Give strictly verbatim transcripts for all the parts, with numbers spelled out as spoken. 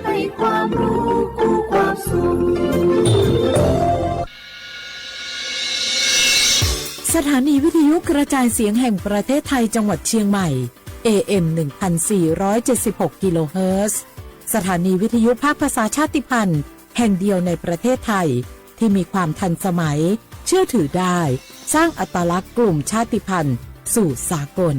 ให้ความรู้คู่ความสุข สถานีวิทยุกระจายเสียงแห่งประเทศไทยจังหวัดเชียงใหม่ เอ เอ็ม หนึ่งพันสี่ร้อยเจ็ดสิบหก กิโลเฮิรตซ์ สถานีวิทยุภาคภาษาชาติพันธุ์แห่งเดียวในประเทศไทย ที่มีความทันสมัย เชื่อถือได้ สร้างอัตลักษณ์กลุ่มชาติพันธุ์สู่สากล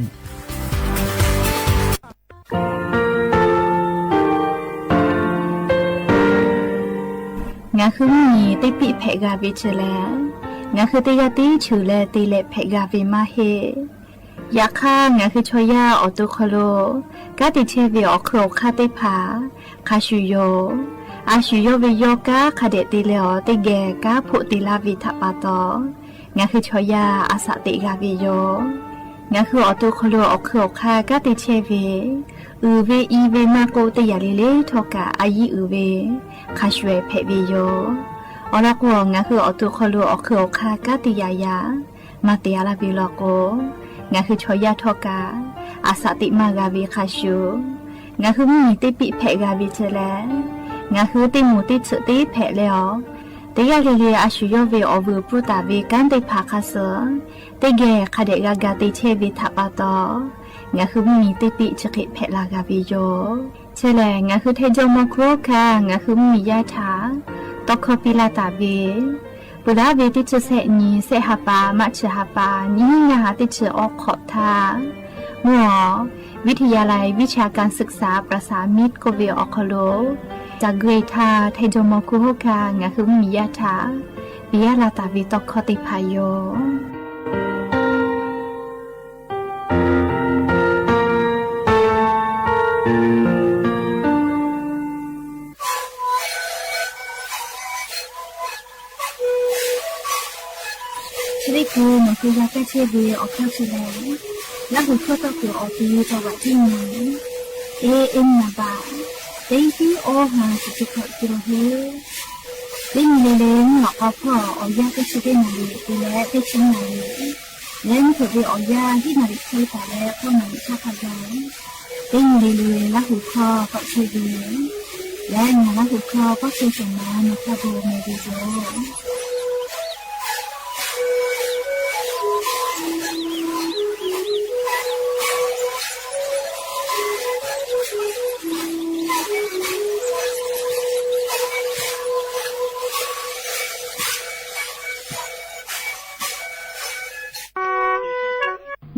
ငါဃုမီး တ့ပံၣ်ဖဲးဂၤဝဲဆၢလဲၣ်, ငါဃုတ့ဂၤတ့ဆၢလဲၣ် တ့လဲးဖဲးဂၤဝဲမးဟ့ၣ်. ယခါ ငါဃုဆီယါအီၣ်တိၢ်ခီၣ်လိာ် ကါတ့ဆဲးဝဲအီၣ်ခုၣ်အီၣ်ခါသ့ၣ်တဖၣ် ခါဆူၣ်ယိာ်, အါဆူၣ်ယိာ်ဝဲယီၤကါ ခါဒဲးတ့လဲးအီၤ တ့ဂဲၤကါဖိးတ့လါဝဲထးပာ်တီၤ ငါဃုဆီယါ အသးတ့ဂၤဝဲယိာ်. ငါဃုအီၣ်တိၢ်ခီၣ်လိာ် အီၣ်ခုၣ်အီၣ်ခါ ကါတ့ဆဲးဝဲ အုၣ်ဝဲအံၤဝဲမးကိး တ့ယၤလ့လ့ထီၣ်ကး အယံၤအုၣ်ဝဲ ခါဆူၣ်ဖဲးဝဲယိာ်. အီၤလီၤကိး ငါဃုအီၣ်တိၢ်ခီၣ်လိာ် အီၣ်ခုၣ်အီၣ်ခါ ကါတ့ယၤယၤ မၤတ့ၢ်အါလၢ်ဝဲလီၤကိး ငါဃုဆီယါထီၣ်ကး အသးတ့မးဂၤဝဲခါဆူၣ်. ငါဃုမီး တ့ပံၣ်ဖဲးဂၤဝဲဆၢလဲၣ်, ငါဃုတ့မူးတ့ဆၢတ့ဖဲးလဲၣ် အီၤ တ့ဂၤလ့လ့ အါဆူၣ်ယိာ်ဝဲအီၣ်ဝုၢ်ပူၤတၢ်ဝဲ ကါသ့ၣ်တဖၣ်ခါစၢၢ် တ့ဂဲၤ ခါဒဲးဂၤဂၤတ့ဆဲးဝဲထးပာ်တီၤ ငါဃုမီး တ့ပံၣ်ဆၢဃ့းဖဲးလၢ်ဂၤဝဲယိာ်. ဆဲးလဲၣ် ငါဃုထဲယီမီၤခူခါ ငါဃုမီးယါထး တီခီပံလၢ်တၢ်ဝဲ ပူၤလၢ်ဝဲ တဆံသၢနံၣ် သၢဟါပာ် မးဆၢဟါပာ် နံၣ်ဟံးနံၣ်ဟါ တဆံအီခီၣ်ထး မ့ၢ်အီၤ ဝိทยาลัยวิชาการศึกษาประสานมิตร ကိးဝဲအီၣ်ခီၣ်လိာ် တၢ်ဂ့ၢ်ထါ ထဲယီမီၤခူဟိခါ ငါဃုမီးယါထး ပံယါလၢ်တၢ်ဝဲတီခီသ့ၣ်တဖၣ်ယိာ်. ဆၢဒ့ၣ်ကိး နီၢ်ဃုဂၤကဲဆဲးဝဲအီၣ်ခီၣ်ဆၢလဲၣ်, လၢဟူၣ်ခီၣ်တီၢ်ကိးအီၤ ပယီၤတၢ်ဘၣ်တံၢ်မံၤ เอเอ็ม နံပါတ် သိန်းသွင် อ๋อ ห้าสิบเจ็ด กิโลเฮิรตซ์ သိၣ်မံၤလ့လ့ မ့ၢ်အီၣ်ဖီၣ်အီၣ်ယၢ် တဆံတ့နၣ်ရံၣ် တုၤလၢတဆံနၣ်ရံၣ် လၢမ့ၢ်ထိၣ်ဝဲအီၣ်ယၢ် ဟံးနၣ်ရံၣ်ခွံပၢၢ်လၢ ဃိးနၣ်ရံၣ်ဆံဃိးဂၤ သိၣ်မံၤလ့လ့ လၢဟူၣ်ခီၣ်ကီၣ်ဆၢဝဲ လၢညါလၢဟူၣ်ခီၣ်ကီၣ်ဆၢစၢၤမး နီၢ်ခီၣ်ဘိမ့ၢ်ဝဲယိာ်.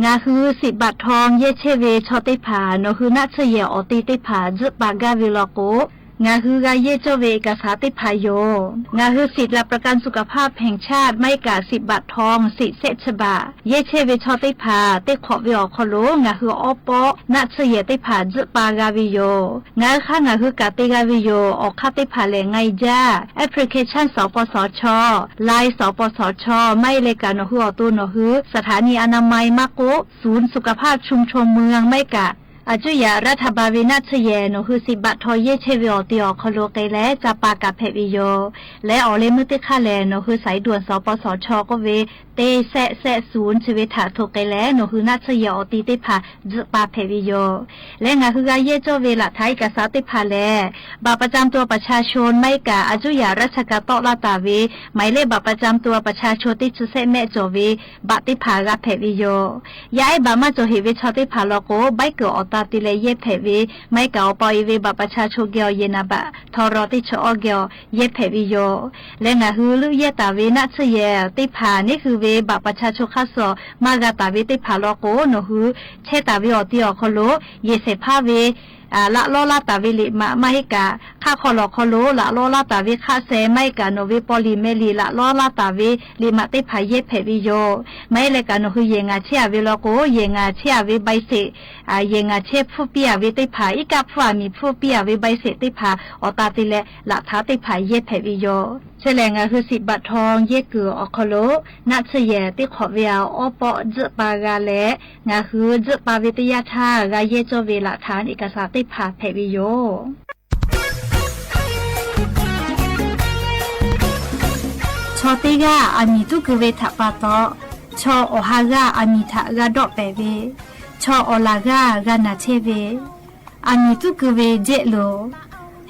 ငါဃုစံးဘးထွန်း ယဲၢ်ဆဲးဝဲဆီသ့ၣ်တဖၣ် နီၢ်ဃုနၢ်ဆၢၣ်ယဲၢ်အီၣ်တ့ၢ်သ့ၣ်တဖၣ် ဒုးပာ်ကါဝဲလီၤကိး ငါဃုဂၤယဲၢ်ကၠီၣ်ဝဲ เอกสาร သ့ၣ်တဖၣ်ယိာ်. ငါဃု สิทธิ์หลักประกันสุขภาพแห่งชาติ မ့ၢ်ကး สิทธิ์บัตรทอง สิทธิ์ เซต ฉบับ ယဲၢ်ဆဲးဝဲဆီသ့ၣ်တဖၣ် တ့ခီးဝဲအီၣ်ခီၣ်လိာ် ငါဃုအီပီး နၢ်ဆၢၣ်ယဲၢ်သ့ၣ်တဖၣ် ဒုးပာ်ကါဝဲယိာ်. ငါဃုခါ ငါဃုကးတ့ကါဝဲယိာ် အီၣ်ခါသ့ၣ်တဖၣ်လဲၣ် ငါယါ application สปสช Line สปสช မ့ၢ်လဲၣ်ကး နီၢ်ဃုအီၣ်တိၢ်နီၢ်ဃု สถานีอนามัย မ့ၢ်ကိး ศูนย์สุขภาพชุมชนเมือง မ့ၢ်ကး အကၠုယၤ รัฐบาล ဝဲနၢ်ဆၢၣ်ယဲၢ် နီၢ်ဃု สิทธิ์บัตรทอง ယဲၢ်ဆဲးဝဲအီၣ်တ့ၢ်အီၣ်ခီၣ်လိာ်က့ၤလဲၣ် ကၠၢ်ပာ်ကးဖဲးဝဲယိာ်. လၢအီၣ်လၢမုၢ်တ့ၢ်ခါလဲၣ် နီၢ်ဃု สายด่วน สปสช ကိးဝဲ တ့ เซต ศูนย์ ဆၢဝဲထးထိးက့ၤလဲၣ် နီၢ်ဃုနၢ်ဆၢၣ်ယဲၢ်အီၣ်တ့ၢ်သ့ၣ်တဖၣ် ဒုးပာ်ဖဲးဝဲယိာ်. လၢငါဃုဂၤယဲၢ်ကၠီၣ်ဝဲ หลักฐานเอกสาร သ့ၣ်တဖၣ်လဲၣ် บัตรประจำตัวประชาชน မ့ၢ်ကး အကၠုယၤ ราชการတီလၢ်တၢ်ဝဲ หมายเลขบัตรประจำตัวประชาชน တ့ဆၢ เซต မ့ၢ်ကၠီၣ်ဝဲ ဘးသ့ၣ်တဖၣ်ဂၤဖဲးဝဲယိာ်. ယါအဲၣ်ဘၣ်မ့ၢ်ကၠီၣ်ဟ့ၣ်ဝဲဆီသ့ၣ်တဖၣ်လီၤကိး ဘၣ်ကၢၣ်အီၣ်တၢ်တ့လဲၣ်ယဲၢ်ဖဲးဝဲ မ့ၢ်ကးအီၣ်ပီၣ်အ့ၣ်ဝဲ บัตรประชาชน က့ၤအီၤ ယဲၢ်နံပါတ် ထီရီၤတ့ဆၢအီၤက့ၤအီၤ ယဲၢ်ဖဲးဝဲယိာ်. လၢငါဃုလုၢ်ယဲၢ်တၢ်ဝဲနၢ်ဆၢၣ်ယဲၢ်သ့ၣ်တဖၣ် န့ၢ်ဃုာ်ဝဲ บัตรประชาชน ခါစီၣ် မ့ၢ်ဂၤတၢ်ဝဲသ့ၣ်တဖၣ်လီၤကိး နီၢ်ဃု ဆဲးတၢ်ဝဲအီၣ်တ့ၢ်အီၣ်ခီၣ်လိာ် ယဲၢ်ဆဲးဖးဝဲ လးလီလါတၢ်ဝဲလံာ်မး မ့ၢ်ဟ့ၣ်ကး ခးခီၣ်လီၢ်ခီၣ်လိာ် လးလီလါတၢ်ဝဲခးစဲး မ့ၢ်ဟ့ၣ်ကးနီၣ်ဝဲပီၣ်လံာ်မဲလံာ် လးလီလါတၢ်ဝဲလံာ်မးသ့ၣ်တဖၣ် ယဲၢ်ဖဲးဝဲယိာ်. မ့ၢ်လဲၣ်ကးနီၢ်ဃု ယဲၢ်ငါဆဲးအဝဲလီၤကိး ယဲၢ်ငါဆဲးအဝဲ ใบเสร็จ ယဲၢ်ငါဆဲးဖုးပံအဝဲသ့ၣ်တဖၣ် အံးကးဖုးအမံၤဖုးပံအဝဲ ใบเสร็จ သ့ၣ်တဖၣ် အီၣ်တၢ်တ့လဲၣ် หลักฐาน သ့ၣ်တဖၣ် ယဲၢ်ဖဲးဝဲယိာ်. ဆဲးလဲၣ် ငါဃု สิทธิ์บัตรทอง ယဲၢ်ကၢၢ်အီၣ်ခီၣ်လိာ် နၢ်ဆၢၣ်ယဲၢ်သ့ၣ်တဖၣ်ဝဲအီပီး ဒုးပာ်ဂၤလဲၣ် ငါဃု ဒုးပာ်ဝဲတယၢ်ထါ ဂၤယဲၢ်ကၠီၣ်ဝဲ หลักฐานเอกสาร သ့ၣ်တဖၣ်ဖဲးဝဲယိာ်. ဆီတ့ဂၤအမံၤတူၢ်က့ၤဝဲထးပာ်တီၤ, ဆီအီၣ်ဟးဂၤအမံၤထးဂၤဒီးပဲာ်ဝဲ, ဆီအီၣ်လၢ်ဂၤဂၤနၢ်ဆဲးဝဲ, အမည်သူၣ်ကၢဝေ ယဲၢ်လိာ်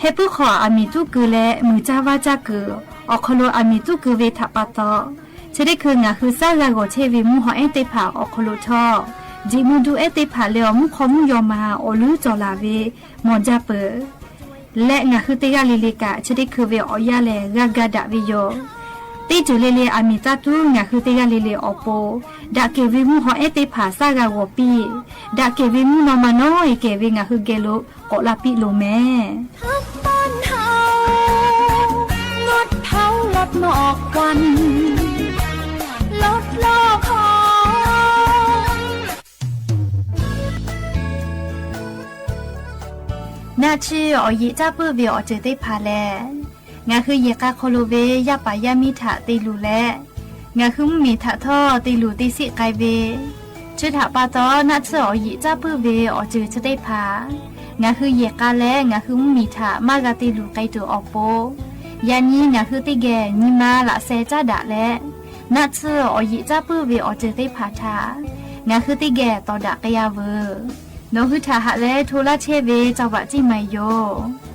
ဟဲပၢၢ်ခီၣ်အမည်သူၣ်ကၢလၢ မုၢ်ကၠါဝါကၠါကၢ အိၣ်ခီလိာ်အမည်သူၣ်ကၢဝေထးပာ်တီ ဆၢဒ့ၣ်ခု ငါဟုစၢ်ဂၤဂီၤဆဲဝေမူဟီၣ်အဲၣ်သ့ၣ်တဖၣ် အိၣ်ခီလိာ်ထီၣ် ဒံးမူဒူအဲၣ်သ့ၣ်တဖၣ်လၢအီၤ မူခိၣ်မူယီၤမၤ အိၣ်လူကၠီၤလၢ်ဝဲ မီၤကၠၢ်ပၢၢ် လၢငါဟုတဂၤလံၤလံၤကး ဆၢဒ့ၣ်ခုဝဲ အိၣ်ယၢ်လဲၣ် ဂၤဂၤဒၣ်ဝဲယိာ် တ့စၢၤလ့လ့ အမံၤသးတူ ငါဟုတဂၤလံၤလံၤအိၣ်ပိ ဒၣ်ကဲဝဲမူဟီၣ်အဲၣ်သ့ၣ်တဖၣ် စၢ်ဂၤဂီၤပံ ဒၣ်ကဲဝဲမူနီၢ်မၤနီၢ်အံၤ ကဲဝဲငါဟုဂဲၤလိာ် ကိးလၢ်ပံလိာ်မဲာ် နၢ်ထၢၣ်အီၤ ယံာ်တၢ်ပၢၢ်ဝဲအီၤစၢၤသ့ၣ်တဖၣ်လဲၣ်. ငါဟုယဲၢ်ကးခီလိာ်ဝဲ ယၢ်ပၢ်ယၢ်မံထးတ့လူၤလဲၣ်. ငါဟုမုၢ်မံထးထီၣ် တ့လူၤတ့စ့ၣ်ကဲဝဲ ဆၢထၢၣ်ပာ်တီ နၢ်ထၢၣ်အီၤ ယံာ်တၢ်ပၢၢ်ဝဲအီၤစၢၤသ့ၣ်တဖၣ် ငါဟုယဲၢ်ကးလဲၣ် ငါဟုမုၢ်မံထး မါဂၤတ့လူၤကဲတ့ၢ်အီၤပိ ယၤနံၤ ငါဟုတ့ၢ်ဂဲၤ နံၤမါလၢစဲးတၢ်ဒၣ်လဲၣ်. နၢ်ထၢၣ်အီၤ ယံာ်တၢ်ပၢၢ်ဝဲအီၤစၢၤသ့ၣ်တဖၣ်ထး ငါဟုတ့ၢ်ဂဲၤ တီၤဒၣ်ကယၤဝဲ နီၢ်ဟုထၢၣ်ဟးလၢ ထိလၢ်ဆဲဝဲ တၢ်ဝးစံၣ်မၤယိာ်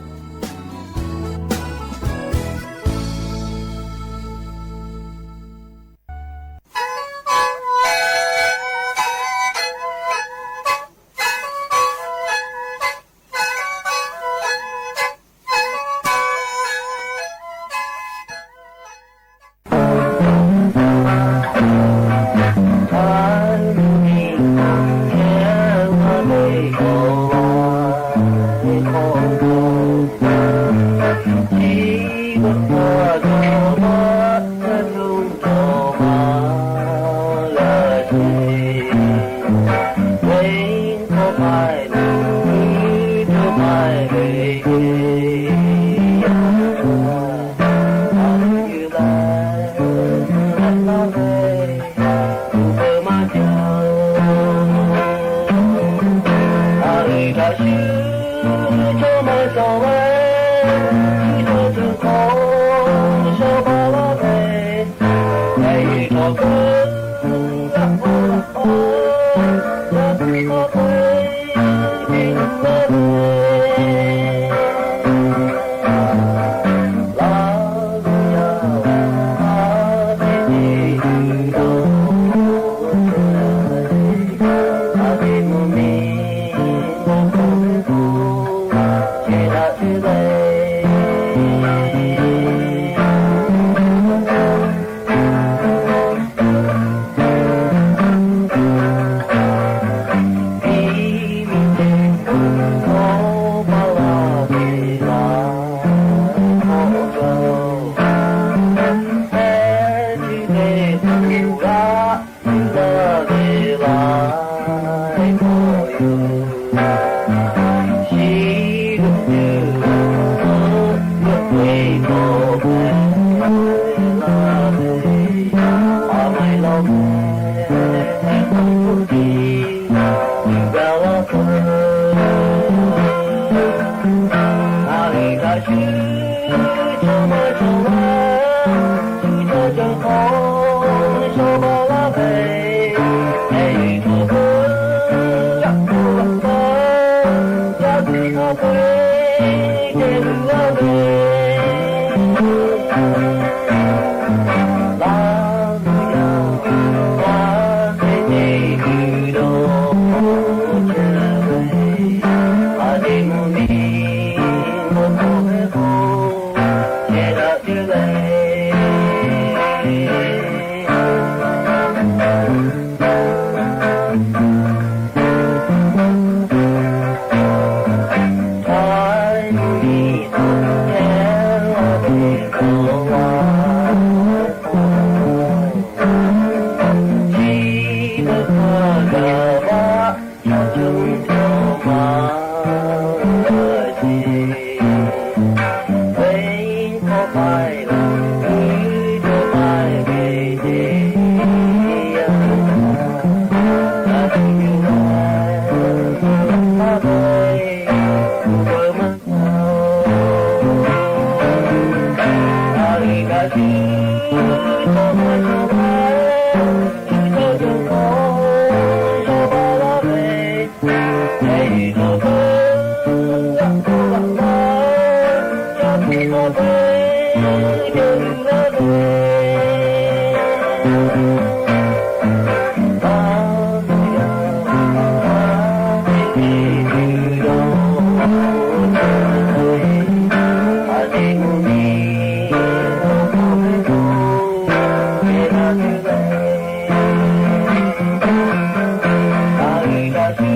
အိ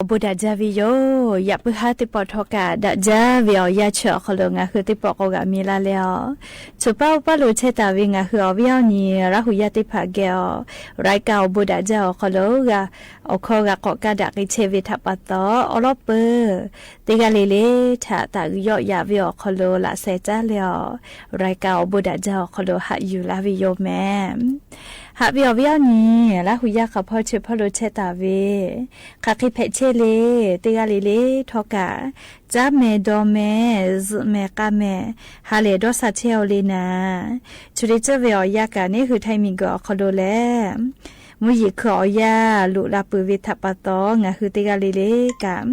ၣ်ဘူးဒၣ်စၢ်ဝဲယိာ် ယၣ်ပုၢ်ဟါသ့ၣ်ပီၣ်ထီၣ်ကၣ် ဒၣ်စၢ်ဝဲအီၤယၢ်ဆၢအီၤခီလိာ် ငါဟုသ့ၣ်ပီၣ်ကိးဂၤမံၤလၢ်လဲၣ်အီၤ ဆိပာ်အိၣ်ပာ်လိာ်ဆဲးတၢ်ဝဲ ငါဟုအီၤဝဲအီၤနံၤ ရၢ်ဟူယၢ်သ့ၣ်တဖၣ်ကဲအီၤ ရၢၢ်ကၣ်အိၣ်ဘူးဒၣ်စၢ်အီၤခီလိာ် ဂၤ အိၣ်ခီဂၤကိးကၣ် ဒၣ်က့ၤဆဲးဝဲထးပာ်သီ အီလီၢ်ပၢၢ် တဂၤလၢ်လၢ် ထးတၢ်ဂုာ်ယီၣ်ယၤဝဲအီၤခီလိာ် လၢ်စဲးတၢ်လဲၣ်အီၤ ရၢၢ်ကၣ်အိၣ်ဘူးဒၣ်စၢ်အီၤခီလိာ် ဟးယူၢ်လၢ်ဝဲယိာ်မဲာ် ဟးဝဲအီၤဝဲအီၤနံၤ ရၢ်ဟူယၢ်ဃးဖီၣ်ဆၢဖီၣ်လိာ်ဆဲးတၢ်ဝဲ ဃးဃ့ဖဲးဆဲးလၢ် တဂၤလၢ်လၢ်ထီၣ်ကၣ် ကၠါမဲာ်ဒီးမဲာ် စုးမဲာ်ကၣ်မဲာ် ဟးလဲၤဒီးစးဆဲးအီၤလၢ်နၤ ဆိရ့စၢၢ်ဝဲအီၤယၢ်ကၣ် န့ၣ်ဟုထၢမံၤကၢၤအီၤခီလိာ်လဲၣ် မူယံၤခုၣ်အီၤယၢ် လူၤလၢ်ပၢၢ်ဝဲထးပာ်သီ ငါဟုတဂၤလၢ်လၢ်ကၣ်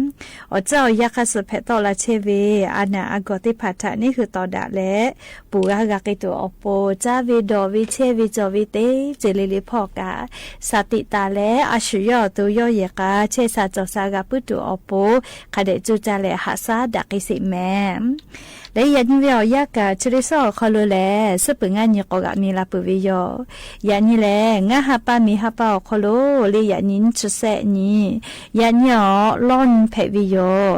အီၣ်စၢၣ်အီၤယၢ်ခါဆၢဖဲးသီၣ်လၢ်ဆဲးဝဲ အနၢ်အဂီၢ်သ့ၣ်တဖၣ်ထး န့ၣ်ဟုတီၢ်ဒၣ်လဲၣ် ပူၤဂၤဂၤက့ၤတုၤအီၤပူၤ ကၠါဝဲဒီးဝဲဆဲးဝဲ ကၠီဝဲသ့ၣ် စဲးလၢ်လၢ်ဖီၣ်ကၣ် စးတံးတၢ်လဲၣ် အဆူၣ်ယီၣ်အသိးယီၣ်ယဲၢ်ဃာ် ဆဲးစးကၠီစးဂၤပုၢ်တုၤအီၤပူၤ ခးဒဲးကၠိကၠါလဲၣ် ဟးစၢ်ဒၣ်က့ၤစ့းမဲာ် လၢယၢ်နံၤဝဲအီၤယၢ်ကၣ် ဆိရ့စၢၢ်အီၤခီလိာ်လဲၣ် စ့ၢ်ပၢၤငါနံၤကိးဂၤမံၤလၢ်ပၢၢ်ဝဲယိာ် ယၢ်နံၤလဲၣ် ငါဟးပၢ်မ့ၢ်ဟးပၢ်အီၤခီလိာ် လၢယၢ်နံၤနံၣ်ဆံစဲးနံၣ် ယၢ်နံၤအီၤ လီၢ်နံၤဖဲးဝဲယိာ်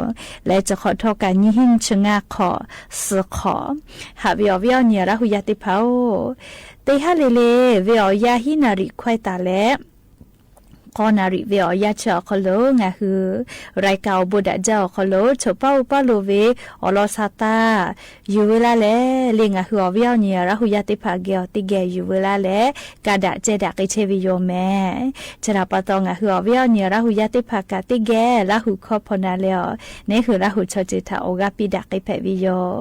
လဲၤစၢဃီထီၣ်ကၣ်နံၣ်ဟံၣ်နံၣ်ဆံငါခီၣ် သၢခီၣ် ဟးဝဲအီၤဝဲအီၤနံၤ ရၢ်ဟူယၢ်သ့ၣ်တဖၣ်ဧၢ တဟါလၢ်လၢ် ဝဲအီၤယၢ်ဟံၣ်နၣ်ရံၣ်ခွဲးတၢ်လဲၣ် ဃိးနၣ်ရံၣ်ဝဲအီၤယၢ်ဆၢအီၤခီလိာ် ငါဟု ရၢၢ်ကၣ်အိၣ်ဘူးဒၣ်စၢ်အီၤခီလိာ် ဆိပာ်အိၣ်ပာ်လိာ်ဝဲ အီလီၤစးတၢ် ယူၢ်ဝဲလၢ်လဲၣ် လၢငါဟုအီၤဝဲအီၤနံၤ ရၢ်ဟူယၢ်သ့ၣ်တဖၣ်ကဲအီၤတဂ့ၤ ယူၢ်ဝဲလၢ်လဲၣ် ကးဒၣ်စဲးဒၣ်က့ၤဆဲးဝဲယိာ်မဲာ် ဆဲးတၢ်ပာ်သီ ငါဟုအီၤဝဲအီၤနံၤ ရၢ်ဟူယၢ်သ့ၣ်တဖၣ်ကး တဂ့ၤ လၢ်ဟူခီဖီနၤလဲၣ်အီၤ န့ၣ်ဟုလၢ်ဟူဆီၣ်တံၢ်ထီၣ် အိၣ်ဂၤပံးဒၣ်က့ၤဖဲးဝဲယိာ်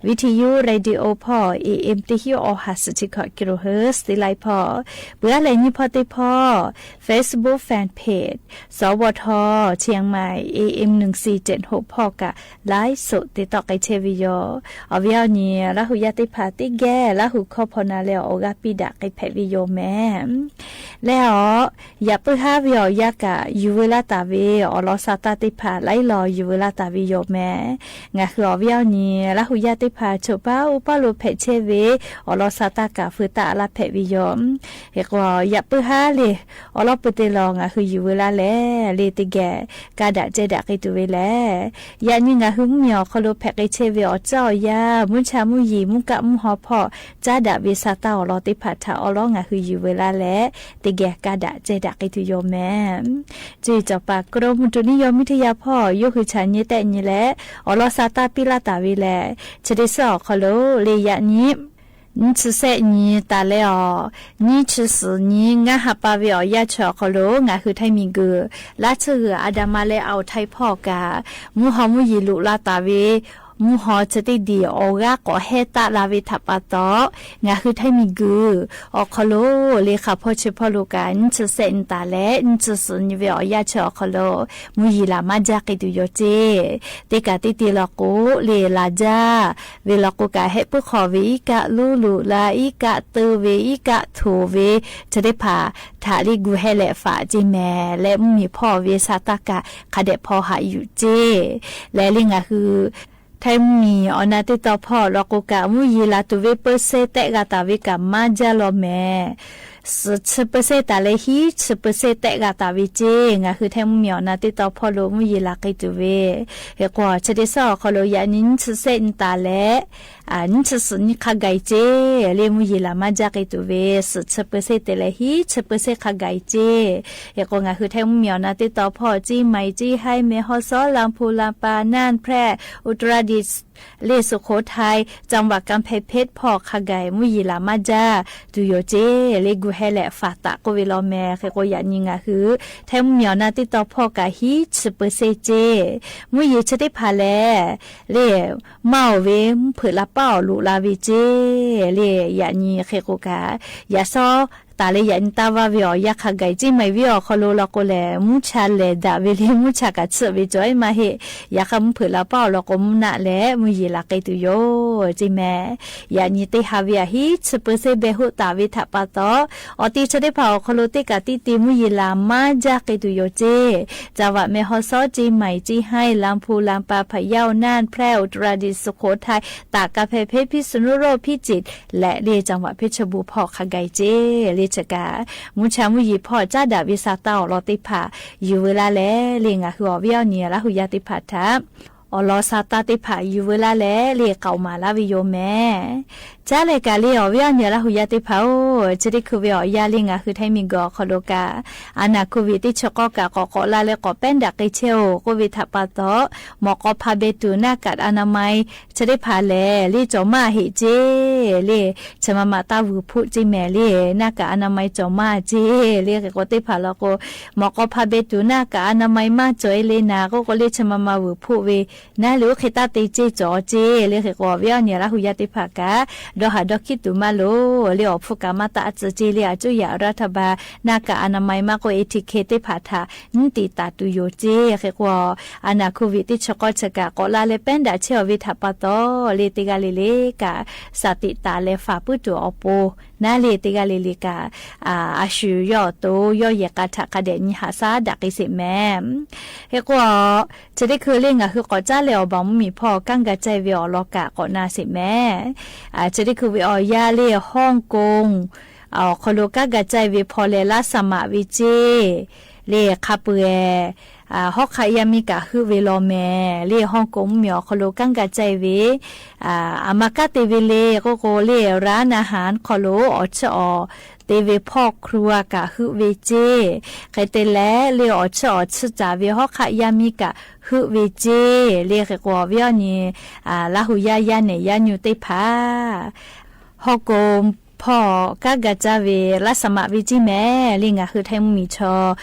ဝံထယု ရေဒီယိုဖီၣ် AM တစ်ဆယ့်နှစ် အဟးစထံခီၣ် ကီလိုဟၢၣ် သ့လၢ်ဖီၣ် ပှၤလဲၤနံၣ်ဖီၣ်သ့ၣ်ဖီၣ် Facebook Fan Page သီဝီထီ เชียงใหม่ AM หนึ่งสี่เจ็ดหก ဖီၣ်ကး ไลฟ์สด တ့သိးက့ၤဆဲးဝဲယိာ် အီၤဝဲအီၤနံၤ ရၢ်ဟူယၢ်သ့ၣ်တဖၣ်တဂ့ၤ လၢ်ဟူခီဖီနၤလဲၣ်အီၤ အိၣ်ဂၤပံးဒၣ်က့ၤဖဲးဝဲယိာ်မဲာ် လဲၣ်အီၤ ယၣ်ပုၢ်ဟါဝဲအီၤယၢ်ကၣ် ယူၢ်ဝဲလၢ်တၢ်ဝဲ အီလီၤစးတၢ်သ့ၣ်တဖၣ် လၢ်လီၤယူၢ်ဝဲလၢ်တၢ်ဝဲယိာ်မဲာ် ငါဟုအီၤဝဲအီၤနံၤ ရၢ်ဟူယၢ်သ့ၣ်တဖၣ် ဆိပာ်အိၣ်ပာ်လိာ်ဖဲးဆဲးဝဲ အီလီၤစးတၢ်ကး ဖုးတၢ်အလၢ်ဖဲးဝဲယိာ် ဟ့ၣ်ကွီၢ် ယၣ်ပုၢ်ဟါလၢ် အီလီၢ်ပၢၢ်တ့ၢ်လီၤ ငါဟုယူၢ်ဝဲလၢ်လဲၣ် လၢတဂ့ၤ ကးဒၣ်စဲးဒၣ်က့ၤတုၤဝဲလဲၣ် ယၣ်နံၤငါဟုမုၢ်မံၤအီၤခီလိာ်ဖဲးက့ၤဆဲးဝဲ အီၣ်စၢၣ်အီၣ်ယၢ် မူဆါမူယံၤ မူကၣ်မူဟီဖီၣ် ကးဒၣ်ဝဲစးတၢ်အီလီၢ်သ့ၣ်တဖၣ်ထးအီလီၢ် ငါဟုယူၢ်ဝဲလၢ်လဲၣ် တဂ့ၤ ကးဒၣ်စဲးဒၣ်က့ၤတုၤယိာ်မဲာ် ကၠီၣ်ပာ် ကရၢမိၢ်တူနံယီၤမုၢ်ထယၢၢ်ဖီၣ် ယိၣ်ဃုဆးနံၣ်သဲးနံၣ်လဲၣ် အီလီၤစးတၢ်ပံးလၢ်တၢ်ဝဲလဲၣ် ဆၢဒ့ဆၢအီၤခီလိာ် လၢယၣ်နံၤ နံၣ်ဆံစဲးနံၣ်တၢ်လဲၣ်အီၤ နံၣ်ဆံသၢနံၣ် ငါဟးပၢ်ဝဲအီၤယၢ်ဆၢအီၤခီလိာ် ငါဟုထၢမံၤဂုာ် လၢဆၢဂ့ၤအါဒၣ်မးလၢအအိၣ်ထဲဖီၣ်ကး မူဟီမူယံၤလူးလၢ်တၢ်ဝဲ မူဟီဆၢတ့ၢ်ဒံး အီၣ်ဂၤကိးဟဲတၢ်လၢ်ဝဲထးပာ်သီ ငါဟုထၢမံၤဂုာ် အီၤခီလိာ် လၢဃးဖီၣ်ဆၢဖီၣ်လိာ်ကး နံၣ်ဆံစဲးနံၣ်တၢ်လဲၣ် နံၣ်ဆံသၢနံၣ်ဝဲအီၤယၢ်ဆၢအီၤခီလိာ် မူယံၤလၢ်မၤဒ်က့ၤတုၤယိာ်စ့ၢ် တ့ၢ်ကးတ့ၢ်တ့ၢ်လီၤကိး လၢလၢ်ဒ် ဝဲလီၤကိးကးဟဲပၢၢ်ခီၣ်ဝဲအံၤကး လူလူလၢအံၤကး တၢဝဲအံၤကး ထိၣ်ဝဲ ဆၢတ့ၢ်ဖး ထးလံဂူာ်ဟဲလဲၣ်ဖးစ့ၢ်မဲာ် လၢမုၢ်မံၤဖီၣ်ဝဲစးတၢ်ကး ခးဒဲးဖီဟးယူၣ်စ့ၢ် လၢလၢငါဟု ထဲမုၢ်မံၤအီၣ်နၤတ့ၢ်တီဖီၣ် လီၤကိးကး မူယံၤလၢ်တုၤဝဲ ပၢၢ်စဲးတဲးဂၤတၢ်ဝဲကး မၤဒ်လီၤမဲာ် သၢဆံပၢၢ်စဲးတၢ်လၢ ဟံၣ်ဆံပၢၢ်စဲးတဲးဂၤတၢ်ဝဲစ့ၢ် ငါဟုထဲမုၢ်မံၤအီၣ်နၤတ့ၢ်တီဖီၣ်လိာ် မူယံၤလၢ်က့ၤတုၤဝဲ ဟ့ၣ်ကွီၢ် ဆၢဒ့ဆၢအီၤခီလိာ် ယၣ်နံၤနံၣ်ဆံစဲးနံၣ်တၢ်လဲၣ် อ่า นี่ฉะสุดนี่คาไก่เจ้ เล่ มุ้ยหยีหลาม้าจ๊ะเกยตั๋วเว สุดเชอเปอร์เซ็นต์เต๋เลยฮี เชอเปอร์เซ็นต์คาไก่เจ้ เฮโก งาหือไทยมุ้ยเหมียวนา ติดต่อผ่อ เจียงใหม่ เจียงฮาย แม่ฮ่องสอน ลำพูน ลำปาง น่าน แพร่ อุตรดิตถ์ เล่ สุโขทัย จังหวัดกำแพงเพชร ผ่อคาไก่ มุ้ยหยีหลาม้าจ๊ะ ตั๋วโยเจ้ เล่ กูแฮแหละ ฝากตะโกเวลอแม เฮโก หยาดยิง งาหือไทยมุ้ยเหมียวนา ติดต่อผ่อ กาฮี เชอเปอร์เซ็นต์เจ้ มุ้ยหยีเชอเต๊ผ่าแล เล่ เมาเว มุ้ยเผิดลาเป้า ลุลาเวเจ้ เล่ หยาดยิง เฮโก กา หยาดซ้อ ต๋าเล่ หยาดยิง ตาว่าเวออก ยาคาไก่ เจียงใหม่ เวออก คอโล ลอโกแล มุ้ยชาแหละ ดะเวเล่ มุ้ยชากาเชื่อเวจ๋อยมาเฮ ยาคา มุ้ยเผิดลาเป้า ลอโก มุ้ยนะแหละ มุ้ยหยีหลาเกยตั๋วโย เจ้าแม่ หยาดยิง เตฮาเวอะฮี เชอเปอร์เซ็นต์ แบฮู้ตะเว ถะปาต๊อ ออตีเชอเต๊ผ่า ออก คอโล เต๊กาตี้ตี มุ้ยหยีหลาม้าจ๊ะเกยตั๋วโยเจ้ จังหวัดแม่ฮ่องสอน เจียงใหม่ เจียงฮาย ลำพูน ลำปาง พะเยา น่าน แพร่ อุตรดิตถ์ สุโขทัย ตาก กำแพงเพชร พิษณุโลก พิจิตร และเล่ จังหวัดเพชรบูรณ์ ผ่อคาไก่เจ้ เล่ เชอกา มุ้ยชา มุ้ยหยี ผ่อจ๊ะ ดะเว สาตาออก ลอเต๊ผ่า อยู่เวลาแล เล่ งาหือออก เวียงเหนือ ลาหูยาเต๊ผ่า ถะ ออก ลอสาตาเต๊ผ่า อยู่เวลาแล เล่ เก่ามาลาวิโยแม จ๊ะ แลกา เล่ ออก เวียงเหนือ ลาหูยาเต๊ผ่า โอ้ เชอเต๊คือเวออก ยา เล่ งาหือไทยมุ้ยเหมียว คอโล กา อานาโควิด ตี้เชอก็กา เกาะ เกาะล้าน และเกาะแป้นดาบ เกยเที่ยว โควิด ถะปาต๊อ หมอก็พาเบตู หน้ากากอนามัย เชอเต๊ผ่าแล เล่ จ๋อมาเฮเจ้ เล่ เชอมามาตาหวือพูด เจ้าแม่ เล่ หน้ากากอนามัยจ๋อมาเจ้ เล่ เฮโก เต๊ผ่า ลอโก หมอก็พาเบตู หน้ากากอนามัยมาจ๋อเล่นา โกโก เล่ เชอมามาหวือพูดเว นา หรือว่าเขตาเตเจ้จ๋อเจ้ เล่ เฮโก เวียงเหนือ ลาหูยาเต๊ผ่ากา ดอหาดอคิดตั๋วมาโล เล่ ออก พูดกามาตาอะเจอเจ้ เล่ อาจุยา รัฐบาล หน้ากากอนามัยมาโก เอทีเค เต๊ผ่า ถะ นี่ติดตาตั๋วโยเจ้ เฮโก อานาโควิด ตี้เชอก็เชอกา เกาะล้าน และแป้นดาบ เชอเว ถะปาต๊อ เล่ เตกาเล่เล่กา สาติตา และฝ่าปื้อตั๋วออกโป นา เล่ เตกาเล่เล่กา อ่า อาหื้อ ย่อโต ย่อแยกา ถะ กาแดะ ยีหาซาดะ เกยเสกแม เฮโก เชอเต๊คือ เล่ งาหือ เกาะจ๊ะ เล่ ออก บ่ามุ้ยหมี ผ่อ ก้างกาใจ้เวออก ลอกา เกาะนาเสกแม อ่า เชอเต๊คือเวออก ยา เล่ ฮ่องกง ออก คอโล ก้างกาใจ้เว ผ่อแล ลาสมาเวเจ้ เล่ คาเปือย อ่า ฮอกคายามิกะ หื้อเวลอแม เล่ ฮ่องกง มุ้ยหมี ออก คอโล ก้างกาใจ้เว อ่า อามาก้าเตเว เล่ โกโก เล่ ร้านอาหาร คอโล ออกเชอออก เตเว พ่อครัว กะหื้อเวเจ้ เกยเตแล เล่ ออกเชอออก ชื่อจ๋าเว ฮอกคายามิกะ หื้อเวเจ้ เล่ เฮโก เวียงเหนือ อ่า ลาหูยา ยาแหน่ ยายูเต๊ผ่า ฮ่องกง ผ่อ ก้างกาใจ้เว ลาสมาเวเจ้าแม่ เล่ งาหือไทยมุ้ยหมีชอ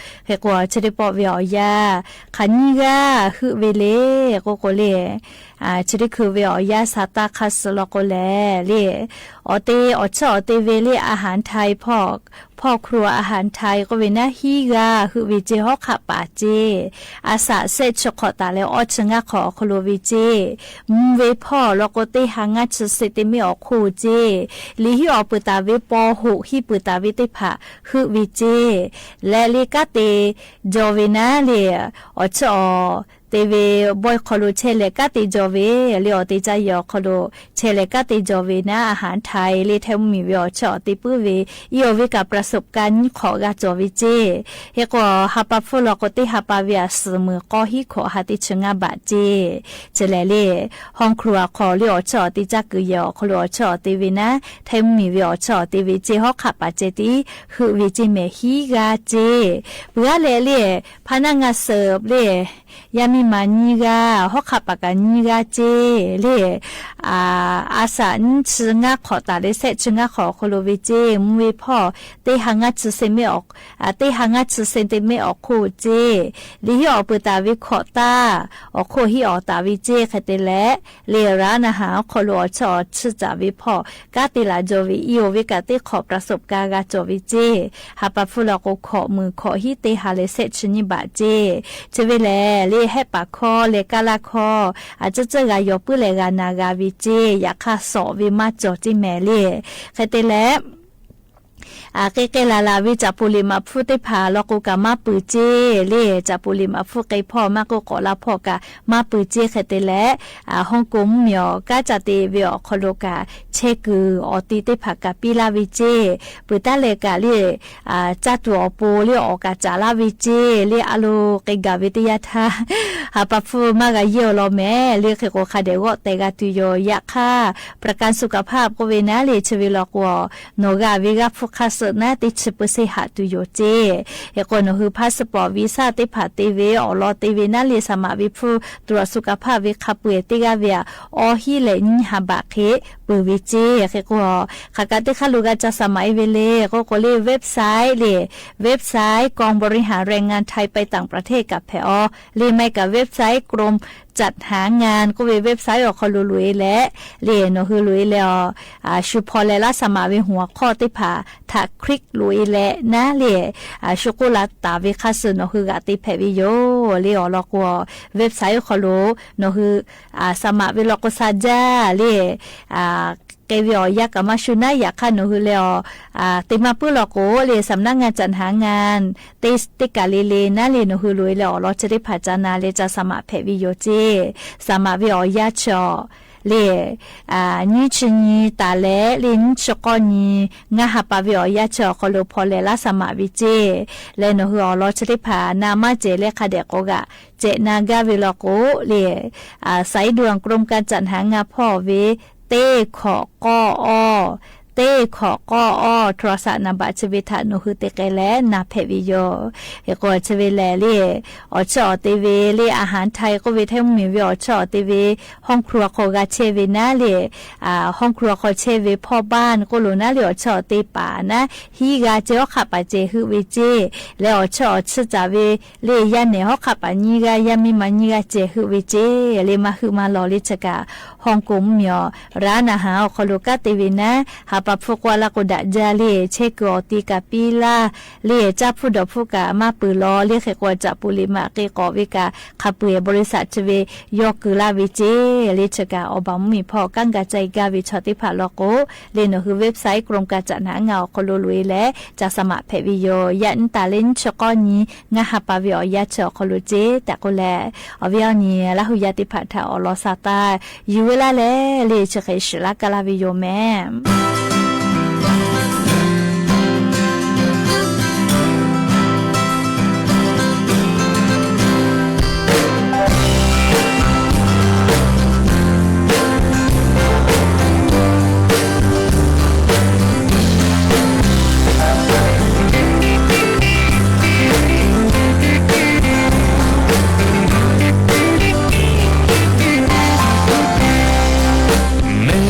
เฮโก เชอเต๊ปอเวออก ยา ขายี่ก้า หื้อเวเล่ โกโก เล่ อ่า เชอเต๊คือเวออก ยา สาตา คาซา ลอโกแล เล่ ออกเต ออกเชอออกเตเว เล่ อาหารไทย พ่อ พ่อครัวอาหารไทย โกเวนา ฮี้ก้า หื้อเวเจ้ ฮอกคาป่าเจ้ อาสา แซ่ชื่อขอต๋า และอ้อชื่องาขอ โคโลเวเจ้ มุมเวพ่อ ลอโกเตฮางาชื่อเซนเตเมนต์ออกโคเจ้ หลีฮี่ออกเปิดต๋าเว ปอหก ฮี่เปิดต๋าเวเตผ่า หื้อเวเจ้ และเล่ก้าเต จอเวนา เล่ ออกเชอออกเตเว บอย โคโล แชร์แหละก้าเตจอเว เล่ ออกเตจายอ โคโล แชร์แหละก้าเตจอเวนา อาหารไทย เล่ ไทยมุ้ยหมีเวออกเชอออกเตปื้อเว อี้ออกเวกาประสบการณ์ ขอก้าจอเวเจ้ เฮโก ฮาปาฟู่ ลอโกเตฮาปาเว อ่ะ สื่อมือก็ฮี่ขอฮาเตชื่องาบาเจ้ เชอแหละเล่ ห้องครัว โคโล เล่ ออกเชอออกเตจากือยอ โคโล ออกเชอออกเตเวนา ไทยมุ้ยหมีเวออกเชอออกเตเวเจ้ ฮอกคาป่าเจ้ ตี้หื้อเวเจ้าแม่ ฮี้ก้าเจ้ เปื้อแหละเล่ พนักงานเสิร์ฟ เล่ ยามีมายี่ก้า ฮอกคาป่ากายี่ก้าเจ้ เล่ อ่า อาสาชื่องาขอต๋า เล่ แซ่ชื่องาขอ โคโลเวเจ้ มุมเวพ่อ เตฮางาชื่อเซนเมนต์ออก อ่า เตฮางาชื่อเซนเตเมนต์ออกโคเจ้ หลีฮี่ออกเปิดต๋าเว ขอต้า ออกโคฮี่ออกต๋าเวเจ้ ใครเตแหละ เล่ ร้านอาหาร โคโล ออกเชอออกชื่อจ๋าเวพ่อ ก้าเตลาจอเว อี้ออกเวกาเตขอประสบการณ์ก้าจอเวเจ้ ฮาปาฟู่ ลอโกขอมือ ขอฮี่เตฮา และแซ่ชื่อยี่บาเจ้ เชอเวแหละ เล่ แฮะปากคอ และก้าลาคอ อ่ะ เจ้อเจ้อก้ายอปื้อ และก้านาก้าเวเจ้ อยากข้าสอเวมาจอเจ้าแม่ เล่ ใครเตแหละ အၣ် ကဲကဲလၢ်လၢ်ဝံၤ ကၠၣ်ပူၤလံာ်မးဖုသ့ၣ်တဖၣ် လီၢ်ကဝီၤကၢ်မၤပၢၢ်စ့ လၢ ကၠၣ်ပူၤလံာ်မးဖုဃ့ဖီၣ် မၤကိးကီးလၢဖီၣ်ကၢ် မၤပၢၢ်စ့ ခဲတ့ၢ်လဲၣ် အၣ် ဟီၣ်ကၠၣ်မုၣ်မၠီၣ် ကၢ်ကၠၣ်တ့ၢ်ဝံၤအီၤခီလိာ်ကၢ် ဆဲးကုၢ်အီၣ်တံၢ်သ့ၣ်တဖၣ်ကၢ်ပံလၢ်ဝံၤစ့ ပၢၢ်တၢ်လဲၤကၢ်လၢ အၣ် ကၠၢ်တူၢ်အီၣ်ပူၤလၢအီၣ်ကၢ်စၢ်လၢ်ဝံၤစ့ လၢအလိၤက့ၤကၢ်ဝံၤတယၢ်ထါ ဟးပာ်ဖှိၣ်မၤဂၤယဲၢ်အီၤလီၤမဲာ် လၢဃ့ၣ်ကီၢ်ခါဒဲးဂီၢ်တဲာ်ဂၤတုၤယိာ် ယဲၢ်ခါ ပြၣ်ကၣ်သုးကၣ်ဖၣ် ပကိးဝဲနၤလၢ ဆၢဝံၤလီၢ်ကဝီၤ နီၢ်ဂၤဝံၤဂၤဖုခါစၢၣ်နၤ တဆံပၢၢ်ဆ့ၣ်ဟးတုၤယိာ်စ့ ဟ့ၣ်ကီးနီၢ်ဟု passport visa သ့ၣ်တဖၣ်တ့ဝဲ အီၣ်လီၤတ့ဝဲနၤလၢ စမးဝံၤဖု တြီၢ်သုးကၣ်ဖၣ်ဝံၤ ခးပှဲၤတ့ၢ်ဂၤဝဲ အီဟံးလဲၣ်နံၣ်ဟးဘးဃ့ၢ် ပၢၢ်ဝံၤစ့ ဃ့ၣ်ကီၢ် ဃၣ်ကၢ်တခါလိာ်ဂၤ ကၢ်စမးအီၤဝဲလဲၣ် ကီးကီးလၢ website လၢ website กองบริหารแรงงานไทยไปต่างประเทศ ကၢ်ဖဲးအီၤ လၢမ့ၢ်ကၢ် website กรมจัดหางาน ကီးဝဲ website အီၤခီလိာ်လိာ်အံၤလဲၣ် လၢနီၢ်ဟုလိာ်အံၤလဲၣ်အီၤ အၣ် ရှုဖီၣ်လဲၣ်လၢ စမးဝံၤ หัวข้อသ့ၣ်တဖၣ် ထး click လိာ်အံၤလဲၣ်နၤလၢ အၣ် ရှုကိးလၢတၢ်ဝံၤခါစၢၣ် နီၢ်ဟုဂၤတ့ဖဲးဝံၤယိာ် လၢအီၤလီၢ်ကဝီၤ website အီၤခီလိာ် နီၢ်ဟု အၣ် စမးဝံၤလီၢ်ကဝီၤစ့ၢ်ကီးလၢ အၣ် ကဲဝံၤအီၤ ယၤကမၤဆူၣ်နၤ ယၤခါနီၢ်ဟုလၢအီၤ အၣ် တ့မၤပၢၢ်လီၢ်ကဝီၤလၢ สำนักงานจัดหางาน တ့ တ့ကၢ်လံလံနၤလၢ နီၢ်ဟုလိာ်အံၤလဲၣ် အီၣ်လီၤဆၢသ့ၣ်တဖၣ် ကၢ်နၤလၢ ကၢ်စမးဖဲးဝံၤယိာ်စ့ စမးဝံၤအီၤယါဆၢအီၤ လၢ အၣ် နွံဆံနွံတၢ်လဲၣ် လၢနွံဆံဃိးနံၣ် ငါဟးပာ်ဝဲအီၤယါဆၢအီၤခီလိာ် ဖီၣ်လဲၣ်လၢ စမးဝံၤစ့ လၢနီၢ်ဟုအီၣ်လီၤဆၢသ့ၣ်တဖၣ် နမၤစဲးလၢခါဒဲးကိးဂၤ စဲးနၤဂၤဝံၤလီၢ်ကဝီၤလၢ အၣ် สายด่วนกรมการจัดหางาน ဖီၣ်ဝဲ တ့ခီၣ်ကီၢ်အီ တ့ခီၣ်ကီၢ်အီ โทรศัพท์နံပါတ် ဆၢဝဲထး နီၢ်ဟုတ့ကဲလဲၣ် နၤဖဲးဝံၤယိာ် ဟ့ၣ်ကီးဆၢဝဲလဲၣ်လၢ အီၣ်ဆၢအီၣ်တ့ဝဲလၢ อาหารไทย ကီးဝဲထဲမ့ၢ်ဝံၤ အီၣ်ဆၢအီၣ်တ့ဝဲ ห้องครัว ဃီဂၤဆဲးဝဲနၤလၢ အၣ် ห้องครัว ဃီဆဲးဝဲ พ่อบ้าน ကီးလိာ်နၤလၢ အီၣ်ဆၢအီၣ်တ့ ပၢ်နၤ ဟံးဂၤစဲး ဟီၣ်ခးပာ်စဲးဟုးဝဲစ့ လၢအီၣ်ဆၢအီၣ်ဆၢစၢ်ဝဲ လၢယၤနဲၣ် ဟီၣ်ခးပာ်နွံဂၤ ယၤမံမၤနွံဂၤစဲးဟုးဝဲစ့ လၢမၤဟုးမၤလီၢ်လၢဆၢကၢ် ဟီၣ်ကၠၣ်မုၣ်မၠီၣ် ร้านอาหาร အီၣ်ခီလိာ်ကၢ်တ့ဝဲနၤ ဟးပာ်ဖှိၣ်ကွၢ်လၢကိးဒၣ်ဒ်လဲၣ် ဆဲးကုၢ်အီၣ်တံၢ်ကၢ်ပံလၢ် လၢကၠၢ်ဖုဒီးဖုကၢ်မၤပၢၢ်လီၤ လၢဃ့ၣ်ကီး ကၠၣ်ပူၤလံာ်မးဃ့ၢ်ကီးဝဲကၢ် ခးပှဲၤ บริษัท ဆၢဝဲ ယီၢ်ကုၢ်လၢ်ဝဲစ့ လၢဆၢကၢ် အီၣ်ဘၣ်မုၢ်မံၤဖီ ကၣ်ကၢ်ကၠၢ်အံၤဂၤဝဲဆီသ့ၣ်တဖၣ်လီၢ်ကဝီၤ လၢနီၢ်ဟု website กรมการจัดหางาน အီၣ်ခီလိာ်လိာ်အံၤလဲၣ် ကၢ်စမးဖဲးဝံၤယိာ် ယဲၢ်နံၣ်တၢ်လၢနွံဆံဃိးနံၣ် ငါဟးပာ်ဝဲအီၤယါဆၢအီၤခီလိာ်စ့ တၢ်ကီလဲၣ် အီၣ်ဝဲအီၤန့ၣ် လၢဟူယၤသ့ၣ်တဖၣ်ထးအီၣ်လီၤစၢ်တၢ် ယူၤဝဲလၢ်လဲၣ် လၢဆၢဃဲၤဆှၢလၢကလၢ်ဝံၤယိာ်မဲာ် မဲ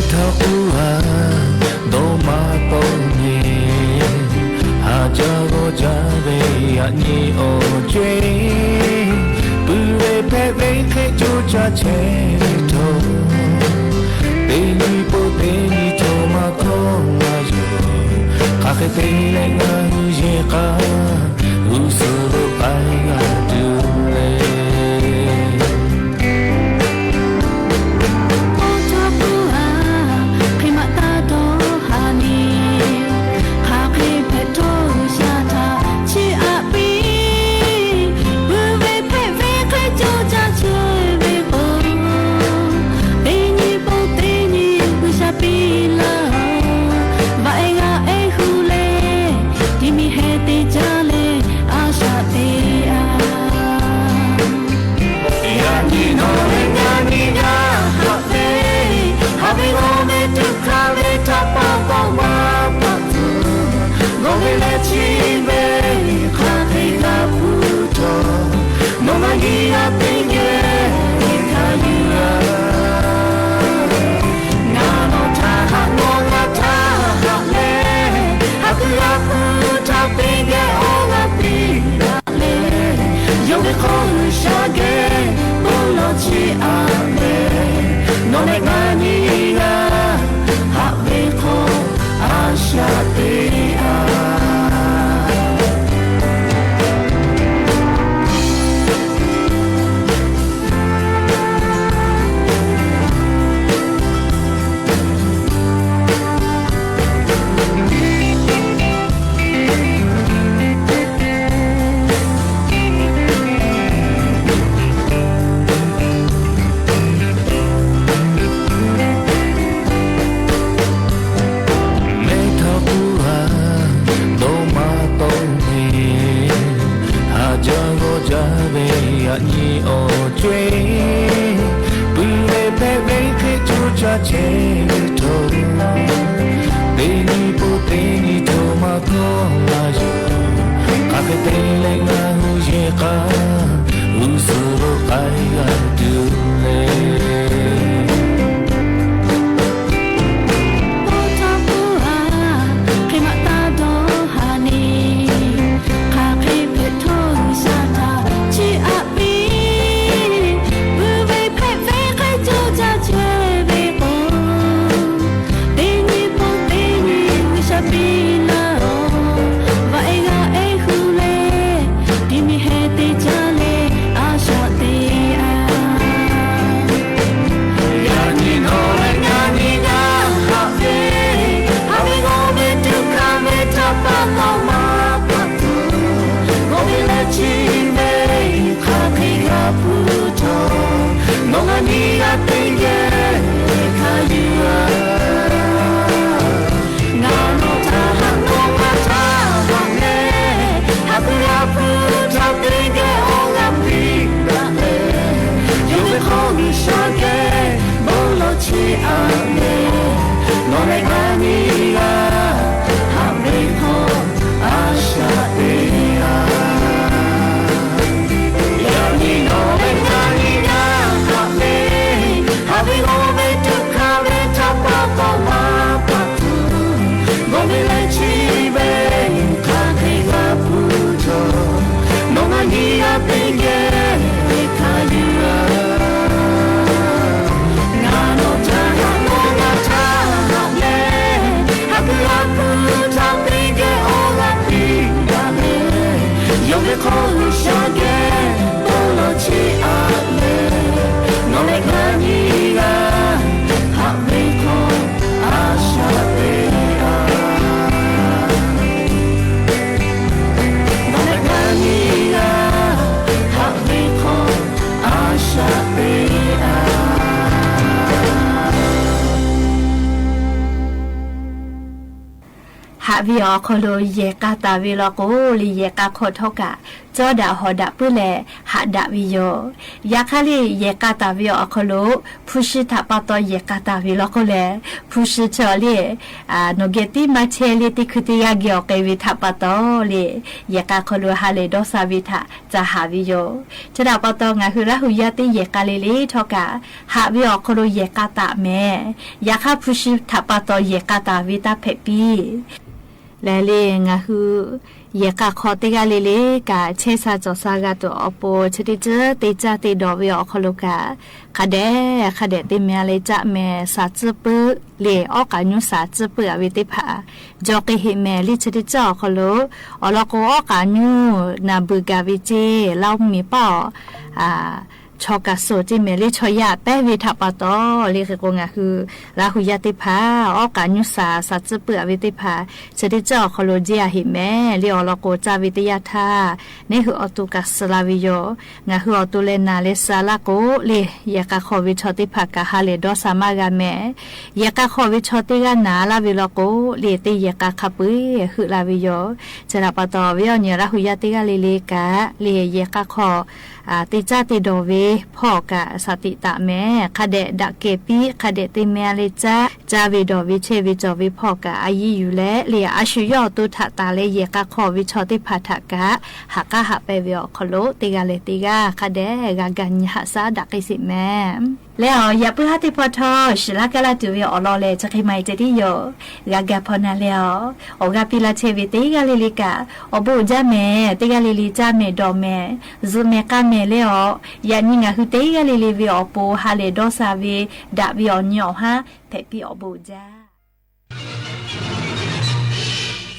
ထီၣ်ကူအါ ဒီးမၤပိာ်န့ၣ် ဟးကၠီဂီၤကၠၢ်ဝဲအနံၤအီၣ်ကွ့ ပုၢ်ဝဲၢ်ဖဲးဝဲဃ့ကၠိကၠၢ်ဆဲးထီၣ် သ့ၣ်နံၣ်ပိၢ်သ့ၣ်နံၣ်ထီၣ်မၤခီမၤယီၤ ခါဃဲသ့လဲၣ်ငါဟုယဲၢ်ဃါ ဂုာ်ဆိၣ်လိာ်ပၢ်ဂၤတုၤလဲၣ် အိၣ်ထီၣ်ပူၤဧါ ဖဲးမးတၢ်ဒီးဟါန့ၣ် ခါဃဲဖဲးထီၣ်ယၤထးဆံးအါပံ ပုၢ်ဝဲၢ်ဖဲးဝဲဃ့ကၠိကၠၢ်ဆဲးဝဲပူၤ သ့ၣ်နံၣ်ပိၢ်သ့ၣ်နံၣ်ဂုာ်စၢ်ပံလၢ် ဘၣ်အဲၣ်ဂၤအဲၣ်ဟူလဲၣ် ဒ်မ့ၢ်ဟဲသ့ကၢ်လဲၣ် အါဆၣ်သ့ဧါ ယၤနံၤနီၢ်လၢညါနံၤညါဟးသ့ ဟးသ့ဂီၤမ့ၢ်တုၤခါလၢထးပီၣ်ပီၣ်မၤပာ်သူ ဂီၤမ့ၢ်လဲၤဆံးဝဲ ခါသ့ဂၤဖုထီၣ် နီၢ်မၤနံၤဂၤသ့ၣ်ညါ ခါယုၤဧါ နၤနီၢ်ထးဟးနီၢ်ငါထးဟးလဲၣ် ဟးကုၢ်ဂၤဖုထးသ့ၣ်ညါအီၣ်ဂၤသ့ၣ်ညါ လဲၣ် ယိၤက့ၤခီၣ်ဟုၣ်ဆၢက့ၤ ဘိလီၤဆံးအါလဲၣ် နီၢ်မဲာ်ငါနံၤဂၤ ဟးသ့ခီၣ်အါဆၣ်သ့ဧါ ဟးဝ့ၢ်အီၤခီလိာ် ယဲၢ်ကးတၢ်ဝ့ၢ်လီၤကိးလံ ယဲၢ်ကးခီၣ်ထီၣ်ကး ကၠီဒၣ်ဟီၣ်ဒၣ်ပၢၢ်လဲၣ် ဟးဒၣ်ဝ့ၢ်ယိာ် ယခါလံ ယဲၢ်ကးတၢ်ဝ့ၢ်အီၤခီလိာ် ဖုးရှုထးပာ်တီၤ ယဲၢ်ကးတၢ်ဝ့ၢ်လီၤကိးလဲၣ် ဖုးရှုထၢၣ်လံ နီၣ်ဂဲၤတံ မၤထဲလံ တံခုသ့ၣ်ယါဂ့ၤအီၤကဲဝ့ၢ်ထးပာ်တီၤလံ ယဲၢ်ကးခီလိာ် ဟးလဲၤဒီးစၢ်ဝ့ၢ်ထး တၢ်ဟးဝ့ၢ်ယိာ် ဆၢဒၣ်ပာ်တီၤ ငါဟုလၢဟုယါတ့ ယဲၢ်ကးလံလံထီၣ်ကး ဟးဝ့ၢ်အီၤခီလိာ် ယဲၢ်ကးတၢ်မဲာ် ယခါဖုးရှုထးပာ်တီၤ ယဲၢ်ကးတၢ်ဝ့ၢ်တၢ်ဖဲးပံ လဲၤလံ ငါဟု ယဲၢ်ကးခီတ့ၢ်ဂၤလံလံကး ဆဲးစၢ်ကၠီၣ်စၢ်ဂၤတအိၣ်အပူၤ ဆၢထံၣ်ကၠၢ တ့ၢ်ကၠၢ်တ့ၢ်ဒီးဝ့ၢ်အီၤခီလိာ်ကး ခါဒဲး ခါဒဲးတ့ၢ်မဲာ်လၢကၠၢ် မဲာ်စၢ်စုပၢၢ်လံ အီၣ်ကးညူစၢ်စုပၢၢ်အဝ့ၢ်သ့ၣ်တဖၣ် ယီၤက့ၤဟ့ၣ်မဲာ်လံ ဆၢထံၣ်ကၠၢ်အီၤခီလိာ် အီၤလီၤကိးအီၣ်ကးညူ နၢ်ဘုၣ်ကးဝံၤက့ လၢမ့ၢ်ပာ်အီၤ ဆီကၢ်စိၣ်တ့ၢ်မဲာ်လံ ဆီယါပဲဝ့ၢ်ထးပာ်တီၤလံ ဃ့ၢ်ကိး ငါဟု လၢဟုယါတ့ၢ်ဖး အီၣ်ကးညူစၢ် စၢ်စုပၢၢ်အဝ့ၢ်သ့ၣ်တဖၣ် ဆၢထံၣ်ကၠၢ်အီၤခီလိာ် ကၠၢ်ဟ့ၣ်မဲာ်လံ အီၤလီၤကိး ကၠၢ်ဝ့ၢ်တ့ၢ်ယါထး န့ၣ်ဟုအီၤတူၢ်ကးစၢ်လၢဝ့ၢ်ယိာ် ငါဟုအီၤတူၢ်လဲၤနၤလၢစၢ်လၢကိးလံ ယဲၢ်ကးခီဝ့ၢ်ဆီသ့ၣ်တဖၣ်ကး ဟးလဲၤဒီးစၢ်မးဂၤမဲာ် ယဲၢ်ကးခီဝ့ၢ်ဆီတ့ၢ်ဂၤနၤလၢဝ့ၢ်လီၤကိးလံ တ့ၢ်ယဲၢ်ကးခါပှ့ၤဟုလၢဝ့ၢ်ယိာ် ဆၢဒၣ်ပာ်တီၤ ဝ့ၢ်အီၤညီလၢဟုယါတ့ၢ်ဂၤလံလံကး လံ ယဲၢ်ကးခီ တ့ၢ်ကၠၢ်တ့ၢ်ဒီးဝ့ၢ်ဖီၣ်ကး စၢ်တံာ်တာ်မဲာ် ခါဒဲးဒၣ်ကဲၤပံ ခါဒဲးတ့ၢ်မဲာ်လၢကၠၢ် ကၠၢ်ဝ့ၢ်ဒီးဝ့ၢ်ဆဲးဝ့ၢ်ကၠီၣ်ဝ့ၢ်ဖီၣ်ကး အယံၤယုာ်လဲၣ် လံ အါဆူၣ်ယီၣ်အီၤတူၢ်ထးသးလၢ ယဲၢ်ကးခီဝ့ၢ်ဆီသ့ၣ်တဖၣ်ထးကး ဟးကါဟးပဲဝ့ၢ်အီၤခီလိာ် တ့ၢ်ဂၤလဲၤတ့ၢ်ဂၤ ခါဒဲး ဂၤဂၤညါဟးစၢ်ဒၣ်က့ၤစ့ၢ်မဲာ် လဲၤအီၤ ယပုၢ်ဟါသ့ၣ်ဖီထီ ရှုးလၢကါလၢတုၤဝ့ၢ်အီၤလီၤလဲၣ် ဆၢခံမၤအံၤတ့ၢ်ယိာ် ဂၤဂၤဖီနၤလဲၤအီၤ အီၣ်ဂၤပံလၢထဲဝ့ၢ်တ့ၢ်ဂၤလံလံကး အီၣ်ဘိၣ်ဒါမဲာ် တ့ၢ်ဂၤလံလံ ကၠၢ်မဲာ်ဒီးမဲာ် စူၣ်မဲာ်ကါမဲာ်လဲၤအီၤ ယၤနံၤ ငါဟုတ့ၢ်ဂၤလံလံဝ့ၢ်အီၤပူၤ ဟးလဲၤဒီးစၢ်ဝ့ၢ် ဒၣ်ဝ့ၢ်အီၤညီအီၤဟါ ဖဲးပံအီၣ်ဘိၣ်ဒါ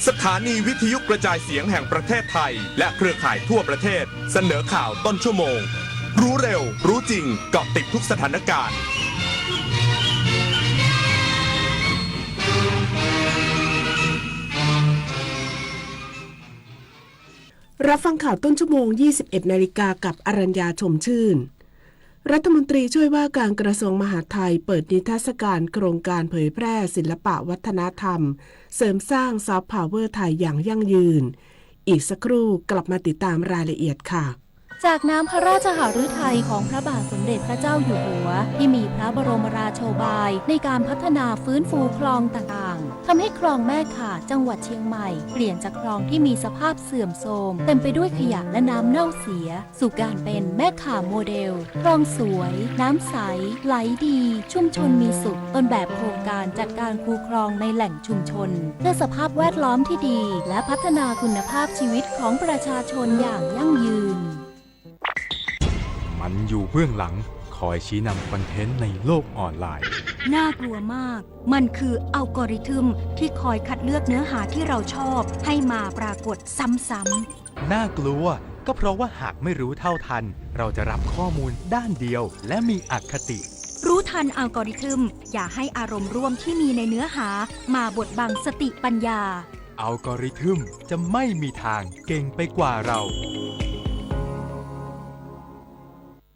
สถานีวิทยุกระจายเสียงแห่งประเทศไทย และเครือข่ายทั่วประเทศ เสนอข่าวต้นชั่วโมง รู้เร็ว รู้จริง เกาะติดทุกสถานการณ์ รับฟังข่าวต้นชั่วโมง ยี่สิบเอ็ดนาฬิกา กับอรัญญา ชมชื่น รัฐมนตรีช่วยว่าการกระทรวงมหาดไทยเปิดนิทรรศการโครงการเผยแพร่ศิลปะวัฒนธรรม เสริมสร้างซอฟต์พาวเวอร์ไทยอย่างยั่งยืน อีกสักครู่กลับมาติดตามรายละเอียดค่ะ จากน้ำพระราชหฤทัยของพระบาทสมเด็จพระเจ้าอยู่หัว ที่มีพระบรมราโชบายในการพัฒนาฟื้นฟูคลองต่างๆ ทำให้คลองแม่ข่าจังหวัดเชียงใหม่ เปลี่ยนจากคลองที่มีสภาพเสื่อมโทรม เต็มไปด้วยขยะและน้ำเน่าเสีย สู่การเป็นแม่ข่าโมเดล คลองสวย น้ำใส ไหลดี ชุมชนมีสุข ต้นแบบโครงการจัดการคูคลองในแหล่งชุมชน เพื่อสภาพแวดล้อมที่ดี และพัฒนาคุณภาพชีวิตของประชาชนอย่างยั่งยืน มันอยู่เบื้องหลัง คอยชี้นำคอนเทนต์ในโลกออนไลน์ น่ากลัวมาก มันคืออัลกอริทึมที่คอยคัดเลือกเนื้อหาที่เราชอบให้มาปรากฏซ้ำๆ น่ากลัว ก็เพราะว่าหากไม่รู้เท่าทัน เราจะรับข้อมูลด้านเดียวและมีอคติ รู้ทันอัลกอริทึม อย่าให้อารมณ์ร่วมที่มีในเนื้อหามาบดบังสติปัญญา อัลกอริทึมจะไม่มีทางเก่งไปกว่าเรา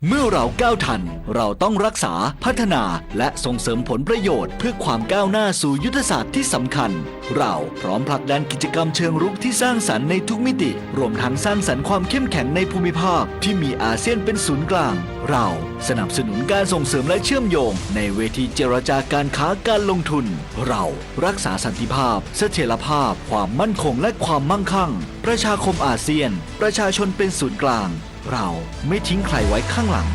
เมื่อเราก้าวทัน เราต้องรักษา พัฒนา และส่งเสริมผลประโยชน์เพื่อความก้าวหน้าสู่ยุทธศาสตร์ที่สำคัญ เราพร้อมผลักดันกิจกรรมเชิงรุกที่สร้างสรรค์ในทุกมิติ รวมทั้งสร้างสรรค์ความเข้มแข็งในภูมิภาคที่มีอาเซียนเป็นศูนย์กลาง เราสนับสนุนการส่งเสริมและเชื่อมโยงในเวทีเจรจาการค้าการลงทุน เรารักษาสันติภาพ เสถียรภาพ ความมั่นคง และความมั่งคั่ง ประชาคมอาเซียน ประชาชนเป็นศูนย์กลาง เราไม่ทิ้งใครไว้ข้างหลัง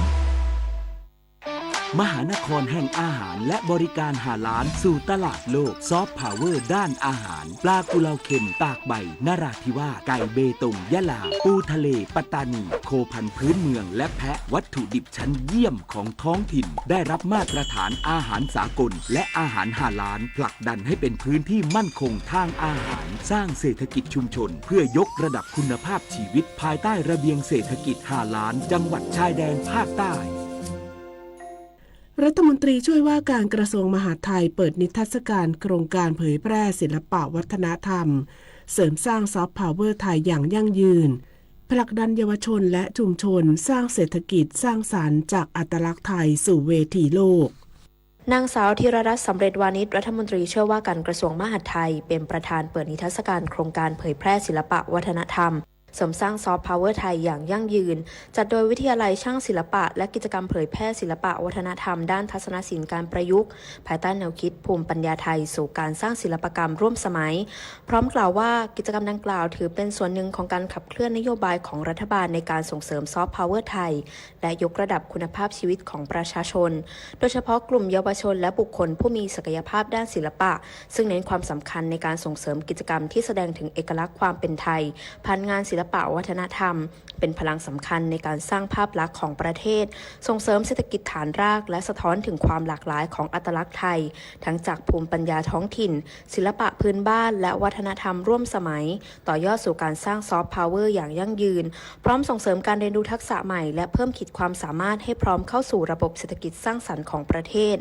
มหานครแห่งอาหารและบริการฮาลาลสู่ตลาดโลก ซอฟต์พาวเวอร์ด้านอาหาร ปลากุเลาเค็มตากใบนราธิวาส ไก่เบตงยะลา ปูทะเลปัตตานี โคพันธุ์พื้นเมืองและแพะ วัตถุดิบชั้นเยี่ยมของท้องถิ่น ได้รับมาตรฐานอาหารสากล และอาหารฮาลาล ผลักดันให้เป็นพื้นที่มั่นคงทางอาหาร สร้างเศรษฐกิจชุมชน เพื่อยกระดับคุณภาพชีวิตภายใต้ระเบียงเศรษฐกิจฮาลาล จังหวัดชายแดนภาคใต้ รัฐมนตรีช่วยว่าการกระทรวงมหาดไทยเปิดนิทรรศการโครงการเผยแพร่ศิลปะวัฒนธรรม เสริมสร้างซอฟต์พาวเวอร์ไทยอย่างยั่งยืน ผลักดันเยาวชนและชุมชนสร้างเศรษฐกิจสร้างสรรค์จากอัตลักษณ์ไทยสู่เวทีโลก นางสาวธีรรัตน์ สำเร็จวานิช รัฐมนตรีช่วยว่าการกระทรวงมหาดไทย เป็นประธานเปิดนิทรรศการโครงการเผยแพร่ศิลปะวัฒนธรรม เสริมสร้างซอฟต์พาวเวอร์ไทยอย่างยั่งยืน จัดโดยวิทยาลัยช่างศิลปะ และกิจกรรมเผยแพร่ศิลปะวัฒนธรรมด้านทัศนศิลป์การประยุกต์ ภายใต้แนวคิดภูมิปัญญาไทยสู่การสร้างศิลปกรรมร่วมสมัย พร้อมกล่าวว่ากิจกรรมดังกล่าวถือเป็นส่วนหนึ่งของการขับเคลื่อนนโยบายของรัฐบาลในการส่งเสริมซอฟต์พาวเวอร์ไทย และยกระดับคุณภาพชีวิตของประชาชน โดยเฉพาะกลุ่มเยาวชนและบุคคลผู้มีศักยภาพด้านศิลปะ ซึ่งเน้นความสำคัญในการส่งเสริมกิจกรรมที่แสดงถึงเอกลักษณ์ความเป็นไทย ผ่านงานศิลปะวัฒนธรรม เป็นพลังสำคัญในการสร้างภาพลักษณ์ของประเทศ ส่งเสริมเศรษฐกิจฐานราก และสะท้อนถึงความหลากหลายของอัตลักษณ์ไทย ทั้งจากภูมิปัญญาท้องถิ่น ศิลปะพื้นบ้าน และวัฒนธรรมร่วมสมัย ต่อยอดสู่การสร้างซอฟต์พาวเวอร์อย่างยั่งยืน พร้อมส่งเสริมการเรียนรู้ทักษะใหม่ และเพิ่มขีดความสามารถให้พร้อมเข้าสู่ระบบเศรษฐกิจสร้างสรรค์ของประเทศ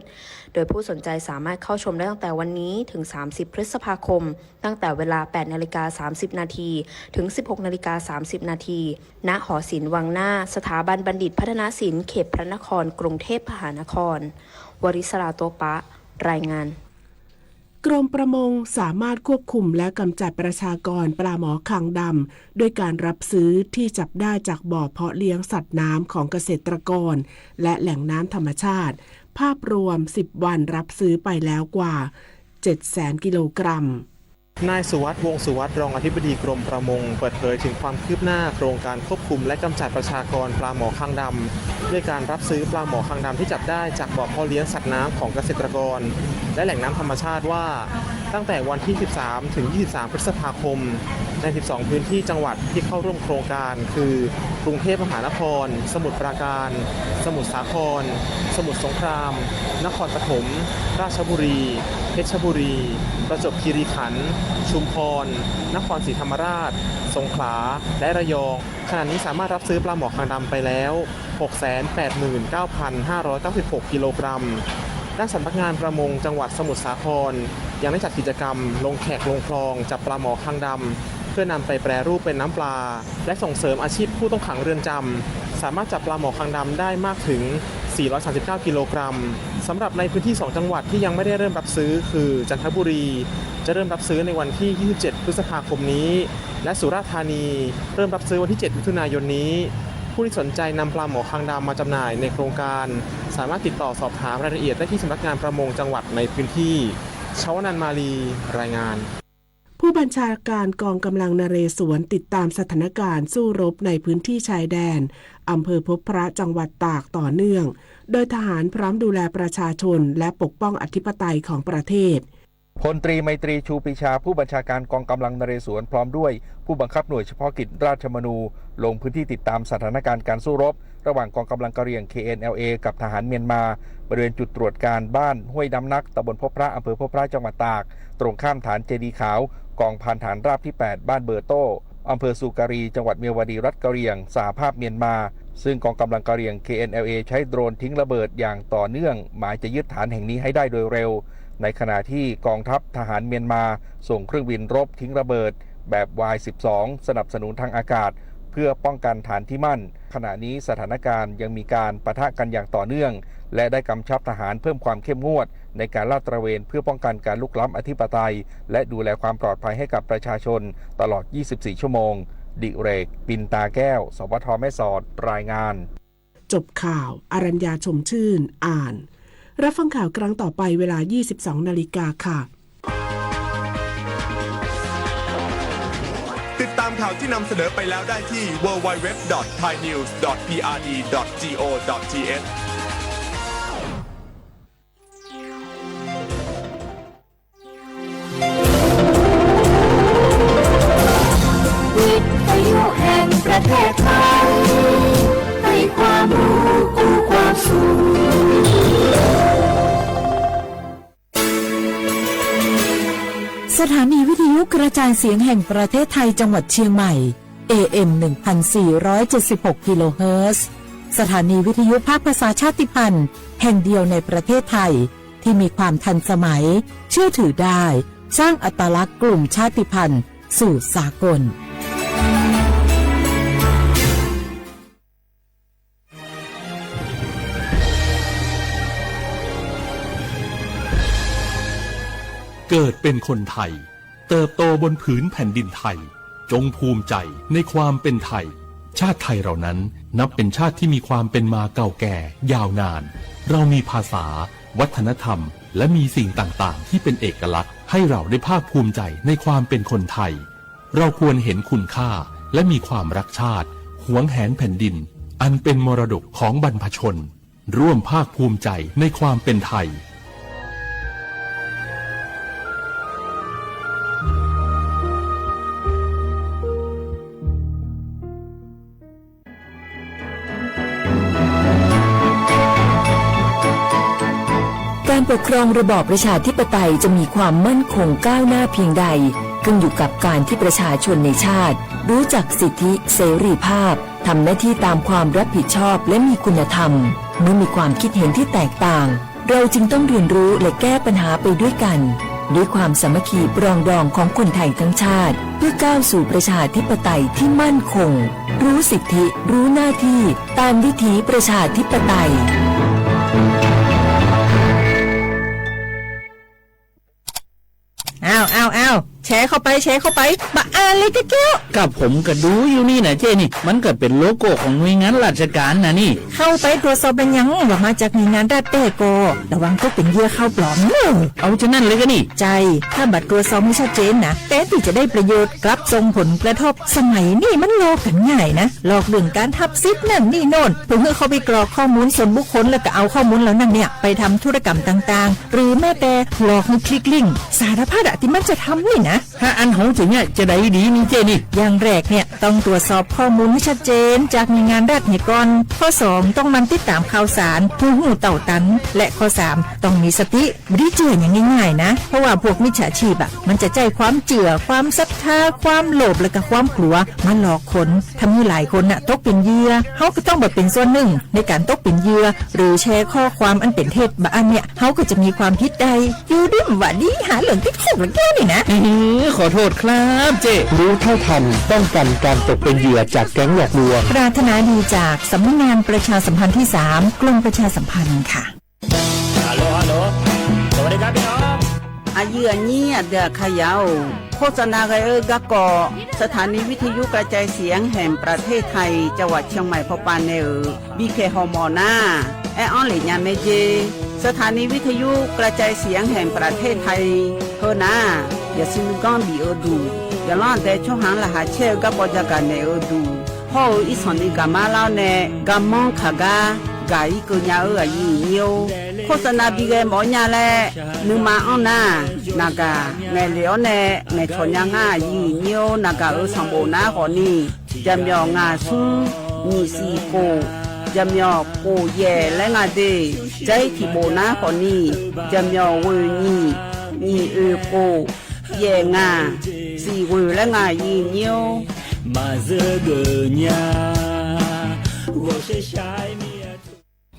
โดยผู้สนใจสามารถเข้าชมได้ตั้งแต่วันนี้ถึงสามสิบพฤษภาคม ตั้งแต่เวลาแปดนาฬิกาสามสิบนาที ถึงสิบหกนาฬิกาสามสิบนาที ณ หอศิลป์วังหน้า สถาบันบัณฑิตพัฒนศิลป์ เขตพระนคร กรุงเทพมหานคร วริศรา โต๊ะปะ รายงาน กรมประมงสามารถควบคุมและกำจัดประชากรปลาหมอคางดำ ด้วยการรับซื้อที่จับได้จากบ่อเพาะเลี้ยงสัตว์น้ำของเกษตรกร และแหล่งน้ำธรรมชาติ ภาพรวมสิบวันรับซื้อไปแล้วกว่าเจ็ดแสนกิโลกรัม นายสุวัสดิ์ วงศ์สุวัสดิ์ รองอธิบดีกรมประมง เปิดเผยถึงความคืบหน้าโครงการควบคุมและกำจัดประชากรปลาหมอคางดำ ด้วยการรับซื้อปลาหมอคางดำที่จับได้จากบ่อเพาะเลี้ยงสัตว์น้ำของเกษตรกร และแหล่งน้ำธรรมชาติว่า ตั้งแต่วันที่สิบสามถึงยี่สิบสามพฤษภาคม ในสิบสองพื้นที่จังหวัดที่เข้าร่วมโครงการ คือ กรุงเทพมหานคร สมุทรปราการ สมุทรสาคร สมุทรสงคราม นครปฐม ราชบุรี เพชรบุรี ประจวบคีรีขันธ์ ชุมพร นครศรีธรรมราช สงขลา และระยอง ขณะนี้สามารถรับซื้อปลาหมอคางดำไปแล้ว หกแสนแปดหมื่นเก้าพันห้าร้อยเก้าสิบหกกิโลกรัม ด้านสำนักงานประมงจังหวัดสมุทรสาคร ยังได้จัดกิจกรรมลงแขกลงคลองจับปลาหมอคางดำ เพื่อนำไปแปรรูปเป็นน้ำปลา และส่งเสริมอาชีพผู้ต้องขังเรือนจำ สามารถจับปลาหมอคางดำได้มากถึง สี่ร้อยสามสิบเก้ากิโลกรัม สำหรับในพื้นที่สองจังหวัดที่ยังไม่ได้เริ่มรับซื้อ คือ จันทบุรี จะเริ่มรับซื้อในวันที่ยี่สิบเจ็ดพฤษภาคมนี้ และสุราษฎร์ธานี เริ่มรับซื้อวันที่เจ็ดมิถุนายนนี้ ผู้ที่สนใจนำปลาหมอคางดำมาจำหน่ายในโครงการ สามารถติดต่อสอบถามรายละเอียดได้ที่สำนักงานประมงจังหวัดในพื้นที่ ชวนันท์ มาลี รายงาน ผู้บัญชาการกองกำลังนเรศวรติดตามสถานการณ์สู้รบในพื้นที่ชายแดน อำเภอพบพระ จังหวัดตากต่อเนื่อง โดยทหารพร้อมดูแลประชาชนและปกป้องอธิปไตยของประเทศ พลตรีไมตรี ชูปรีชา ผู้บัญชาการกองกำลังนเรศวร พร้อมด้วยผู้บังคับหน่วยเฉพาะกิจราชมนู ลงพื้นที่ติดตามสถานการณ์การสู้รบ ระหว่างกองกำลังกะเหรี่ยง เคเอ็นแอลเอ กับทหารเมียนมา บริเวณจุดตรวจการบ้านห้วยน้ำนัก ตำบลพบพระ อำเภอพบพระ จังหวัดตาก ตรงข้ามฐานเจดีย์ขาว กองพันทหารราบที่แปด บ้านเบอร์โต้ อำเภอสุการี จังหวัดเมียวดี รัฐกะเหรี่ยงสหภาพเมียนมา ซึ่งกองกำลังกะเหรี่ยง เคเอ็นแอลเอ ใช้โดรนทิ้งระเบิดอย่างต่อเนื่อง หมายจะยึดฐานแห่งนี้ให้ได้โดยเร็ว ในขณะที่กองทัพทหารเมียนมา ส่งเครื่องบินรบทิ้งระเบิดแบบ วาย สิบสอง สนับสนุนทางอากาศ เพื่อป้องกันฐานที่มั่น ขณะนี้สถานการณ์ยังมีการปะทะกันอย่างต่อเนื่อง และได้กำชับทหารเพิ่มความเข้มงวดในการลาดตระเวนเพื่อป้องกันการรุกล้ำอธิปไตย และดูแลความปลอดภัยให้กับประชาชนตลอด ยี่สิบสี่ ชั่วโมง ดิเรก ปินตาแก้ว สวท แม่สอด รายงาน จบข่าว อรัญญา ชมชื่น อ่าน รับฟังข่าวครั้งต่อไปเวลา ยี่สิบสอง นาฬิกาค่ะ ติดตามข่าวที่นำเสนอไปแล้วได้ที่ ดับเบิลยู ดับเบิลยู ดับเบิลยู ดอท ไทยนิวส์ ดอท พีอาร์ดี ดอท จีโอ ดอท ทีเอช วิทยุแห่งประเทศไทย ให้ความรู้คู่ความสุข สถานีวิทยุกระจายเสียงแห่งประเทศไทยจังหวัดเชียงใหม่ เอเอ็ม หนึ่งพันสี่ร้อยเจ็ดสิบหก กิโลเฮิรตซ์ สถานีวิทยุภาคภาษาชาติพันธุ์แห่งเดียวในประเทศไทย ที่มีความทันสมัย เชื่อถือได้ สร้างอัตลักษณ์กลุ่มชาติพันธุ์สู่สากล เกิดเป็นคนไทย เติบโตบนผืนแผ่นดินไทย จงภูมิใจในความเป็นไทย ชาติไทยเรานั้นนับเป็นชาติที่มีความเป็นมาเก่าแก่ยาวนาน เรามีภาษา วัฒนธรรม และมีสิ่งต่างๆ ที่เป็นเอกลักษณ์ ให้เราได้ภาคภูมิใจในความเป็นคนไทย เราควรเห็นคุณค่า และมีความรักชาติ หวงแหนแผ่นดิน อันเป็นมรดกของบรรพชน ร่วมภาคภูมิใจในความเป็นไทย การปกครองระบอบประชาธิปไตยจะมีความมั่นคงก้าวหน้าเพียงใด ขึ้นอยู่กับการที่ประชาชนในชาติ รู้จักสิทธิเสรีภาพ ทำหน้าที่ตามความรับผิดชอบและมีคุณธรรม เมื่อมีความคิดเห็นที่แตกต่าง เราจึงต้องเรียนรู้และแก้ปัญหาไปด้วยกัน ด้วยความสามัคคีปรองดองของคนไทยทั้งชาติ เพื่อก้าวสู่ประชาธิปไตยที่มั่นคง รู้สิทธิ รู้หน้าที่ ตามวิถีประชาธิปไตย อ้าว อ้าว อ้าว แชร์เข้าไป แชร์เข้าไป บ่อ่านเลยกะเจ๊า กะผมกะดูอยู่นี่นะเจ๊นี่ มันกะเป๋นโลโก้ของหน่วยงานราชการนะนี่ เข้าไปตรวจสอบเป๋นหยัง ว่ามาจากหน่วยงานรัฐแต๊ก่อ ระวังตกเป๋นเหยื่อข่าวปลอมเน่อ เอาจานั้นเลยกะนี่ ใจ้ ถ้าบ่ตรวจสอบหื้อชัดเจนนะ แทนตี้จะได้ประโยชน์ กลับส่งผลกระทบ สมัยนี้มันหลอกกั๋นง่ายนะ หลอกเรื่องก๋านฮับสิทธิ์นั่นนี่โน่น เปื้อหื้อเข้าไปกรอกข้อมูลส่วนบุคคล แล้วกะเอาข้อมูลเหล่านั้นเนี่ย ไปทำธุรกรรมต่างๆ หรือแม้แต่หลอกหื้อคลิกลิงก์ สารพัดอะตี้มันจะทำนี่นะ ถ้าอั้นเฮาจะเยียะจาใดดีนี่เจ๊นี่ อย่างแรกเนี่ย ต้องตรวจสอบข้อมูลหื้อชัดเจนจากหน่วยงานรัฐเหียก่อน ข้อสอง ต้องหมั่นติดต๋ามข่าวสาร หื้อฮู้เต้าตัน และข้อสาม ต้องมีสติ บ่ดีเจื้ออย่างง่ายๆ นะ เพราะว่าพวกมิจฉาชีพอะ มันจะใจ๊ความเจื้อ ความศรัทธา ความโลภ และกะความกลัว มาหลอกคน ทำหื้อหลายคนน่ะ ตกเป๋นเหยื่อ เฮากะต้องบ่เป๋นส่วนนึ่งในก๋านตกเป๋นเหยื่อ หรือแชร์ข้อความอันเป๋นเท็จ บ่อั้นเนี่ย เฮากะจะมีความผิดได้ อยู่ดีบ่ดี หาเรื่องติดคุกละแกนี่นะ เฮ้อ ขอโทษครับเจ๊ รู้เท่าทัน ป้องกันการตกเป็นเหยื่อจากแก๊งหลอกลวง ปรารถนาดีจากสำนักงานประชาสัมพันธ์ที่สาม กรมประชาสัมพันธ์ค่ะ ฮัลโหล ฮัลโหล สวัสดีครับพี่น้อง อะยืออะยี้ อะเดืออะขยาย โฆษณากั๋นเอ๊อะ ก๊ะก่อ สถานีวิทยุกระจายเสียงแห่งประเทศไทย จังหวัดเชียงใหม่ พอปาน แนเอ๋อ บีเค ฮอมอนา แออ้อนเหละยาแม่เจ สถานีวิทยุกระจายเสียงแห่งประเทศไทย เฮอนา อย่าซินก้องบีเอ๋อดู อย่าล่องแตช่องหางรหัสแช่ก๊ะปอจะกั๋นแนเอ๋อดู พ่อเอ๋อ อี้สองนี้กามาเล่าแน กำม้องขาก๊ะ ก๋าอี้เกอญาเอ๊อะ อะยืออะยี้ โฆษณาบีแกหมอญาแล นึงมาอ้อนนา นากา แหน่เหลียวแน แหน่ถอนยาง่า อะยืออะยี้ นากาเอ๋อ สองโบ๋นาขอนี้ จะเหมียว งา สุ้ง หยี่ สี่ โก๋ จะเหมียว โก๋ แหย่ และ งา เด ใจ๊ถี่โบ๋นาขอนี้ จะเหมียว เว่ย หยี่ หยี่ เอ่อ โก๋ แหย่ งา สี่ เว่ย และ งา อะยืออะยี้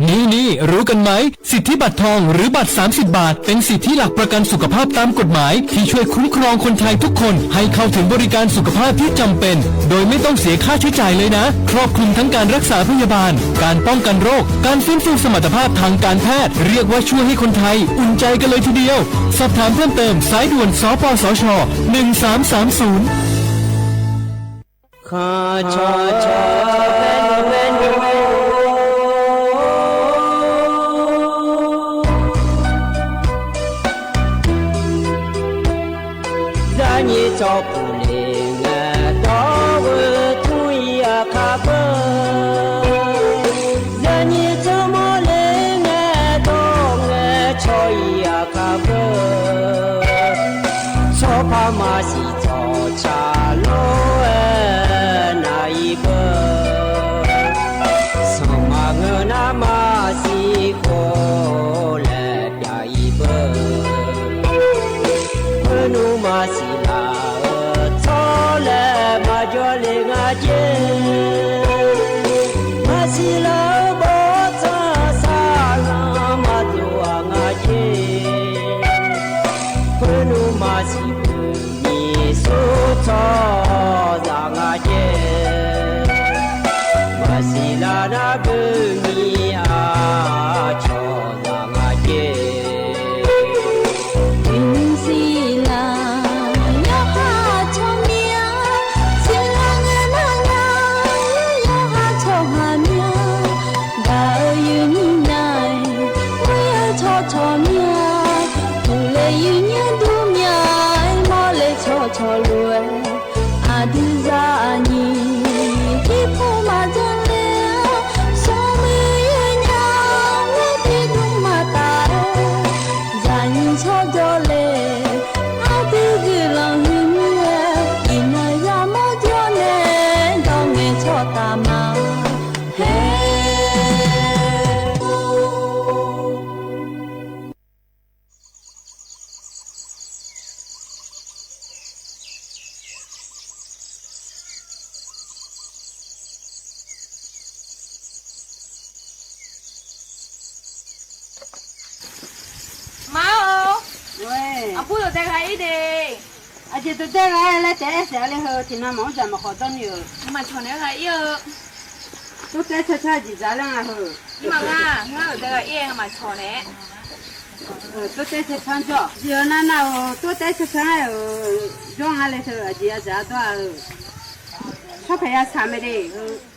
นี่ นี่ รู้กันไหม สิทธิบัตรทองหรือบัตรสามสิบบาท เป็นสิทธิหลักประกันสุขภาพตามกฎหมาย ที่ช่วยคุ้มครองคนไทยทุกคนให้เข้าถึงบริการสุขภาพที่จำเป็น โดยไม่ต้องเสียค่าใช้จ่ายเลยนะ ครอบคลุมทั้งการรักษาพยาบาล การป้องกันโรค การฟื้นฟูสมรรถภาพทางการแพทย์ เรียกว่าช่วยให้คนไทยอุ่นใจกันเลยทีเดียว สอบถามเพิ่มเติม สายด่วน สปสช หนึ่งสามสามศูนย์ မါအိၣ် အပူၤ တၢ်တဲဂၤအံၤဒၣ် အက့ၤတၢ်တဲဂၤလၢတအဲၣ်စၢၤလၢဟၢ ထံၣ်နၤမၤအိၣ်စၢ်မၤခီဒီနံၤဧၢ မၤဆီၣ်န့ၢ်ဂၤအံၤဧၢ တိတဲဆၢဆၢ ကံၣ်စၢ်လၢနၤဧၢ မၤဂၤ ဂၤအိၣ်တဲဂၤအံၤ မၤဆီၣ်န့ၢ် တိတဲဆၢဆၢကၠီ ကံၣ်ဧၢ နၤနၤဧၢ တိတဲဆၢဆၢဧၢ ကၠီ နၤလဲၤဆၢ အကံၣ်အစၢ်အဒိၣ်ဧၢ ဆီၣ်ဖဲယၤဆၣ်မဲာ်ဒၣ်ဧၢ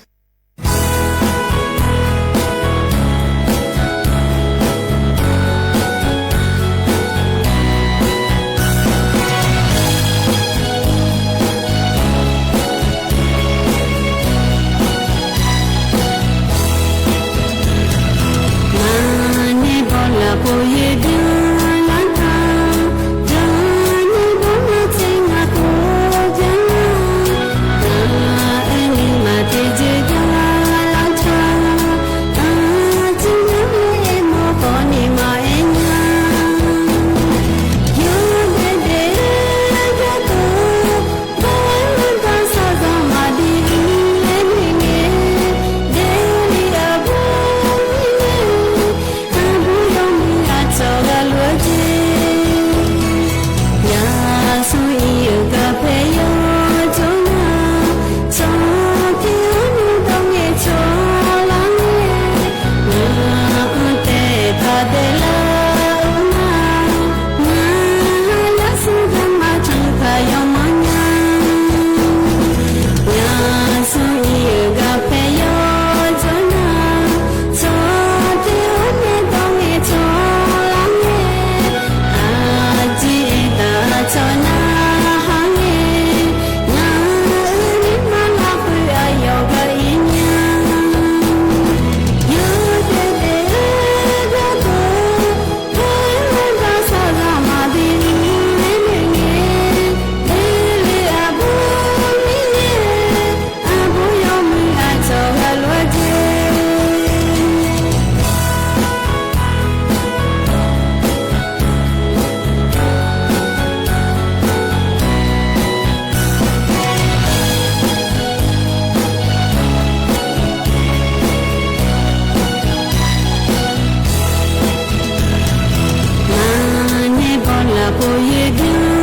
အိၣ်တံ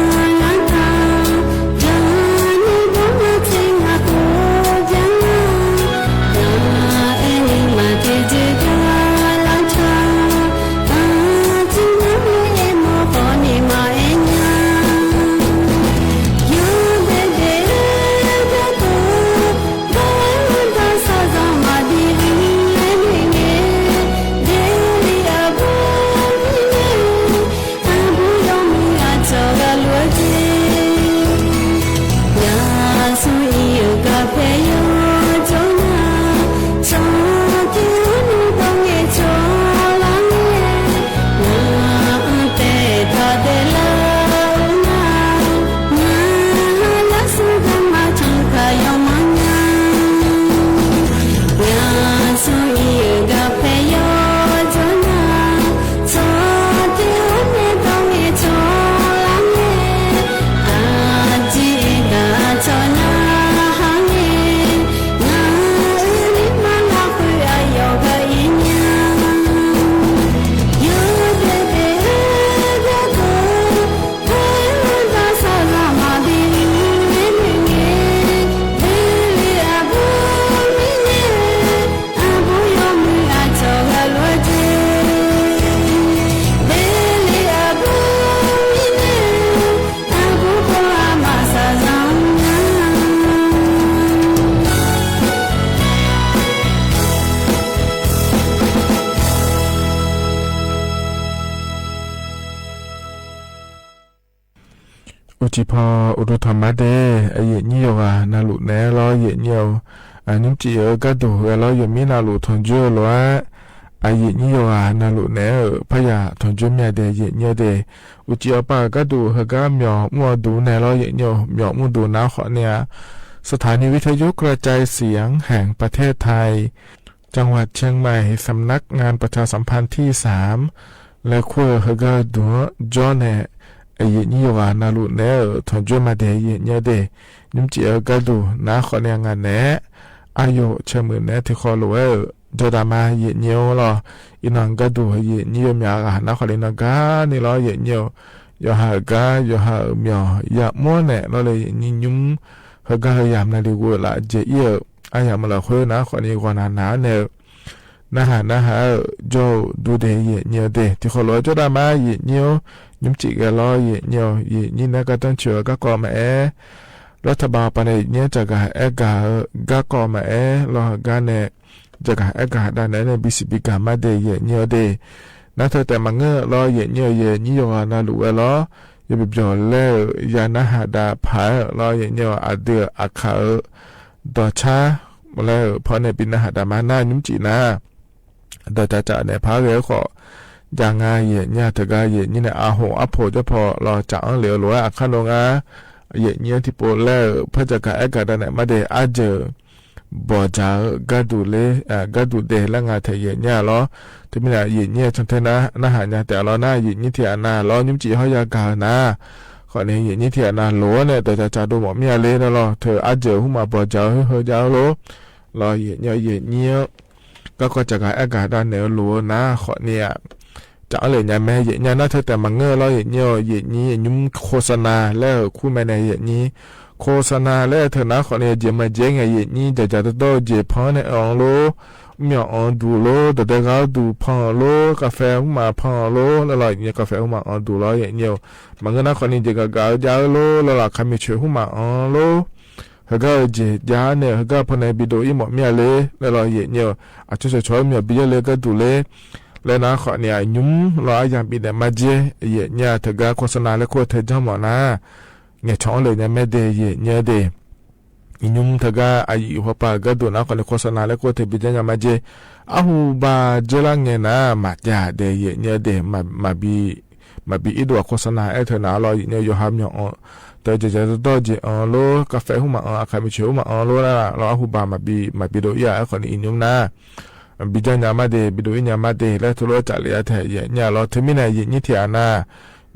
ၢ်ဖီ အိၣ်ဒိၣ်ထီၣ်မးဒဲး အယိၣ်ညိယိၣ်ဂၤ နၢ်လိၣ်နဲလီၤ ယိၣ်ညိဧၢ, အညိၣ်စံးအၢ ကါဒိၣ်ဂဲၤလီၤ ယမ့ၢ်နၢ်လိၣ်ထီၣ်ကၠိလိၤဧါ, အယိၣ်ညိယိၣ်ဂၤ နၢ်လိၣ်နဲဧၢ, ဖးယၢ်ထီၣ်ကၠိမ့ၢ်ဒဲး ယိၣ်ညိဒဲး, အိၣ်စံးအီၤပၢ်ကါဒိၣ် ဟဲကါ မၠီၣ်မူအဒူနဲလီၤ ယိၣ်ညိ မၠီၣ်မူဒူနၤဃီန့ၣ်ဧါ, สถานีวิทยุกระจายเสียงแห่งประเทศไทย จังหวัดเชียงใหม่ สำนักงานประชาสัมพันธ์ที่สาม လဲၤခွဲးဟဲကါဒိၣ်ကၠိန့ၣ်, အယိၣ်ညိယိၣ်ဂၤ နၢ်လိၣ်နဲဧၢ, ထီၣ်ကၠိမ့ၢ်ဒဲး ယိၣ်ညိဒဲး, ညိၣ်စံးအၢ ကါဒိၣ်နၤဃီန့ၣ် အငါနဲ အယိၣ်ဆၢမုၢ်နဲ ထံၣ်ဃီလိာ်ဝဲဧၢ, ဒီးတၢ်မၤ ယိၣ်ညိလီၤ, အံၤနီၢ်ကါဒိၣ် ယိၣ်ညိယိၣ်မၠးဂၤ နၤဃီန့ၣ် နီၢ်ကါန့ၣ်လီၤ ယိၣ်ညိဧၢ, ယိၤဟၣ်ကါ ယိၤဟၣ်မၠီၣ် ယၢ်မူန့ၣ်လီၤလၢ ယိၣ်ညိညိ ဟဲကါဟဲယၢ်မနုၤလံဝဲလၢ အယဲၢ်အံၤဧၢ, အယၢ်မလီၤဃုနၤဃီန့ၣ် ဂီၤနၤနၤန့ၣ် နဟးနဟးဧၢ, ကၠိဒူဒဲး ယိၣ်ညိဒဲး, ထံၣ်ဃီလိာ်ဝဲ ကၠိဒၣ်မး ယိၣ်ညိဧၢ, ညိၣ်စံးဂဲၤလီၤ ယိၣ်ညိဧၢ, ယိၣ်ညိနဲ ကါတၢၢ်ဆၢ ကါကီမးအဲၣ်, လၢထးဘၣ်ပၤန့ၣ် ယိၣ်ညိစှၤဂၤအဲၣ်ဂၤဧၢ, ကါကီမးအဲၣ်လီၤ ဟဲကါန့ၣ်, စှၤဂၤအဲၣ်ဂၤဒၣ်နဲန့ၣ် ဘံစံးဘံကၤမးဒဲး ယိၣ်ညိဒဲး, နါထၢၣ်တဲာ်မၤငၢၢ်လီၤ ယိၣ်ညိဧၢ, ယိၣ်ညိယိၣ်ဂၤ နၢ်လိၣ်ဝဲလီၤ, ယဘၣ်ဘျီၣ်လဲၣ်ဧၢ, ယၤနဟးဒၣ်ဖးလီၤ ယိၣ်ညိဧၢ, အဒုးအခးဧၢ, ဒီးဆါ လဲၣ်ဧၢ, ဖီန့ၣ် ပနဟးဒၣ်မၤနၤ ညိၣ်စံးနၤ ဒီးကၠးကၠးန့ၣ် ဖးဂ့ၤဃီ, ယၤငါ ယိၣ်ညိတဂၤ ယိၣ်ညိန့ၣ် အဟိၣ်အဖိးကၠိဖီလီၤ ကၠးအီၤလၢအလိၤဝဲ အခါနီၢ်ဂၤ, ယိၣ်ညိထံၣ်ပိာ်လဲၣ်ဧၢ, ဖဲစှၤဂၤအဲၣ်ဂၤဒၣ်နဲမးဒဲး အါယၢၢ် ဘီၣ်စၢ်ဧၢ, ကါဒိၣ်လဲၣ်, ကါဒိၣ်ဒဲးလၢငါထဲယိၣ်ညိလီၤ, တမ့ၢ်လၢ ယိၣ်ညိဆၢထဲနၤဟးညါတဲလီၤနၤ, ယိၣ်ညိထံၣ်အနၤလီၤ, ညိၣ်စံးဟီယၤဂၤနၤ, ဃီန့ၣ် ယိၣ်ညိထံၣ်အနၤလိၤန့ၣ် ဒီးကၠးကၠးဒိၣ်မးမ့ၢ်အလ့လီၤ, ထဲအါယၢၢ်ဟုမးဘီၣ်စၢ်ဧၢ ဟဲယၤလိၤ လီၤ ယိၣ်ညိ ယိၣ်ညိဧၢ, ကါကီစှၤဂၤအဲၣ်ဂၤဒၣ်နဲလိၤနၤ ဃီန့ၣ်ဧါ, ကၠးအီၤလၢညါမ့ၢ် ယိၣ်ညိ နါထၢၣ်တဲာ်မၤငၢၢ်လီၤ ယိၣ်ညိဧၢ, ယိၣ်ညိ ယိၣ်ညိ ခိၣ်စနၤလဲၣ်ဧၢ ခူမဲန့ၣ် ယိၣ်ညိ, ခိၣ်စနၤလဲၣ် ထဲနၤဃီန့ၣ် ယဲၢ်မၤယဲၢ်ငဲၢ် ယိၣ်ညိ ယၤယၤတဒီယဲၢ်ဖီန့ၣ်အီၤလိၤ, မၠီၣ်အီၤဒူလိၤ, ဒီးဒဲဂၤဒူဖီလိၤ, ကၣ်ဖဲဟုမးဖီလိၤ လီၤလီၤ, ယိၣ်ညိ ကၣ်ဖဲဟုမးအီၤဒူလီၤ ယိၣ်ညိဧၢ, မၤငၢၢ်နၤဃီန့ၣ် ယဲၢ်ဂၤဂၤဧၢ ယၤဧၢလိၤ လီၤလီၤ, အခါမ့ၢ်ဆှဲးဟုမးအီၤလိၤ ဟဲကါဧၢ ယဲၢ်ယၤန့ၣ် ဟဲကါဖီန့ၣ် ဘံဒိၣ်အံၤမးမ့ၢ်အလ့ လီၤလီၤ ယိၣ်ညိဧၢ, အဆိဆိဆိ မၠီၣ်ဘံယဲၢ်လၢကါဒိၣ်လ့ လၢနၤဃီန့ၣ် ညိၣ်လီၤ အယၤဘံဒဲးမၤယဲၢ် ယိၣ်ညိတဂၤ ခိၣ်စနၤလဲၣ် ခိၣ်ထဲယီမးနၤ ငဲၢ်ဆီလၢညါမ့ၢ်ဒဲး ယိၣ်ညိဒဲး, ညိၣ်တဂၤ အယံာ်ဟိုပၤကါဒိၣ်နၤဃီန့ၣ် ခိၣ်စနၤလဲၣ် ခိၣ်ထဲဘံဒဲးညါမၤယဲၢ်, အဟူဘၣ်ယဲၢ်လၢငဲၢ်နၤ မၤယၤဒဲး ယိၣ်ညိဒဲး, မၤဘံ မၤဘံအ့ၣ်ဒိၣ်အခိၣ်စနၤအဲၣ်ထဲနၤလီၤ ယိၣ်ညိ ယိၤဟၣ်မၠီၣ်အီၤ, ဒီးယဲၢ်ယၤတဒီယဲၢ်အီၤလိၤ, ကၣ်ဖဲဟုမးအီၤ အခါမ့ၢ်ဆှဲးဟုမးအီၤလိၤ လီၤလီၤ အဟူဘၣ်မၤဘံ မၤဘံဒိၣ်အံၤဧါ ဃီန့ၣ် အံၤညိၣ်နၤ ဘံဒဲးညါမၤဒဲး ဘံဒိၣ်အံၤညါမၤဒဲး လၢထူလီၤကၠးလံအထဲ ယိၣ်ညိလီၤ ထဲမ့ၢ်န့ၣ် ယိၣ်ညိထံၣ်အနၤ,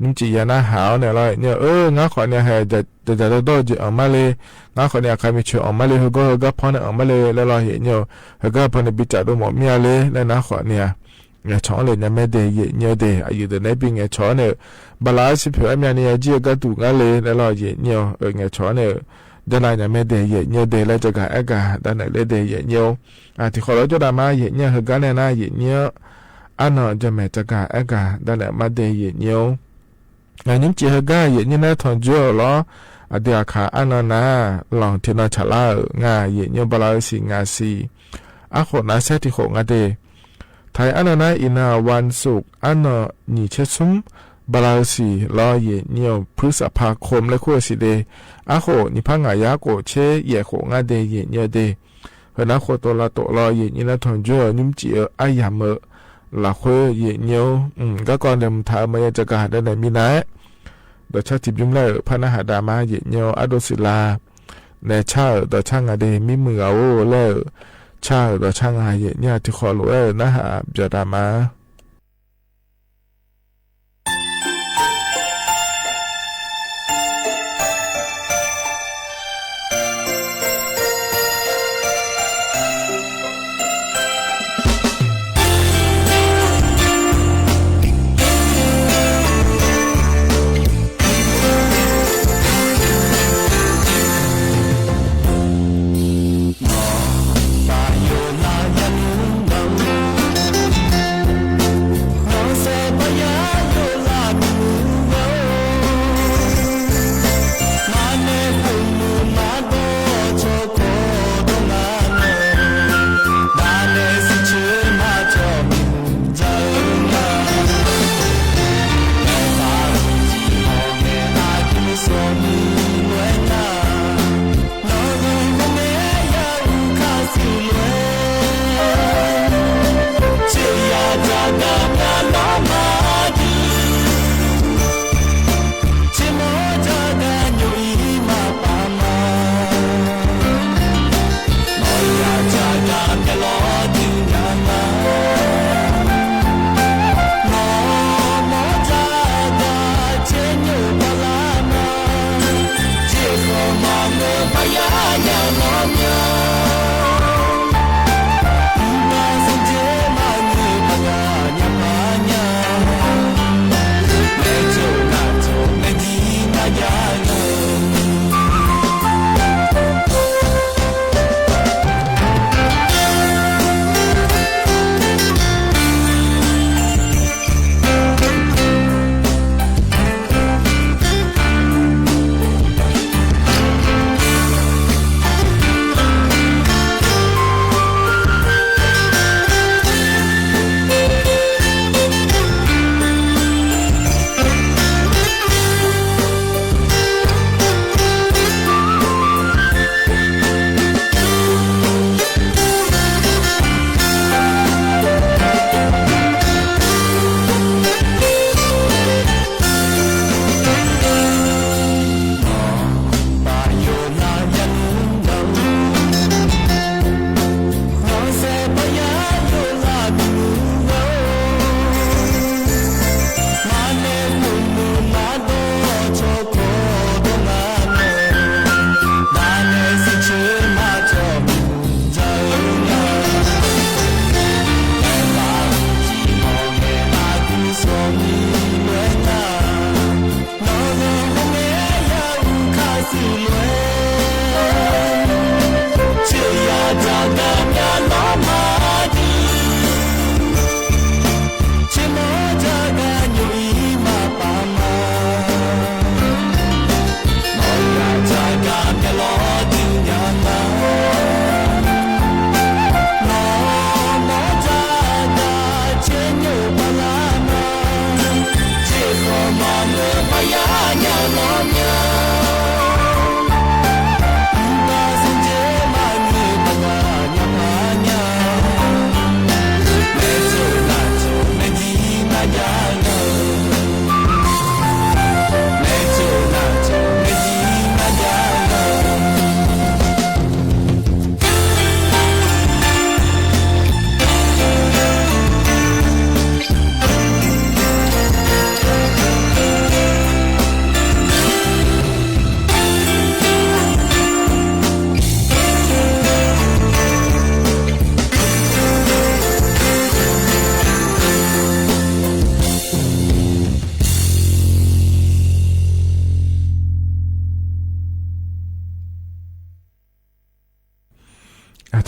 ညိၣ်စံးယၤနၤဟးအီၤန့ၣ်လီၤ ယိၣ်ညိဧၢ, နၤဃီန့ၣ် ဟဲ ယဲၢ်ယၤတဒီယဲၢ်အီၤမၤလ့, နၤဃီန့ၣ် အခါမ့ၢ်ဆှဲးအီၤမၤလ့ ဟဲကါဟဲကါဖီန့ၣ်အီၤမၤလ့ လီၤလီၤ ယိၣ်ညိဧၢ, ဟဲကါဖီန့ၣ် ဘံစၢ်ဒိၣ်မးမ့ၢ်အလ့ လၢနၤဃီန့ၣ်ဧါ ငဲၤဆီလဲၣ် ညါမဲဒဲး ယဲၢ်ညိုဒဲး အယုၢ်ဒၣ်နဲပ့ၤ ငဲၤဆီန့ၣ် ဘၣ်လၢစံးဖဲ အမ့ၢ်န့ၣ် ယဲၢ်ကဲတူၣ်ငါလဲၣ် နဲလီၤ ယဲၢ်ညို အၢ ငဲၤဆီန့ၣ် ဒၣ်လၢညါမဲဒဲး ယဲၢ်ညိုဒဲး လၢတဂၤအဲၣ်ဂၤ ဒၣ်နဲလဲၣ်ဒဲး ယဲၢ်ညို အတံၤဃီလီၤ ကၠီဒၣ်မါ ယဲၢ်ညို ဟဲဂၤနဲၣ်နၤ ယဲၢ်ညို အနီၢ် ကၠီမဲာ်တဂၤအဲၣ်ဂၤ ဒၣ်နဲမါဒဲး ယဲၢ်ညို အညိမ်ကၠံၣ် ဟဲဂၤ ယဲၢ်ညို နဲထွန်ကၠိလီၤ အဒ့အခါ အနီၢ်နၤ လီၤထံနီၢ်ဆးလါဧၢ ငါ ယဲၢ်ညို ဘၣ်လၢစံး ငါစံး အဃိ နဆဲးတံၤဃိး ငါဒဲး ထဲအနီၢ်နၤ အံၤနၤ ဝၣ်သုး အနီၢ်နံၣ်ဆံဆူၣ် ဘၣ်လၢစံးလီၤ ယဲၢ်ညို ဖုစဖါခိၣ် လၢခိၣ်စံးဒဲး အဃိ နံၣ်ဖးငါး ယါကိာ်ဆဲး ယဲၢ်ဃိး ငါဒဲး ယဲၢ်ညိုဒဲး ဟဲနၤ ဃိးတိၤလါတိၤလီၤ ယဲၢ်ညို နဲထွန်ကၠိ ညိမ်ကၠံၣ်ဧၢ အယၤမၢ လၢဃိ ယဲၢ်ညို ကၠီကီၢ်ဒဲး မုၢ်ထါ မၢယဲၢ်တဂၤ ဒၣ်နဲမံနၤ ဒီးဆၣ်ထံဘျုးလဲၣ်ဧၢ ဖးနၢ်ဟးဒၣ်မါ ယဲၢ်ညို အဒိးစံးလၢ နဲဆၣ်ဧၢ ဒီးဆၣ်ငါဒဲး မံမုာ်ဂၤအိၣ်လဲၣ်ဧၢ ဆၣ်ဧၢ ဒီးဆၣ်ငါ ယဲၢ်ညို တံၤဃီလီၤဧၢ နၢ်ဟးဘျီဒၣ်မါ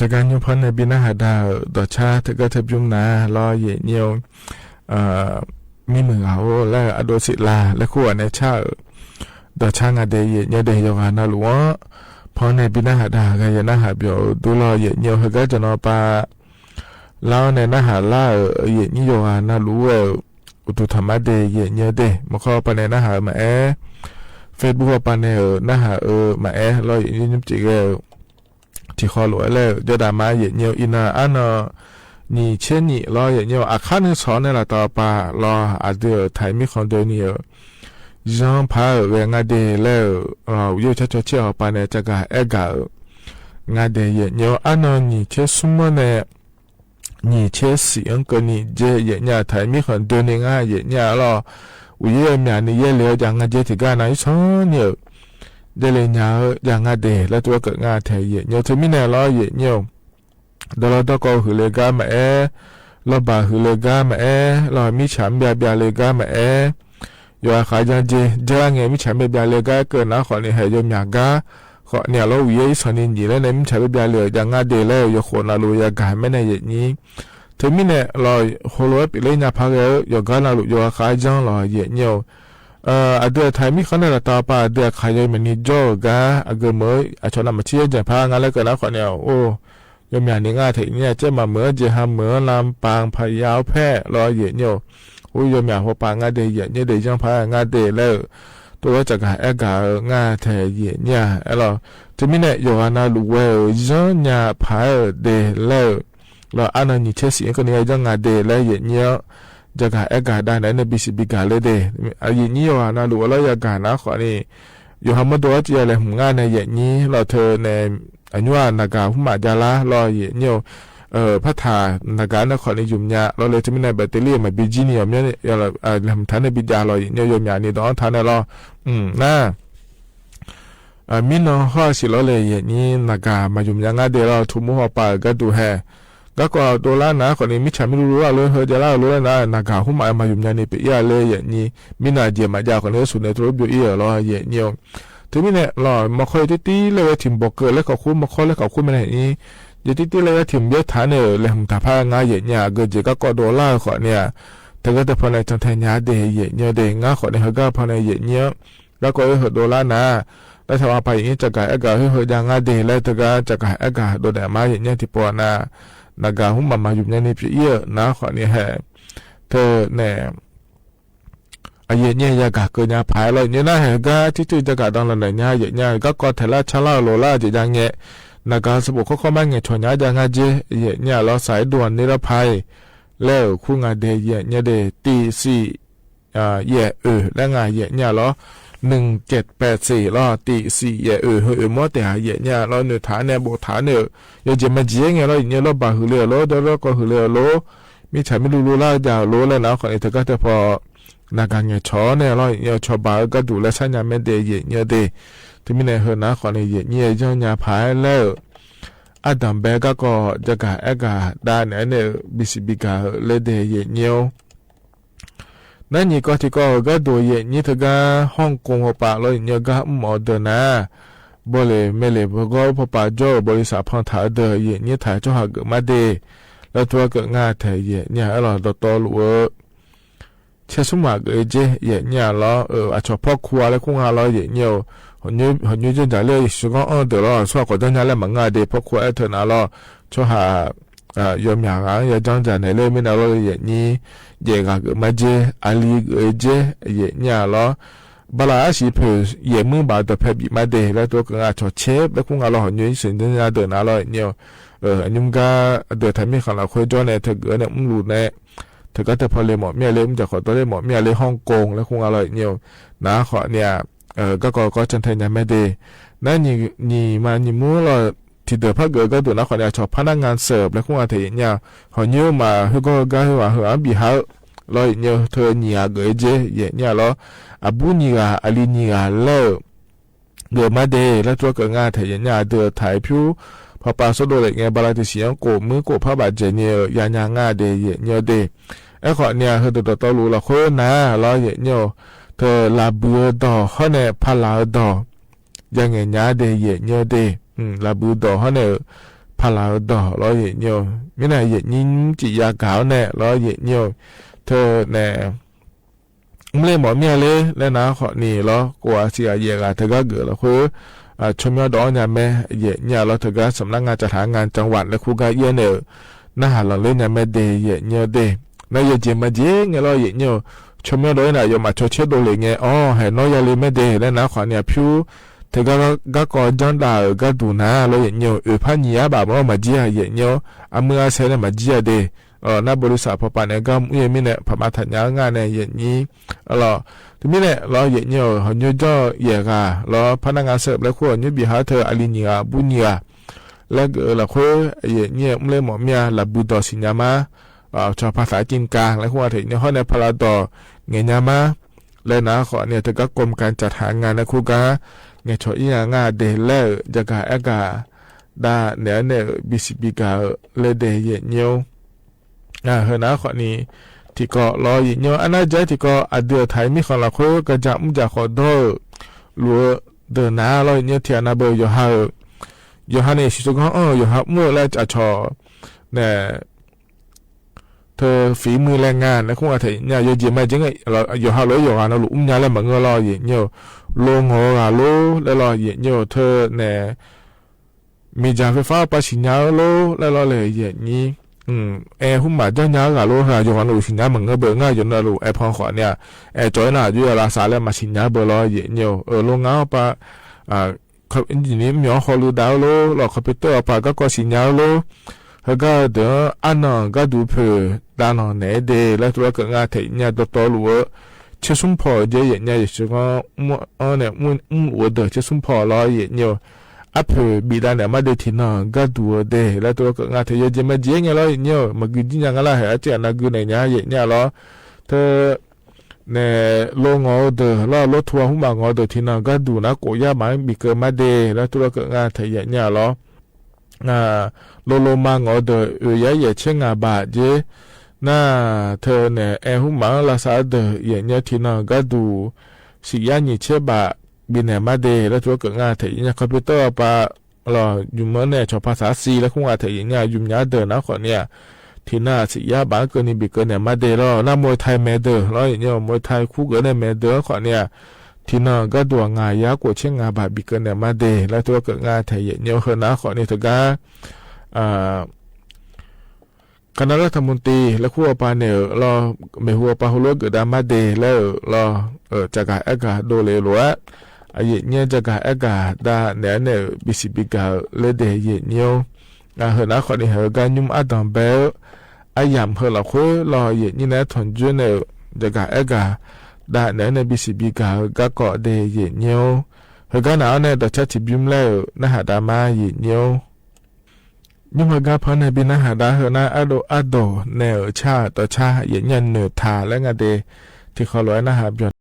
တၢ်ဂၤညိ พร้อม เนย บิณฑบาต เอ่อ ดอกช้า เถิดเกล้าเถิดประชุม นา ลอ เยะเยียว เอ่อ มีเหมือนเขา และอโดสิลา และคู่ เนย ชา เอ่อ ดอกช้า งาเดย์ เยะเยียวเดย์ ยอร์กานาลู พร้อม เนย บิณฑบาต เอ่อ กายนาหาเบียวดู ลอ เยะเยียว เฮอก้า จะนอปา ลาว เนย นาหาล่า เอ่อ เยะเยียว ยอร์กานาลู เอ่อ อุตุธรรมเดย์ เยะเยียวเดย์ มอคอปา เนย นาหา เอ่อ มาแอ เฟซบุ๊กปา เนย เอ่อ นาหา เอ่อ มาแอ ลอ เยะเยียว ยุ้มจิก เอ่อ ตี้คอหลวงแล้ว ยอดดามา เยะเยียว อีนา อ้านอ หนี้เช็คหนี้ ลอ เยะเยียว อาคารหนึ่งสอง เนย ละตอปา ลอ อาเดือไทยมีของเดินนี่ เอ่อ ยังผา เอ่อ แหวงงาเดย์แล้ว เอ่อ เยอะชัดชัดเชื่อปา เนย จะกาแอกา เอ่อ งาเดย์ เยะเยียว อ้านอ หนี้เช็คซุมเมอร์ เนย หนี้เช็คสี่อังเกอร์ หนี้เจ็ด เยะเยียว ไทยมีของเดินนี่ งา เยะเยียว ลอ อุยเยียว เมียนี่ เยียะเหลียว อย่างงาเจ็ด ตี้ก้า นา อีสอง เยียะ เยียะเหลียว อย่างงาเดย์ และตัวเกิดงาแถ เยะเยียว เถิงมี้ เนย ลอ เยะเยียว เดี๋ยวลอ ดอกอ หือเลก้า มาแอ ลอ บ่า หือเลก้า มาแอ ลอ มิจฉา เบียเบียเลก้า มาแอ ยอร์กาขายยังเจ เจอไง มิจฉา เบียเบียเลก้า เกิดนา ขอนี่ แหยอมอยากก้า ขอนี่ ลอ อุยเยียว อีสอง นี่ หนี้แล้ว เนย มิจฉา เบียเบียเล อย่างงาเดย์ แล้ว ยอร์กาขอนาลู ยอร์กาขายแม่ เนย เยะเยียว เถิงมี้ เนย ลอ โฮโล ปิเล่ ยาผา เอ่อ ยอร์กานาลู ยอร์กาขายยัง ลอ เยะเยียว เอ่อ อาเดือไทยมีของ เนย ละตอปา อาเดือขายยัง เมียนี่ ยอร์กา อาเกิดเมอ อาชอนา มาเชียร์ เจ๋งผางา แล้วเกิดนา ขอนี่ โอ้ ยอมอยากนี่ งาแถ เยะเยียว เจ้ามาเมอ เจียงฮา เมอ ลำปาง พะเยา แพร่ ลอ เยะเยียว โอ้ ยอมอยาก หัวปาง งาเดย์ เยะเยียวเดย์ ยังผางาเดย์แล้ว ตัวจะกาแอกา เอ่อ งาแถ เยะเยียว เออ ลอ เถิงมี้ เนย ยอร์กานาลู เอ่อ ยังยาผา เอ่อ เดย์แล้ว ลอ อ้านอ หนี้เช็คสี่อังเกอร์ นี่ ยังงาเดย์ แล้ว เยะเยียว จะกาแอกา ดา เนย เนย บีซีบี กาเลยเดย์ อา เยะเยียว ยอร์กานาลู ลอ ยอร์กา นา ขอนี่ อยู่ฮา เมื่อตัวจะแลหื้องา เนย เยะเยียว ลอ เถิง เนย อายุ นากา หุ้มหมา จาระ ลอ เยะเยียว เอ่อ ผาถา นากา นา ขอนี่ หยุมยา ลอ เลย เถิงมี้ เนย แบตเตอรี่ มา บีจี นี่ ยอมยา นี่ ยาละ เอ่อ แหลมฐาน เนย บีจา ลอ เยะเยียว ยอมยานี่ ต้องฐาน เนย ลอ อืม นา เอ่อ มีน้องฮ้อสิ ลอ เลย เยะเยียว นากา มาหยุมยางาเดย์ ลอ ถูกหมู่ฮ้อปา เอ่อ ก้าดูแฮ ก้าก็ ดอลลาร์ นา ขอนี่ มิจฉา ไม่รู้ รู้ว่า ลอ เฮอ จะเล่า ลอ แล้ว นา นากา หุ้มหมา มาหยุมยานี่ เป๋นอี้เลย เยะเยียว มีนา เจียมายา ขอนี่ สุดในตรูปอยู่อี้ ลอ เยะเยียว เถิงมี้ เนย ลอ มอคอ ตี้ตี้ แล้ว เวที บ่อเกิด แล้ว ขอบคุณ มอคอ แล้ว ขอบคุณ มา ไหน นี่ เยอะตี้ตี้ แล้ว เวที เบียดฐาน เอ่อ แหลมตาผางา เยะเยียว เกิดเจ๋ง ก้าก็ ดอลลาร์ ขอนี่ เถิงก็ แต่พอ เนย จังแถ ยาเดย์ เยะเยียวเดย์ งา ขอนี่ เฮอ ก้า พอ เนย เยะเยียว ก้าก็ เอ่อ เฮอ ดอลลาร์ นา แล้ว ถ้าว่าไป อย่างนี้ จะกาแอกา เฮอ เฮอ ยางาเดย์ แล้ว เถิงก็ จะกาแอกา โดนแดดมา เยะเยียว ตี้ปอนา นากา หุ้มหมา มาหยุมยานี่ เป๋นอี้ นา ขอนี่ แห เถิง เนย อะ เยะเยียว ยากา เกิดยาผาย ลอ เยะเยียว นา แห ก้า ตี้ตี้ จะกา ดังละ เนย ยา เยะเยียว ก้าก็ แถละ ชาละ โลละ เจ๋งยาแงะ นากา สะบก ข้อข้อ มาแงะ ฉ่อยา ยางาเจ เยะเยียว ลอ สายด่วนนิรภัย แล้ว คู่งาเดย์ เยะเยียวเดย์ ตี้สี่ อ่า แยะ เอ่อ และ งา เยะเยียว ลอ หนึ่งเจ็ดแปดสี่ ลอ ตี้สี่ แยะ เอ่อ เฮอ เอ่อ มอ แต่ หา เยะเยียว ลอ เนย ฐาน เนย บ่อฐาน เนย ยอดเจ๋งมาเจ๋งไง ลอ เยะเยียว ลอ บ่า หือเลย ลอ ดอลลาร์ ก็ หือเลย ลอ มิจฉา ไม่รู้ รู้ละ ยา ลอ แล้ว นา ขอนี่ เถิงก็ แต่พอ นากา แงะ ฉ่อ เนย ลอ เยะเยียว ฉ่อ บ่า เอ่อ ก้าดู และ สัญญา แม่เดย์ เยะเยียวเดย์ เถิงมี้ เนย เฮอ นา ขอนี่ เยะเยียว ยางาผาย แล้ว อะ ดัมแบ ก้าก็ จะกาแอกา ดา เนย เนย บีซีบี กา เลยเดย์ เยะเยียว นา หนี้ก็ ตี้ก็ เอ่อ ก้าดู เยะเยียว เถิงก็ ฮ่องกง หัวปา ลอ เยะเยียว ก้า อืม ออเดอร์ นา บ่เลย แม่เหล็ก บ่ก็ หัวปา โจ้ บริษัท พรถา เอ่อ เดย์ เยะเยียว ถ่าย เจ้าหา เกิดมาเดย์ แล้ว ตัวเกิดงาแถ เยะเยียว เออ ลอ ดอตอ หลวง เชษฐศาสตร์ เอ่อ เจ เยะเยียว ลอ เอ่อ อะ ฉ่อ พ่อครัว และ คู่งา ลอ เยะเยียว หอยู หอยู เจ้าจ๋า เล่ สุก้อง เอ่อ เดย์ ลอ สวด ขอเจ้ายา และ หมางาเดย์ พ่อครัว แอดเทิร์น นา ลอ เจ้าหา เอ่อ ยอมอยาก ยาจ้างจ๋า ใน เล่ ไม่ นา ลอ เยะเยียว เยะกา เกิดมาเจ อาลี เอ่อ เจ เยะเยียว ลอ บาลา อาชีพ เผย เยะ มือบ่า เดอะ แผลบ บิมาเดย์ แล้ว ตัวเกิดงา ฉ่อ เชฟ และ คู่งา ลอ หอยู เสนเดนยา เดิน นา ลอ เยะเยียว เอ่อ อะ ยุมก้า เดอะ ไทย มีขัน ละ ค่อย จ้อ ใน เถิงเกิด ใน อุ้มหลู ใน เถิงก็ แต่พอ เลย หมอเมีย เลย มุมจ๋า ขอตัว เลย หมอเมีย เลย ฮ่องกง และ คู่งา ลอ เยะเยียว นา ขอนี่ เอ่อ ก้าก็ ก็ จันทยา แม่เดย์ นา หนี้ หนี้มา หนี้มู ลอ ตี้เดอะ ภาคเกิด ก้าดู นา ขอนี่ ฉ่อ พนักงานเสิร์ฟ และ คู่งา แถ เยะเยียว หอยู มา หื้อก็ ก้า หื้อว่า หื้อว่า บีหา ลอ เยะเยียว เธอ หนี้กา เอ่อ เจ เยะเยียว ลอ อะ บู หนี้กา อาลี หนี้กา แล้ว เกิดมาเดย์ และ ตัวเกิดงาแถ เยะเยียว เดอะ ไทย ผิว พอปา โซโด เหล็ก ไง บาลา ตี้ สี ยังโกะ มือโกะ ผ้าบาดเจ็บ เยอะ ยายางาเดย์ เยะเยียวเดย์ แอคคอร์ด นี่ เฮอ เดอะ ดอตอ หลวง ละ ค่อย นา ลอ เยะเยียว เธอ ลาบือ ดอ ฮ้อ ใน พาลา ดอ ยาแงะยาเดย์ เยะเยียวเดย์ อืม ลาบือ ดอ ฮ้อ ใน เอ่อ ဖးလၢ်အဒိၣ်လီၤ ယဲၢ်ညိၣ်. မ့ၢ်နာ် ယဲၢ်ညိၣ် မ့ၢ်ကံးယၤကၤန့ᣣ်လီၤ ယဲၢ်ညိၣ်. တၢ်နဲၣ် မ့ၢ်လၢမေၣ်မ့ၢ်လၢ လၢနၤခီၣ်နံၣ်လီၤ ကိးဝဲစံးဂ့ၤ ယဲၢ်ဂၤတဂၤဂ့ၤလီၤဃိ ဆိမိၣ်ဒီးညါမ့ၢ် ယဲၢ်ညိၣ်လီၤ တဂၤ စံးနါ ငါစၢ်ထၢၣ် ငါစၢ်ဝၣ် လၢဃုဂၤယဲၢ်န့ၣ် နဟးလီၤလၢညါမ့ၢ်ဒ့ၣ် ယဲၢ်ညိၣ်ဒ့ၣ်. နယဲၢ်က့ၤမၤက့ၤငဲလီၤ ယဲၢ်ညိၣ်. ဆိမိၣ်ဒီးနၤ ယမၤဆိဆ့ဒိၣ်လၢ်ငဲ အိၣ် ဟဲနီၢ်ယၤလၢမ့ၢ်ဒ့ၣ် လၢနၤခီၣ်နံၣ် ဖၠူ တဂၤဂၤကိး ကၠီဒါဧၢ ဂၤဒူၣ်နၤလီၤ ယဲၢ်ညိၣ်. အၢ ဖးညံယၤဘၣ် မ့ၢ်မၤက့ၤ ယဲၢ်ညိၣ်. အမုၢ်အဆဲးန့ၣ် မၤက့ၤဒ့ၣ် နဘိလိစၣ်ဖီပၤန့ၣ် ဂၤမူယဲမ့ၢ်န့ၣ် ဖးမၤထးညါငါန့ၣ် ယဲၢ်ညိၣ်လီၤ. တမ့ၢ်န့ၣ်လီၤ ယဲၢ်ညိၣ် ဟီၣ်ညိၣ်ကၠီ ယဲၢ်ဂၤလီၤ ဖးနါ ငါစၢ် ဘျဲခိၣ် ဟီၣ်ညိၣ်ဘံၣ်ဟးထၢၣ် အလံၤနံၣ်ဂၤ အဘူးနံၣ်ဂၤ လၢဂ့ၤလီၤဃိ ယဲၢ်ညိၣ် မ့ၢ်လၢမေၣ်မ့ၢ် လၢဘုၣ်ဒီးစံးညါမး ဆီဖါသးကံကၤ လၢဃုဂၤထဲန့ၣ် ဟီၣ်န့ၣ် ဖးလၢ်ဒီး ငဲၤညါမး လၢနၤခီၣ်နံၣ် တဂၤကိးမုၢ်ကၢ် စၢ်ထၢၣ် ငါန့ၣ် ဃုဂၤ ငဲၤဆီအံၤ ငါဒ့ၣ်လၢ ယဲၢ်ဂၤအဲၣ်ဂၤ ဒၣ်နဲၣ်န့ၣ် ဘံၣ်စံးဘံၣ်ကၤလၢဒ့ၣ် ယဲၢ်ညိၣ်. ဟဲနၤခီၣ်နံၣ် ထံကီၢ်လီၤ ယဲၢ်ညိၣ် အနၢ်ကဲထံကီၢ် အဒုးအထၢၣ်မံဃီလီၤဃိ ကစၢ်မုၢ်ကၢ်ဃီဒီ လူၤဒၢးနၤလီၤ ယဲၢ်ညိၣ် ထံၣ်အနၢ်ဘၢ ယွၤဟးဧၢ ယွၤဟးန့ၣ် စံးစ့ၢ်ကီး အိၣ် ယွၤဟးမုၢ်လၢအဆီၣ် နဲၣ် ထၢၣ်ဖံးမုၢ်လၢ်ငါန့ၣ် ဃုဂၤထဲန့ၣ် ယဲၢ်က့ၤမၤက့ၤ ယဲၢ်ဟးလီၤ ယွၤဂၤန့ၣ် လူၤအူညါလၢမုၢ်ဂီၤလီၤ ယဲၢ်ညိၣ်. လိၤငီၤဂၤလိၤ လၢလီၤ ယဲၢ်ညိၣ် ထၢၣ်နဲၣ် မ့ၢ်ယၤ ဖဲဖးပှၤစံးညါလိၤ လၢလီၤလၢ ယဲၢ်ညိၣ်. အဲၣ်ဟူမၤကၠီညါဂၤလိၤ ဟး ယွၤဂၤန့ၣ် လူၤစံးညါမုၢ်ဂီၤဘၣ် ငါယဲၢ်န့ၣ် လူၤအဲၣ်ဖီဃီန့ၣ် အဲၣ်ကၠီနၤ ယွၤလၢစးလၢမၤစံးညါဘၣ်လီၤ ယဲၢ်ညိၣ်. အၢ လိၤငါပှၤ အၢ အင်ၣ်ကၠံၣ်နံၣ် မ့ၢ်အီၣ်ဃီလူၤဒၣ်လိၤ လီၤ computer အပှၤ ဂၤကိးစံးညါလိၤ ဟဲဂၤဒၢး အါနီၢ် ဂၤဒူၣ်ဖုး တၢ်နီၢ်နဲၣ်ဒ့ၣ် လၢတရူးကငါထဲယဲၢ်ညိၣ် တီတီလူၤဧၢ ဆ့ဆူဖီၣ် ယဲၢ်ညိၣ် ယဲၢ်ဆ့ကီး မုၢ်အီၣ်န့ၣ် မုၢ်လူၤဒၢး ဆ့ဆူဖီၣ်လီၤ ယဲၢ်ညိၣ်. အဖုးဘံၣ်ဒၣ်နဲၣ်မးဒ့ၣ် ထံၣ်နီၢ် ဂၤဒူၣ်ဧၢဒ့ၣ် လၢတရူးကငါထဲ ယဲၢ်က့ၤမၤက့ၤ ယဲၢ်ညိၣ်လီၤ ယဲၢ်ညိၣ် မၤဂ့ၤဒ်ညါ ငါလၢဟဲအစ့ၣ်အနၢ်ဂ့ၤန့ၣ်ညါ ယဲၢ်ညိၣ်လီၤ ထၢၣ် နဲၣ် လိၤငီၤဒၢးလီၤ လိၤထူဟူမၤငီၤဒၢး ထံၣ်နီၢ် ဂၤဒူၣ်နၤ ကိးယါမး ဘံၣ်ကၢမးဒ့ၣ် လၢတရူးကငါထဲ ယဲၢ်ညိၣ်လီၤ. လိၤလိၤမၤငီၤဒၢး အၢ ယဲၢ်ယဲၢ်ဆ့ငါဘၣ်က့ၤ နၤ ထၢၣ်နဲၣ် အဲၣ်ဟူမၤလၢစးဒၢး ယဲၢ်ညိၣ် ထံၣ်နီၢ် ဂၤဒူၣ် စံးယါနံၣ်ဆ့ဘၣ် ဘံၣ်နဲၣ်မးဒ့ၣ် လၢတရူးကငါထဲ ယဲၢ်ညိၣ် computer အပှၤ လီၤ ယုၢ်မၢန့ၣ် ဆီၣ်ဖါသးစံး လၢဃုဂၤထဲ ယဲၢ်ညိၣ် ယုၢ်ညါဒၢးနၤခီၣ်န့ၣ် ထံၣ်နီၢ် စံးယါဘၣ်ကၢန့ၣ် ဘံၣ်ကၢနဲၣ်မးဒ့ၣ်လီၤ. နၤ မွဲထါမဲာ်ဒၢးလီၤ ယဲၢ်ညိၣ် မွဲထါခူကၢန့ၣ် မဲာ်ဒၢးခီၣ်န့ၣ် ထံၣ်နီၢ် ဂၤဒူၣ်အငါယါ ကိးဆ့ငါဘၣ် ဘံၣ်ကၢနဲၣ်မးဒ့ၣ် လၢတရူးကငါထဲ ယဲၢ်ညိၣ် ဟဲနၤခီၣ်န့ၣ်တဂၤ အၢ ကနၣ်လၢထၢၣ်မူတံ လၢဃုအပှၤန့ၣ်လီၤ မ့ၢ်ဟူအပှၤဟူလိာ်ကဒါမးဒ့ၣ်လၢလီၤ အၢ ကၠီၤကၤအဲၣ်ကၤဒိၣ်လၢလိၤဧါ အယဲၢ်ညိၣ် ကၠီၤကၤအဲၣ်ကၤ ဒၣ်နဲၣ်န့ၣ် ဘံၣ်စံးဘံၣ်ကၤလၢဒ့ၣ် ယဲၢ်ညိၣ်. အၢ ဟဲနၤခီၣ်န့ၣ် ဟဲဂၤညွံးအါဒီးဘဲ အယၣ်ဟဲလီၤဃုလီၤ ယဲၢ်ညိၣ် နဲထီၣ်ကၠိန့ၣ် ကၠီၤကၤအဲၣ်ကၤ ဒၣ်နဲၣ်န့ၣ် ဘံၣ်စံးဘံၣ်ကၤ ဂၤကိးဒ့ၣ် ယဲၢ်ညိၣ်. ဟဲဂၤနၤအီၤန့ၣ် ဒီးဆၢထံၣ်ဘုမလဲၣ် နဟးဒါမး ယဲၢ်ညိၣ် ညိၣ်ဟဲဂၤဖီန့ၣ် ဘံၣ်နဟးဒါ ဟဲနၤအါဒိၣ်အါဒိၣ် နဲၣ်ဆၣ်တီဆၣ် ယဲၢ်ညိၣ် နၢၤထၢၣ်လၢငါဒ့ၣ် ထံၣ်ဃီလိာ်ဝဲ နဟးပၠီၣ်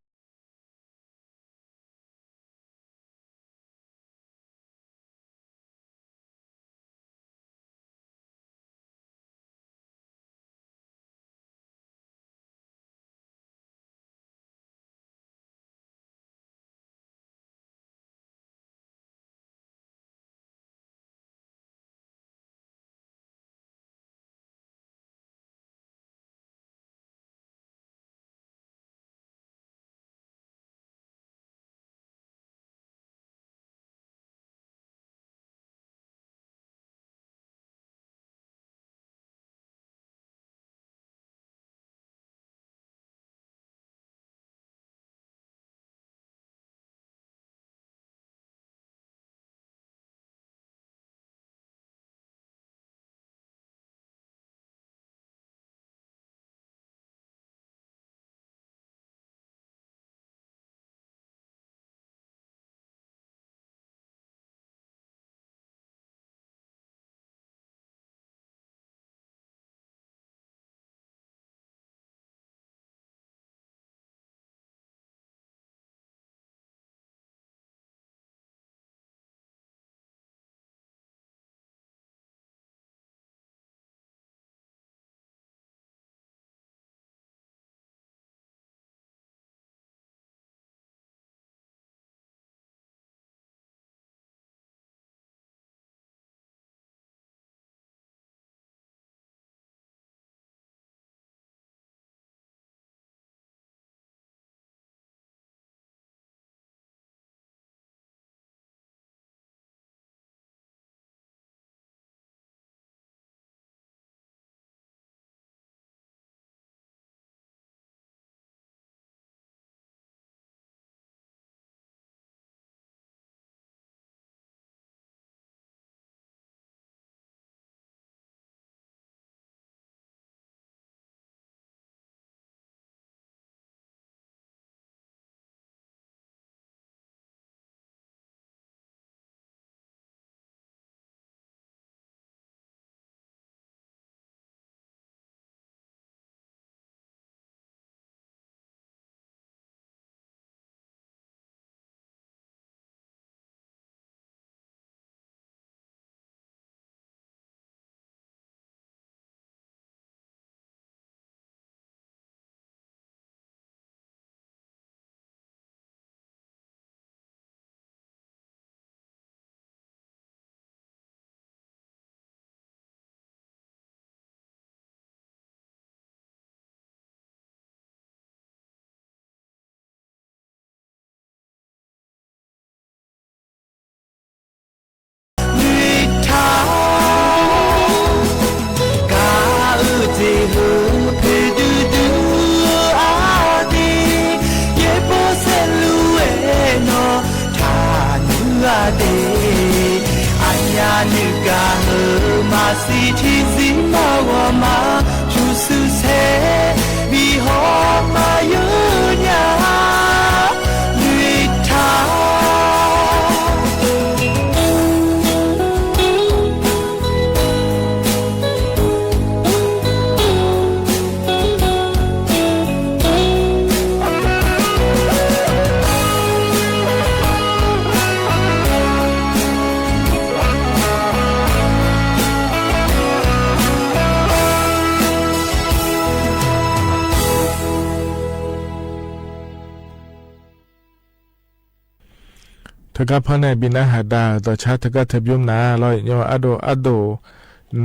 တကးဖဲန့ၣ် ဘီနၢ်ဟးဒါ ဒီးဆၣ်တကးတဘျုးနၤ လီၤယဲၢ်ညိၣ် အဒိၣ်အဒိၣ်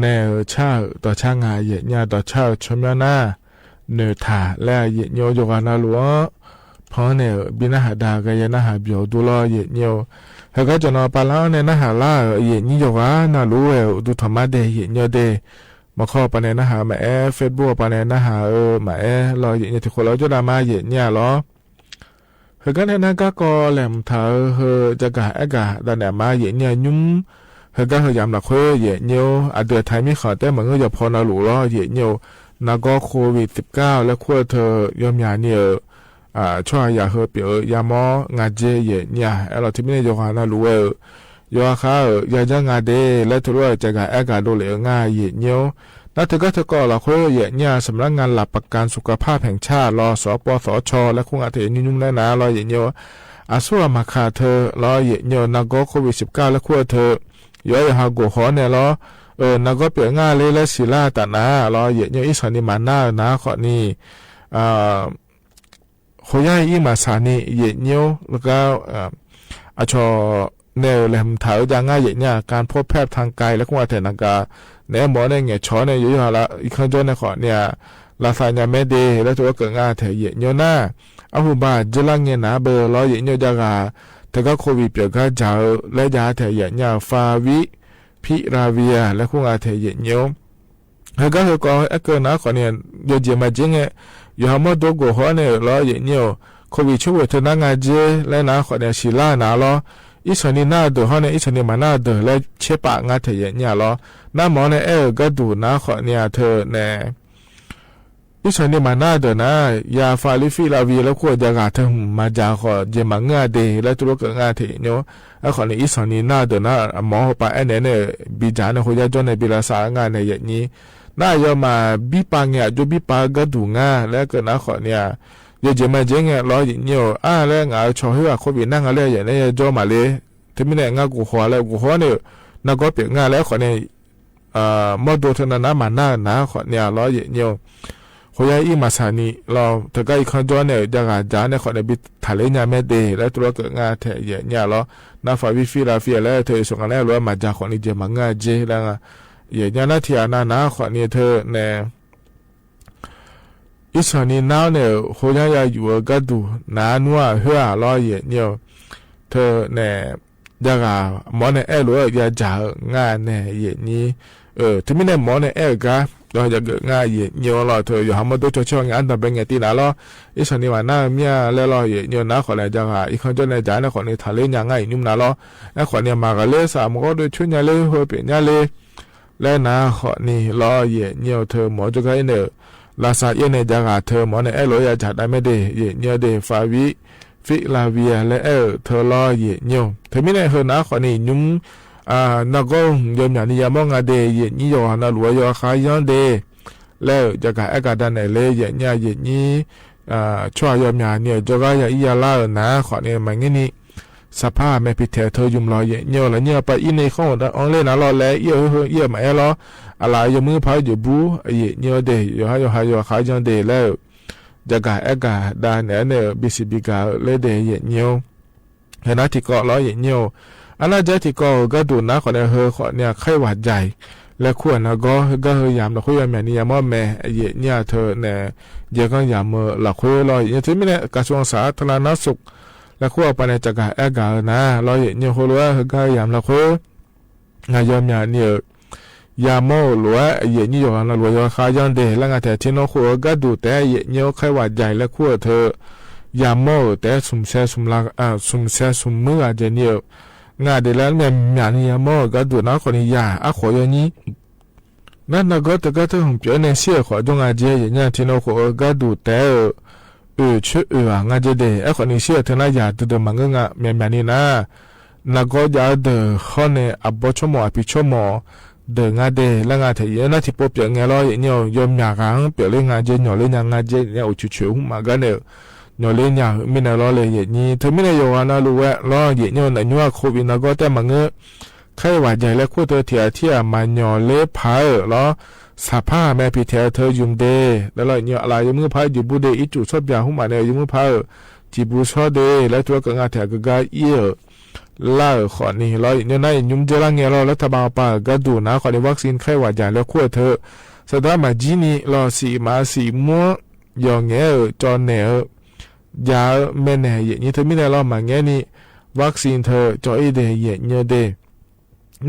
နဲၣ်ဧၢ ဆၣ်ဧၢ ဒီးဆၣ်ငါ ယဲၢ်ညိၣ် ဒီးဆၣ်ဧၢ ဆိမိၣ်နၤ နဲၣ်ထၣ် လၢယဲၢ်ညိၣ် ယိၤဂၤနၢ်လူၤဧၢ ဖဲန့ၣ် ဘီနၢ်ဟးဒါ ကယဲၢ်နၢ်ဟးဘျီၣ်ဒိၣ်လီၤ ယဲၢ်ညိၣ် ဟဲကၠီနီၤ ပၢ်လၢ်န့ၣ် နၢ်ဟးလၢ် ယဲၢ်ညိၣ် ယိၤဂၤနၢ်လူၤဝဲ ဒူထီၣ်မးဒဲး ယဲၢ်ညိၣ်ဒဲး မီၢ်ခီပၤန့ၣ် နၢ်ဟးမၤအဲၣ် Facebook ပၤန့ၣ် နၢ်ဟးအၢ မၤအဲၣ်လီၤ ယဲၢ်ညိၣ် တခီလီၤ ကၠီဒၣ်မး ယဲၢ်ညိၣ်လီၤ ဟဲကၠီန့ၣ် နၢ်ကၢ်ကီၤ လဲၤမုာ်ထၢၣ်ဧၢ ဟဲကၠီအဲၣ်ကၠီ ဒၣ်နဲၣ်မး ယဲၢ်ညိၣ် ညုမ် ဟဲကၠီဟဲယၤမးလီၤခွ့ ယဲၢ်ညိၣ် အဒွဲၣ်ထၢၣ်မံၤဃီၤ တဲမၤငိုၢ်ယီၤဖီနၢ်လူၤလီၤ ယဲၢ်ညိၣ် နၢ်ကီၢ် โควิดสิบเก้า လၢခိၣ်အထၢၣ် ယီၤမၠးနံၣ်ဧၢ အၣ် ဆှၣ်ယၤဟၢပၠးဧၢ ယၤမီၢ် ငါးကျဲး ယဲၢ်ညိၣ် အဲၣ်လီၤ တမံၤန့ၣ် ယိၤဂၤနၢ်လူၤဝဲဧၢ ယိၤဂၤဧၢ ယၤကၠီငါဒဲး လၢထူလီၤ ဟဲကၠီအဲၣ်ကၠီဒိၣ်လၢ ငါ ယဲၢ်ညိၣ် နၢ်ထၢၣ်ကၢ်ထၢၣ်ကီးလီၤခွ့ ယဲၢ်ညိၣ် สำนักงานหลักประกันสุขภาพแห่งชาติ လီၤ สปสช လၢခိၣ်ငါထဲ ညုမ်ညုမ်လၢနၤလီၤ ယဲၢ်ညိၣ် အစိုးရမှာ ခးထၢၣ်လီၤ ယဲၢ်ညိၣ် နၢ်ကီၢ် โควิดสิบเก้า လၢခိၣ်အထၢၣ် ယိၤယိၤဟးဂီၤဟီၣ်နဲၣ်လီၤ အၢ နၢ်ကီၢ်ပၠးငါလၢ လၢစံးလၢ်တၢ်နၤလီၤ ယဲၢ်ညိၣ် အံၣ်စီၤနံၤမၤနၢ်နၤဃီန့ၣ် အၣ် ဟိယါအံၣ်မၤစၢၤနံၤ ယဲၢ်ညိၣ် လၢက အၣ် အဆိန့ၣ် လဲၤမုာ်ထၢၣ်ဧၢ ယၤ ငါ ယဲၢ်ညိၣ် การพบแพทย์ทางไกล လၢခိၣ်ငါထဲ နက နဲၣ်မီၢ်န့ၣ် ငဲၤဆီန့ၣ် ယိၤယိၤဟးလၢ အံၣ်ခၢၣ်ကၠီန့ၣ်ဃီန့ၣ် လၢသးညါမဲဒဲး လၢထူဝဲကၢၣ်ငါထဲ ယဲၢ်ညိၣ်နၤ အဟူးဘၣ် ကၠီလၢငဲၤနၤဘၣ်လီၤ ယဲၢ်ညိၣ် ယိၤဂၤ ထၢၣ်ကၢ် โควิด ပၠးကၠီ ယၤဧၢ လၢယၤထဲ ယဲၢ်ညိၣ် ဖၣ်ဝံး ဖံးရၤဝံး လၢခိၣ်ငါထဲ ယဲၢ်ညိၣ် ဟဲကၠီဟဲကီး အဲၣ်ကၠီနၤဃီန့ၣ် ယိၤကၠဲမၤကၠဲငဲၤ ယိၤဟးမီၢ်ဒိၣ်ဂီၤဟီၣ်န့ၣ်လီၤ ယဲၢ်ညိၣ် โควิด ဆိၣ်ဝဲထၢၣ်နၤ ငါးကျဲး လၢနၤဃီန့ၣ် စံးလၢ်နၤလီၤ အံၣ်စီၤနံၤနၢ်ဒၢးဟီၣ်န့ၣ် အံၣ်စီၤနံၤမၤနၢ်ဒၢး လၢဆဲးပာ် ငါထဲ ယဲၢ်ညိၣ်လီၤ နၢ်မီၢ်န့ၣ် အဲၣ်ဧၢ ကၢ်ဒူၣ်နၤဃီန့ၣ် ထၢၣ်နဲၣ် အံၣ်စီၤနံၤမၤနၢ်ဒၢးနၤ ယၤ ဖၣ်ဝံး ဖံးရၤဝံး လၢခိၣ်ယိၤဂၤ ထၢၣ်မၤကၠီဃီ ကၠဲမၤငၢၢ်ဒဲး လၢထူဝဲကၢၣ်ငါထဲ ယဲၢ်ညိၣ် အဃီန့ၣ် အံၣ်စီၤနံၤနၢ်ဒၢးနၤ အမီၢ်ဟိုပၢ်အဲၣ်နဲန့ၣ် ဘံကၠးန့ၣ် ဟိယါကၠီန့ၣ် ဘံလၢစးငါန့ၣ် ယဲၢ်ညိၣ် နၢ်ယိၤမၤဘံပာ်ငဲၤ အကၠိဘံပာ်ကၢ်ဒူၣ်နၤ လၢကၠီနၤဃီန့ၣ် ယိၤကၠဲမၤကၠဲငဲၤလီၤ ယဲၢ်ညိၣ် အါ လၢငါအၣ်ဆိဟ့ၣ်ဝဲ โควิด နၤ ငါလၢယဲၢ်န့ၣ် ယကၠီမးလၢ တမံၤန့ၣ် ငါဂီၤဟီၣ်လၢ ဂီၤဟီၣ်န့ၣ် နၢ်ကီၢ်ပၠးငါလၢဃီန့ၣ် အၣ် မီၢ်ဒိၣ်ထၢၣ်နၤ နၤမၤနၢ်နၤဃီန့ၣ်လီၤ ယဲၢ်ညိၣ် ဟိယါအံၣ်မၤစၢၤနံၤလီၤ ထၢၣ်ကၢ်အံၣ်ခၢၣ်ကၠီန့ၣ် ယိၤဂၤကၠးန့ၣ်ဃီန့ၣ် ဘံထၢၣ်လၢညါမဲဒဲး လၢထူဝဲကၢၣ်ငါထဲ ယဲၢ်ညိၣ်လီၤ နၢ် ဖၣ်ဝံး ဖံးရၤဝံး လၢထၢၣ်အံၣ်စီၤကၠဲလဲၣ် လၢမၤကၠီဃီန့ၣ် ကၠဲမၤငၢၢ်ကၠဲလၢ ယဲၢ်ညိၣ် နၢ်ထံၣ်အနၤနၤဃီန့ၣ် ထၢၣ်နဲၣ် အံၣ်စီၤနံၤနၤန့ၣ် ဟိယါယၤယူၤဧၢ ကၢ်ဒူၣ်နၤ နွံဧၢဟ့ၣ်ဧၢလီၤ ယဲၢ်ညိၣ် ထၢၣ်နဲၣ် ယိၤဂၤ မီၢ်န့ၣ်အဲၣ်လိာ် ယၤကၠးဧၢ ငါန့ၣ် ယဲၢ်ညိၣ် အၣ် တမံၤန့ၣ် မီၢ်န့ၣ်အဲၣ်ဧၢကါ ဒီးယၤကၢးငါ ယဲၢ်ညိၣ်လီၤ ထၢၣ်ယိၤဟးမီၢ်ဒိၣ်ကၠီဆၢ ငါအတၢ်ဘဲငဲၤတံၢ်နၤလီၤ အံၣ်စီၤနံၤမၤနၢ်မ့ၢ်လဲၣ်လီၤ ယဲၢ်ညိၣ် နၤဃီန့ၣ် ယိၤဂၤ အံၣ်ခၢၣ်ကၠီန့ၣ် ကၠးန့ၣ်ဃီန့ၣ် ထၢၣ်လၢညါ ငါအံၣ်ညုမ်နၤလီၤ အဃီန့ၣ် မၤဂၤလၢစး မီၢ်ကီၢ်ဒိၣ်ဆူညါလၢ ဟိပၠးညါလၢ လၢနၤဃီန့ၣ်လီၤ ယဲၢ်ညိၣ် ထၢၣ်မီၢ်ကၠီကၢ်အံၤန့ၣ် လၢစးအံၤန့ၣ် ယိၤဂၤ ထၢၣ်မီၢ်န့ၣ်အဲၣ်လိာ် ယၤကၠးတၢ်မဲဒဲး ယဲၢ်ညိၣ်ဒဲး ဖၣ်ဝံး ဖံးရၤဝံး လၢအဲၣ်ထၢၣ်လီၤ ယဲၢ်ညိၣ် ထၢၣ်မံၤန့ၣ် ဟၢနၤဃီန့ၣ် ညုမ် အၣ် နၢ်ကီၢ် ယီၤမၠးနံၤယၤမီၢ်ငါဒဲး ယဲၢ်ညိၣ် ယိၤဂၤ နၢ်လိၤဝဲ ယိၤဂၤဃါယီၤဒဲး လၢယိၤဂၤအဲၣ်ကဒါနဲၣ်လၢ ယဲၢ်ညိၣ် ယဲၢ်ညိၣ် အၣ် ဆိယီၤမၠးနံၤ ယိၤဂၤယၤအံၣ်ယၤလါဧၢ နၤဃီန့ၣ် မၤငဲၢ်နံၤ စးဖး မဲာ်ဖံးထဲးထၢၣ်ယုမ်ၢ်လီၤ ယဲၢ်ညိၣ် လၢညိၣ်ပၢ်အံၤန့ၣ် ဃီၣ်အီၤလၢနၤလီၤ လၢအံၣ်အၢ ဟၢအံၣ်အၢမၤအဲၣ်လီၤ အလၤယိၤမုၢ်ဖးယိၤဘူ ယဲၢ်ညိၣ်ဒဲး ယိၤဟးယိၤဟးယိၤဃါယီၤဒဲးလၢ ယိၤဂၤအဲၣ်ကဒါနဲၣ်န့ၣ် ဘံၣ်စံးဘံၣ်ကၤလၢဒဲး ယဲၢ်ညိၣ် ဟဲနၤထံကီၢ်လီၤ ယဲၢ်ညိၣ် အနၢ်ကၠဲထံကီၢ် ကၢ်ဒိၣ်နၤဃီန့ၣ် ဟၢဃီန့ၣ် ไข้หวัดใหญ่ လၢခိၣ်အနၢ်ကီၢ် ဟဲကၢ်ဟၢယၤမၢ်လီၤခွ့ ယီၤမၠးနံၤယၤမီၢ်မဲာ် ယဲၢ်ညိၣ် ထၢၣ်နဲၣ် ယဲၢ်ကၢ်ယၤမၢ်လီၤခွ့လီၤ ယဲၢ်ညိၣ် ထၢၣ်မံၤန့ၣ် กระทรวงสาธารณสุข လၢခိၣ်အပၤန့ၣ် ယိၤဂၤအဲၣ်ကဒါနၤလီၤ ယဲၢ်ညိၣ် ဟိလိာ်ဝဲ ဟဲကၢ်ဟၢယၤမၢ်လီၤခွ့ ယီၤမၠးနံၤဧၢ ယၤမၢ်လိာ်ဝဲ ယဲၢ်ညိၣ် ယိၤဂၤနၢ်လိၤဝဲ ယိၤဂၤဃါယီၤဒဲး လၢငါထဲထံနီၢ်ခိၣ်ဧၢ ကၢ်ဒိၣ်တဲ ယဲၢ်ညိၣ် ไข้หวัดใหญ่ လၢခိၣ်အထၢၣ် ယၤမၢ်ဧၢ တဲ စူၣ်စဲစူၣ်မုၢ်ဂၤယဲၢ်ညိၣ်ဧၢ ငါဒဲးလၢမၠးနံၤယၤမၢ် ကၢ်ဒိၣ်နၤဃီန့ၣ် ယၤအဃီယီၤနံၤ န နာ်ကီတဂၤတဟုၣ်ပျဲးန့ၣ် စံးအၢၣ်ဃီးဒိၣ်ငါကဲ ယဲၢ်ညါထံနီၣ်ဃိးအၢ ကါဒိၣ်တဲအၢ အၢၣ်ဆၢအၢၣ်ဧါ ငါကဲဒဲး အဲၣ်ဃီးန့ၣ် စံးအၢၣ်ထဲနၤ ယၤတဒၢးမၤငါ မၠၣ်မၠၣ်န့ၣ်နၤ နာ်ကီယၤဒၢးဃီန့ၣ် အဘီဆိကမိၣ်အဖံးဆိကမိၣ် ဒၢးငါဒဲး လၢငါထဲယဲၢ်နၤထံၣ်ပိာ်ပျဲးငဲလီၤ ယဲၢ်ညါ ယီၤမၠၣ်ဂၤ ပျဲးလၢငါကဲ ညီၣ်လၢညါ ငါကဲ ယဲၢ်ညါ အိၣ်ဆူၣ်ဆူၣ်ဟူးမးဂၤန့ၣ် ညီၣ်လၢညါ မ့ၢ်နၤလီၤလဲၣ် ယဲၢ်ညါ တမ့ၢ်န့ၣ် ယီၤဂၤနၤလိာ်ဝဲလီၤ ယဲၢ်ညါ နညါ COVID နာ်ကီတဲမၤငါ ခဲအံၤဝဲဒၣ်လဲၤခိၣ်တထံၣ်အထံၣ်အမၤညီၣ်လၢဖးဧၢ လီၤ စးဖးမ့ၢ်ဖံးထဲအထၢယုမ်ဒဲး လၢလီၤ ယဲၢ်ညါ အလၢယမုၢ်ဖးယုမ်ဘူးဒဲး အံၤတူၣ်ဆီဘၣ်ဟူးမးန့ၣ် ယမုၢ်ဖးဧၢ တံၤဘူးဆီဒဲး လၢတဝဲကငါထဲအကဂၤအံၤဧၢ လၢအဃီးန့ၣ်လီၤ ယဲၢ်ညါ နၤ ယညွံးကဲလၢငဲလီၤ လၢတၢ်ဘၣ်ပာ်ကါဒိၣ်နၤ ဃီးန့ၣ် vaccine ခဲအံၤဝဲဒၣ်လဲၤခိၣ်အထၢ စးဒၣ်မၤကံန့ၣ်လီၤ စံးမးစံးမူ ယီၤငဲဧၢ ကၠီၣ်နဲၣ်ဧၢ ယၤဧၢ မဲာ်နဲၣ် ယဲၢ်ညါ တမ့ၢ်နဲၣ်လီၤ မၤငဲန့ၣ် vaccine ထၢ ကၠီၣ်အံၤဒဲး ယဲၢ်ညါဒဲး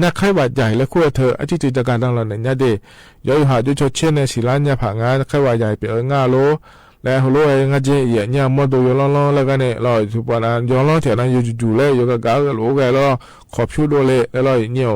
နၤ ခဲအံၤဝဲဒၣ်လဲၤခိၣ်အထၢ အထံၣ်တဂၤတဂၤလီၤ နညါဒဲး ယီၤယိၤဟၣ်ဒိၣ်ဆီဆဲန့ၣ် စံးလၢညါဖးငါ ခဲအံၤဝဲဒၣ်ပျဲးအၢငါလီၤ လၢဟိလိဝဲငါကဲ ယဲၢ်ညါ မီၢ်ဒိၣ်ယီၤလီၤလီၤ လၢဂၤန့ၣ်လီၤ ယထူၣ်ပှၤနၤ ယီၤလီၤထဲနၤ ယိၤယူၤယူၤလဲၣ် ယိၤကကးလိာ်အိၣ်ဂဲၤလီၤ ခီဖျိဒိၣ်လဲၣ် လၢလီၤ ယဲၢ်ညါ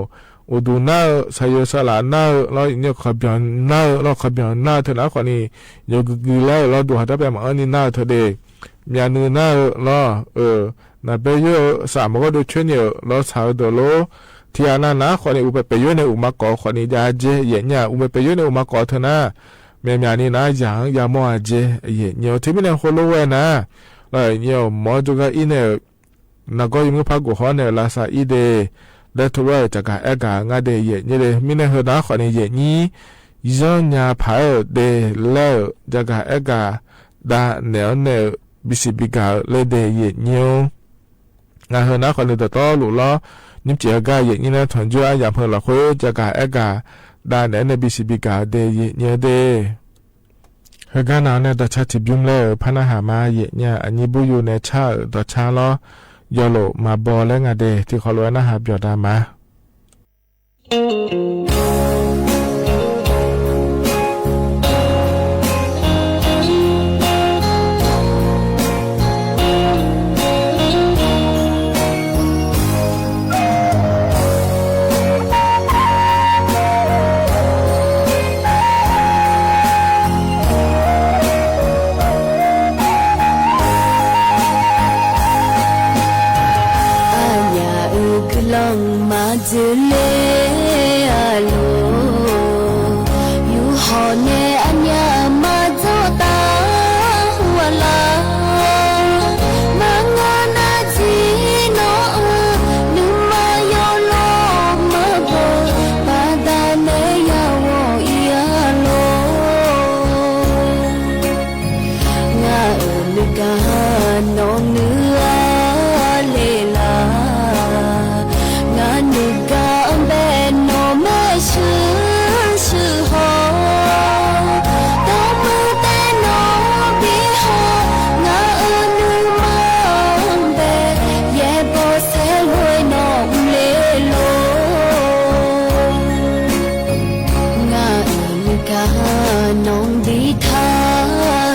အိၣ်ဒူနၢ်ဧၢ ဆါယီဆါလးနၢ်ဧၢ လီၤ ယဲၢ်ညါ ခီပညီနၢ်ဧၢ လီၤ ခီပညီနၢ်ထၢနၤ ဃီးန့ၣ် ယိၤကဂုၤလၢလီၤ ဒိၣ်ဟးတၢ်ပျဲး မၤအၢနံၤနၢ်ထၢဒဲး မၠၣ်နုာ်နၢ်ဧၢ လီၤ အၢ နၢ်ပဲယိၣ်ဧၢ စးမၤဂီၢ်ဒိၣ်ဆၢန့ၣ်ဧၢ လီၤ ဆးဧၢဒိၣ်လီၤ ထံၣ်အနၢ်နၤ ဃီးန့ၣ် အိၣ်ပဲပဲယိၣ်န့ၣ် အိၣ်မၤကီး ဃီးန့ၣ် ယၤကဲ ယဲၢ်ညါ အိၣ်ပဲပဲယိၣ်န့ၣ် အိၣ်မၤကီးထၢနၤ မ့ၢ်မၠၣ်နံၤနၤ ယၤ ယၤမီၢ်အကဲ ယဲၢ်ညါ တမ့ၢ်နဲၣ် ဟိလိဝဲနၤ လီၤ ယဲၢ်ညါ မီၢ်ဒိၣ်ဂၤအံၤန့ၣ် နၤ ကီၢ်ယမုၢ်ဖးကိၢ်ဃီး နဲၣ်လၢစးအံၤဒဲး လၢထူဝဲတကးအဲၣ်ကး ငါဒဲး ယဲၢ်ညါဒဲး မ့ၢ်နဲၣ်ဟၢနၤ ဃီးန့ၣ် ယဲၢ်ညါ ယီၤညါဖးဧၢ ဒဲးလဲၣ်ဧၢ တကးအဲၣ်ကး ဒၣ်နဲၣ်အၢနဲၣ်ဧၢ ဘံၣ်စံးဘံၣ်ကၤဧၢ လၢဒဲး ယဲၢ်ညါ နၤ ဟၢနၤ ဃီးန့ၣ် တတီလိၤလီၤ နံၣ်စဲးအဂၤ ယဲၢ်ညါ နၤ ထွဲယိၤ အယၤမၢလီၤဃိ တကးအဲၣ်ကး ဒၣ်နဲၣ်အၢနဲၣ် ဘံၣ်စံးဘံၣ်ကၤ ဒဲး ယဲၢ်ညါဒဲး ဟဲကနၣ်န့ၣ် ဒီးဆါထံဘျုးလၢ ဖးနၢ်ဟါမး ယဲၢ်ညါ အညံၣ်ဘူယိၤနဲၣ်ဆါဧၢ ဒီးဆါလီၤ ယီၤလိာ်မၤဘီလၢငါဒဲး တံၤဃီၤလီၤဝဲနၢ်ဟါပၠီၤတၢ်မး အညၣ်အုၣ်ကလီၤမၤ ဒ်လဲၣ်အလိၤ, ယူဟီၣ်နဲၣ်အညၣ်မၤဒိၣ်တၢ် ဟူအလါ, မၤငါနၤဒ်နီၢ်အၢ, နုမၤယီၤလီၤမၤဘီ, ဘၣ်တၢ်နဲၣ်ယၤဝီၤအံၤအလိၤ ငါအၢနုၢ်ကါနီၢ်နုၢ်အါလဲၣ်လါ, ငါနုၢ်ကါအဘဲနီၢ်မဲာ်ဆှုၣ်ဆှုၣ်ဟီ, တမုၢ်တဲနီၢ်ဘံဟီ, ငါအၢနုၢ်မၤဘဲ, ယဲၢ်ဘီဆဲးလွဲနီၢ်မူလ့လိၤ ငါအၢနုၢ်ကါနီၢ်ဒ်ထါ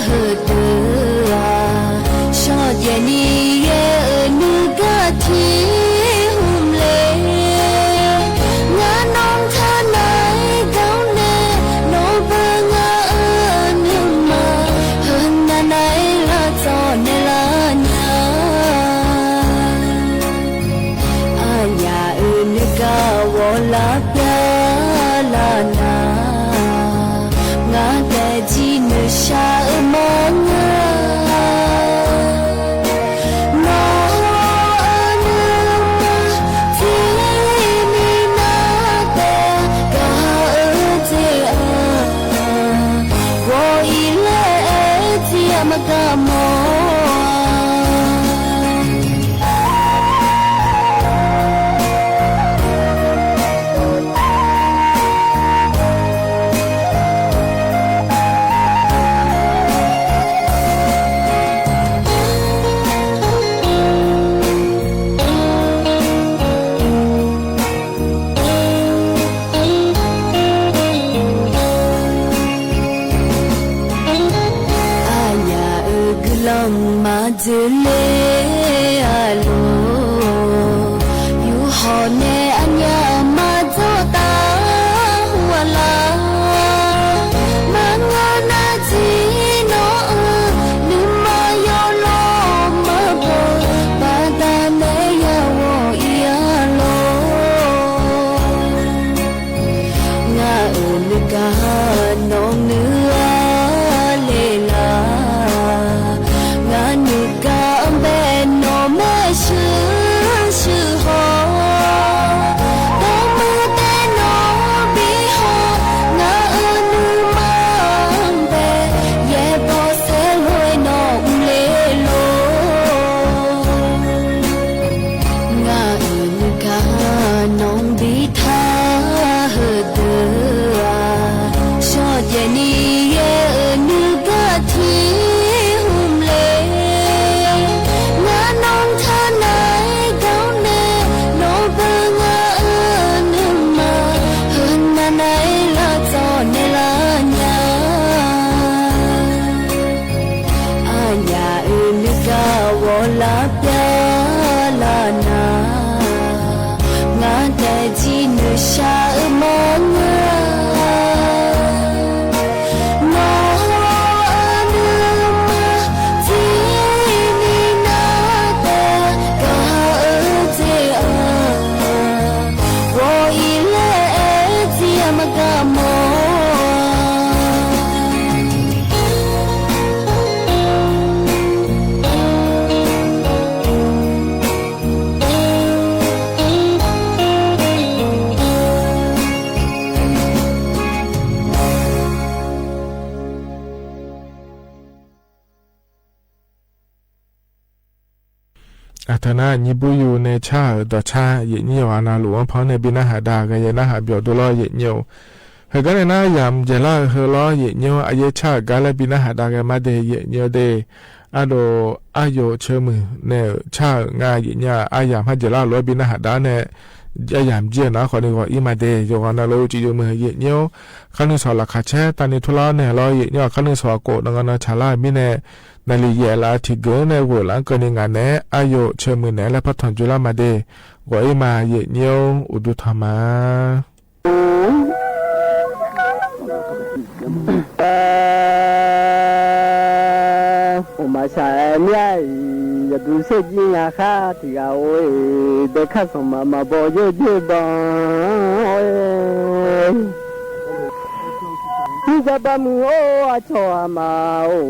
ဟၢတၢၢ်ဧါ, ဆီၣ်ယဲၢ်နံၤယဲၢ်အၢနုၢ်ကါထံဟူးမူလ့, ငါနီၢ်ထါနၤဒ်န့ၣ်, နီၢ်ဘၢငါအၢနုၢ်မၤ, ဟၢနၤနၤလၢကၠီၣ်နဲၣ်လၢညါ အညၣ်အၢနုၢ်ကါဝီၤလၢပျၢၤလၢနၤ, ငါတဲဒ်နုၢ်ဆါအၢမၤငါ, နီၢ်အၢနုၢ်မၤ, ထံနံၤနၤတဲ, ကါအၢတ့အၢ, ဝီၤအံၤလဲၣ်အဲၣ်တံၢ်အမက မီၢ် အညၣ်အၢကလီၤမၤ ဒ်လဲၣ်အလိၤ, ယူဟီၣ်နဲၣ်အညၣ်မၤဒိၣ်တၢ် ဟူအလါ ကဘဲၣ်နီၢ်မဲာ်ဆှု ဆှုဟီၣ်, တၢ်မုၢ်တဲနီၢ်ဘံဟီၣ်, ငါအၢနုမါဘဲၣ်, ယဲၢ်ဘီၣ်ဆဲးလွဲနီၢ်အူလ့လိၤ. ငါအၢနုကါနီၢ်ဘံထါဟၢၣ်ဒၢဧါ, ဆှီၣ်ယဲၢ်နံၤယဲၢ်အၢနုကါထံဟူးလ့, ငါနီၢ်ထါနၢ်ကီၢ်နဲၣ်, နီၢ်ဘၢၣ်ငါအၢနုမါ, ဟၢၣ်နၢ်နၢ်လၢကၠီၣ်နဲၣ်လၢညါ. အညၣ်အၢနုကါဝီၤလၢပျၢၤလၢနၢ်, ငါတဲာ်ကံနုၢ်ဆါအၢမၤငါ, နီၢ်အၢနုမါ တံၤနံၤနၤတဲာ် ကဟၢအၢတ့ၢ်အၢ, ဝီၤအံၤလဲၣ်အဲၣ်တံၤအမကမီၢ်. အတၢ်နါ နံၤဘူယူၤန့ၣ် ဆၣ်ဧၢ ဒီးဆၣ် ယဲၢ်နံၣ်ယီၤအနၢ်လိာ်ဝဲဖီန့ၣ် ဘံနၢ်ဟးဒါဂ့ၤ ယဲၢ်နၢ်ဟးဘျီၣ်ဒိလီၤ ယဲၢ်နံၣ်ဧၢ. ဟဲကါန့ၣ် နါယၢမ်ၢ်ယဲၢ်လၢဟၢလီၤ ယဲၢ်နံၣ်ဧၢ, အယဲၢ်ဆၣ်ဂၤလၢဘံနၢ်ဟးဒါဂ့ၤမးဒဲး ယဲၢ်နံၣ်ဧၢဒဲး. အဒိ အယိာ်ဆၢမုၢ်န့ၣ် ဆၣ်ဧၢ ငါ ယဲၢ်နံၣ်ဧၢ အယၢမ်ၢ်ဟဲယဲၢ်လၢဟၢလီၤဘံနၢ်ဟးဒါန့ၣ် အယၢမ်ၢ်ယဲၢ်နၤ ဃီန့ၣ်ဂီၤအံၤမးဒဲး ယိာ်ဂီၤနၤလၢအူကၠံယိာ်မုၢ် ယဲၢ်နံၣ်ဧၢ. ခါနုၢ်စီၤလၢခါဆဲး တၢ်န့ၣ်ထူလီၤန့ၣ်လီၤ ယဲၢ်နံၣ်ဧၢ. ခါနုၢ်စီၤကိး နီၢ်ဂၤနီၢ်ဆၣ်လၢအမံၤန့ၣ် နလံာ်ယဲၢ်လၢအထံၣ်ဂ့ၤန့ၣ် ဝဲလၢကန့ၢ်ငါန့ၣ် အယိာ်ဆၢမုၢ်န့ၣ် လၢဖးထီၣ်ကၠူလၢမးဒဲး ဂီၤအံၤမး ယဲၢ်နံၣ်ဧၢ အိၣ်ဒူထီၣ်မး. အိၣ်မးဆၣ်အဲၣ်မ့ၢ်အံၤ ယဒုးဆၢကံငါဃါထံၣ်ဂၤအိၣ်အံၤ ဒဲးခါစီၤမၤမၤဘီယိၣ်ယိၣ်ဘီ မုၢ်ကဘၣ်မုၢ်အိၣ်အဆီၣ်အမၤအိၣ်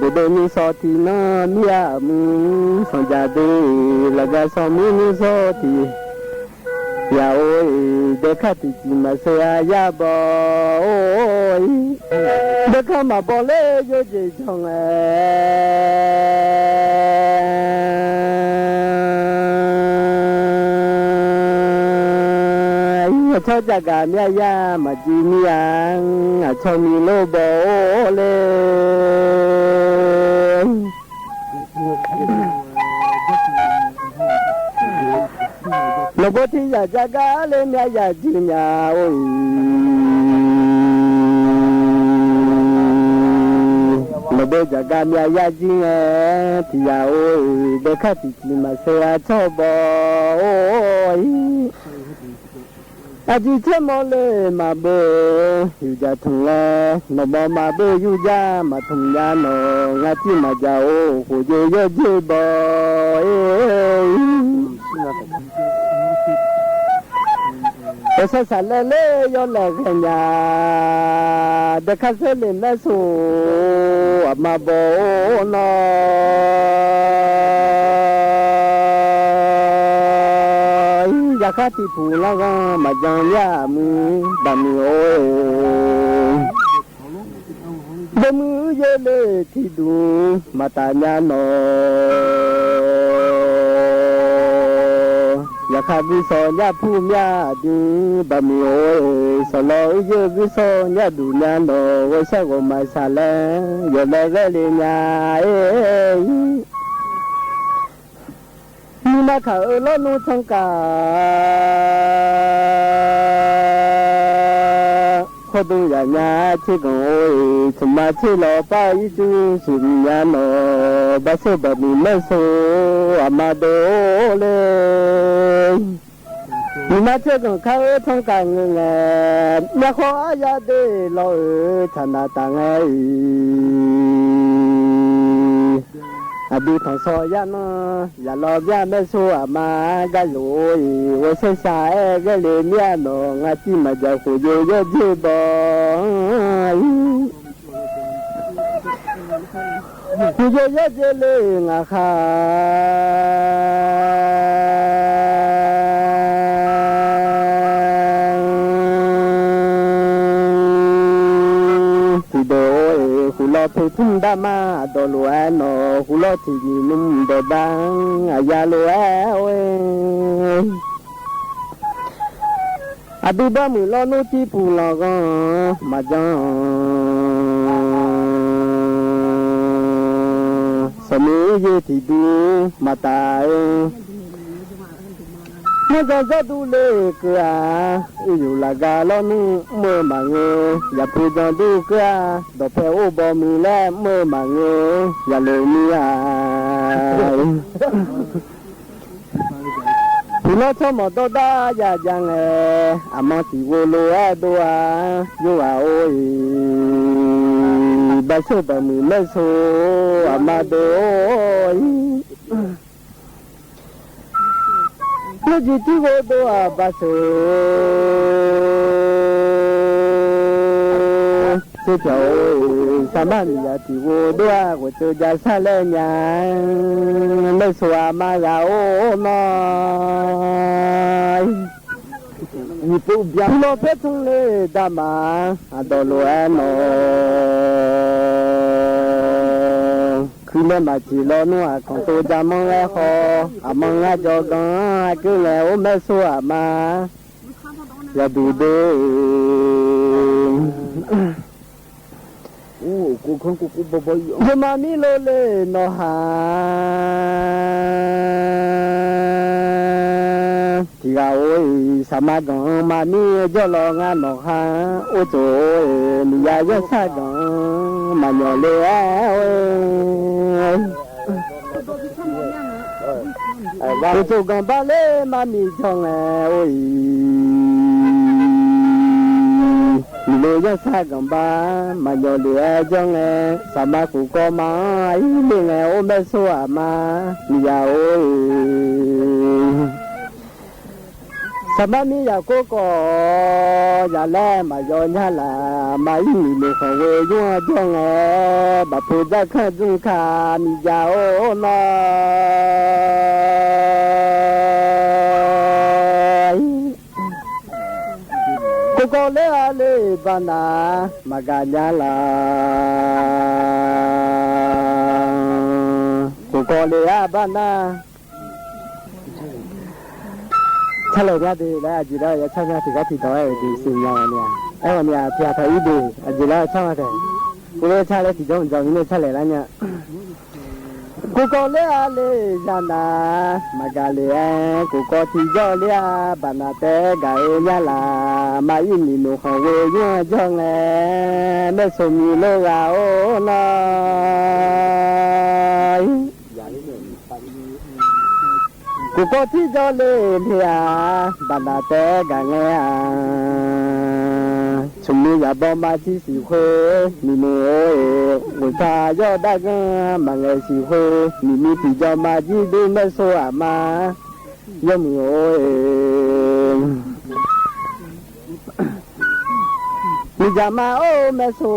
ဒိၣ်ဒိၣ်မုၢ်စီၤထံးနီၢ်မ့ၢ်အမုၢ် စီၤယၤဒုး လၢဂၤစီၤမုၢ်မုၢ်စီၤထံး ယၤအိၣ်အံၤ ဒဲးခါတံၤကံမၤစၢၤအယၤဘီအိၣ်အံၤ ဒဲးခါမၤဘီလၢယိၣ်ယိၣ် အဆီၣ်ယၤဂၤမ့ၢ်အယၤ မၤကံမ့ၢ်ယၤ အဆီၣ်မံၤလိၣ်ဘီအိၣ်လၢ လီၤဘိထံယၤကါလၢမ့ၢ်ယၤကံမ့ၢ်အိၣ်အံၤ လီၤဘိယၤကါမ့ၢ်ယၤကံန့ၣ် ထံယၤအိၣ်အံၤ ဒဲးခါတံၤကံမၤစၢၤအဆီၣ်ဘီအိၣ်အံၤ အကံဆဲးမီၤလၢမၤဘၢ ယူၤယၤထူၣ်လဲ နီၢ်မီၤမၤဘၢယူၤယၤ မၤထူၣ်ညါနီၢ် ငါကံမၤယၤအိၣ် ဃိယိၣ်ယိၣ်ဘီ ပဆၢဆၢလဲၣ်လၢယီၤလဲၣ်ဂဲၤညါ ဒဲးခါစၢလ့ၣ်မဲစိ အမၤဘီအိၣ်နီၢ် ယၤခါတံၤဖုလီၤဂီၢ် မၤကံမ့ၢ်အမုၢ် ဘၣ်မုၢ်အိၣ် ဘၣ်မုၢ်ယဲၢ်လၢထံဒူ မၤတၢ်ညါနီၢ် ယၤခါဂုၢ်စီၤညါဖူမ့ၢ်အဒု ဘၣ်မုၢ်အိၣ် စီၤလီၤအုယဲၢ်ဂုၢ်စီၤညါဒူညါနီၢ် ဝဲဆဲးဂီၤမၤဆၣ်လဲၣ် ယီၤလဲၣ်ဂဲၤလၢညါ မုၢ်နၤခးအၢလီၤနူထီၣ်ကါ ခိၣ်ဒူယၤညါဆ့ကီၢ်အိၣ်အံၤ ဆူမၤဆ့လီၤပၢ်အံၤ ဆူဆူညါနီၢ် ဘၣ်ဆၣ်ဘၣ်မုၢ်မဲစိ အမၤဒိၣ်အိၣ်လၢ မုၢ်နၤဆ့ကီၢ်ခါအၢထီၣ်ကါငဲၤငဲၤ မ့ၢ်ဃီအယၤဒ့လီၤအၢ ဆၣ်နၤတၢ်ငဲၤအံၤ အဒုးထီၣ်စီၤယၤနီၢ် ယၤလီၤဘၣ်မဲစိအမါ ကါယိၤအံၤ ဝဲဆဲးဆၣ်အဲၣ်ဂဲၤလၢမ့ၢ်အနီၢ် ငါကံမၤယၤဃိယိၣ်ယိၣ်ဘီအံၤ ယိယိယိယိလေငါခါ ထံၣ်ဒိၣ်အိၣ် ဃုလီၤဖဲထုံဒၣ်မး ဒီးလိၤအဲၣ်နီၤ ဃုလီၤထံၣ်ယံၤနုၢ်ဒီးဘၣ် အယၤလိၤအဲၣ်အိၣ် အဒုးဘၣ်မုာ်လီၤနုၢ်တံၢ်ပူၤလီၤဂီၢ် မၤကၠီ စီၤမံယ့ထံၣ်ဒုး မၤတၢ်အၢ မၤကၠီကၠီဒုးလၢကၢအါ အုယိၤလၢဂၤလီၤနုၢ် မၢမၤငဲ ယၤဖုကၠီဒုးကၢအါ ဒီးဖဲအိၣ်ဘီမုၢ်လၢ မၢမၤငဲ ယၤလိၤမံဧါ ဖုလီၤဆီမီၤဒီဒၣ်ယၤယၤငဲ အမါတံၢ်ဝိလိၤအဲၣ်ဒိၣ်ဧါ ယိၣ်ဧါအိၣ်အံၤ ဘၣ်ဆိၣ်ဘၣ်မုာ်မဲၣ်ဆိ အမါဒိၣ်အိၣ်အံၤ လၢယံၤထံဂိၢ်ဒိၣ်ဧါဘၣ်ဆိၣ် ဆိၣ်ဖျိးအိၣ် သးမါမံၤယၤထံၣ်ဝိဒိၣ်ဧါ ဂီၤကၠိယၤဆၣ်လဲၣ်ညါ မဲၣ်ဆိအမါဂၤအိၣ်နီၤ ဖုလီၤဖဲထုံလၢဒၣ်မး အဒီးလိၤအဲၣ်နီၤ ခုလၢမၤစၢၤလီၤနုၢ်အကီၢ်တိယၤမီၢ်ဝဲဃီ အမါငါကၠီကီၢ် အကၢၣ်လဲၤအိၣ်မဲၣ်ဆိအမါ ယၤဒုးဒ့ ယမၤမံလိလၢနီၢ်ဟါ ထံဂၤအိၣ်အံၤ သးမါကီၢ် မၤမံယီၢ်လီၤငါနီၢ်ဟါ အိၣ်ကၠိအိၣ်အံၤ မံၤယၤယီၢ်ဆၣ်ကီၢ် မၤညီလၢအဲၣ်အိၣ် အိၣ်ကၠိကီၢ်ဘၣ်လၢမၤမံၤကၠီငဲအိၣ်အံၤ မံၤလၢယီၢ်ဆၣ်ကီၢ်ဘၣ် မၤညီလၢအဲၣ်ကၠီငဲ သးမါကိးကီၢ်မၤအံၤ လၢငဲအိၣ်မဲၣ်ဆိအမါ မံၤယၤအိၣ်အံၤ သးမါမံၤယၤကိးကီၢ် ယၤလဲၤမၤယီၢ်ညါလၢ် မၤအံၤမံၤနိၣ်ဃီဝဲယွၤကၠီငဲ ဘၣ်ဖိဒၣ်ခၣ်ဒုခၣ် မံၤယၤအိၣ်နီၤ ကိးကီၢ်လၢအါလၢဘၣ်နၤ မၤကၤညါလၢ် ကိးကီၢ်လၢအါဘၣ်နၤ ဆၣ်လဲၣ်ညါဒ်လဲၣ် အယံၤလၢယဆၣ်ညါ ထံၣ်ကီၢ်ထံၣ်ဒီး အဲၣ်ဒိးစံးညါဝဲန့ၣ် အဲၣ်ဝဲန့ၣ် ထံၣ်အထီၣ်အံၤဒ် အယံၤလၢဆၣ်မးတဲ ကိးလၢဆၣ်လၢထံၣ်ကီၢ်မီၤကၠီမံၤန့ၣ် ဆၣ်လဲၣ်လၢညါ ကိးကီၢ်လၢအါလၢယၤနၤ မၤကၤလၢ ကိးကီၢ်ထံကီၢ်လၢအါ ဘၣ်နၤတဲဂၤအၢညါလၢ် မၤအံၤမံၤနိၣ်ဃီဝဲယွၤကၠီငဲ မဲၣ်ဆိမံၤလၢဂၤအိၣ်နီၤ ကိးကီၢ်ထံကီၢ်လၢလၢအါ ဘၣ်နၤတဲဂၤငဲဧါ ဆိမိၣ်ယၤဘီမၤထံစံဃွဲ မံၤနိၣ်အိၣ်အ့ၣ် ဝဲဖးယီၢ်ဒၣ်ကၢ မၤငဲစံဃွဲ မံၤမံၤထံကီၢ်မၤကံဒုးမဲၣ်ဆိအမါ ယီၢ်မုၣ်အိၣ်အ့ၣ် မံၤယၤမါအိၣ်မဲၣ်ဆိ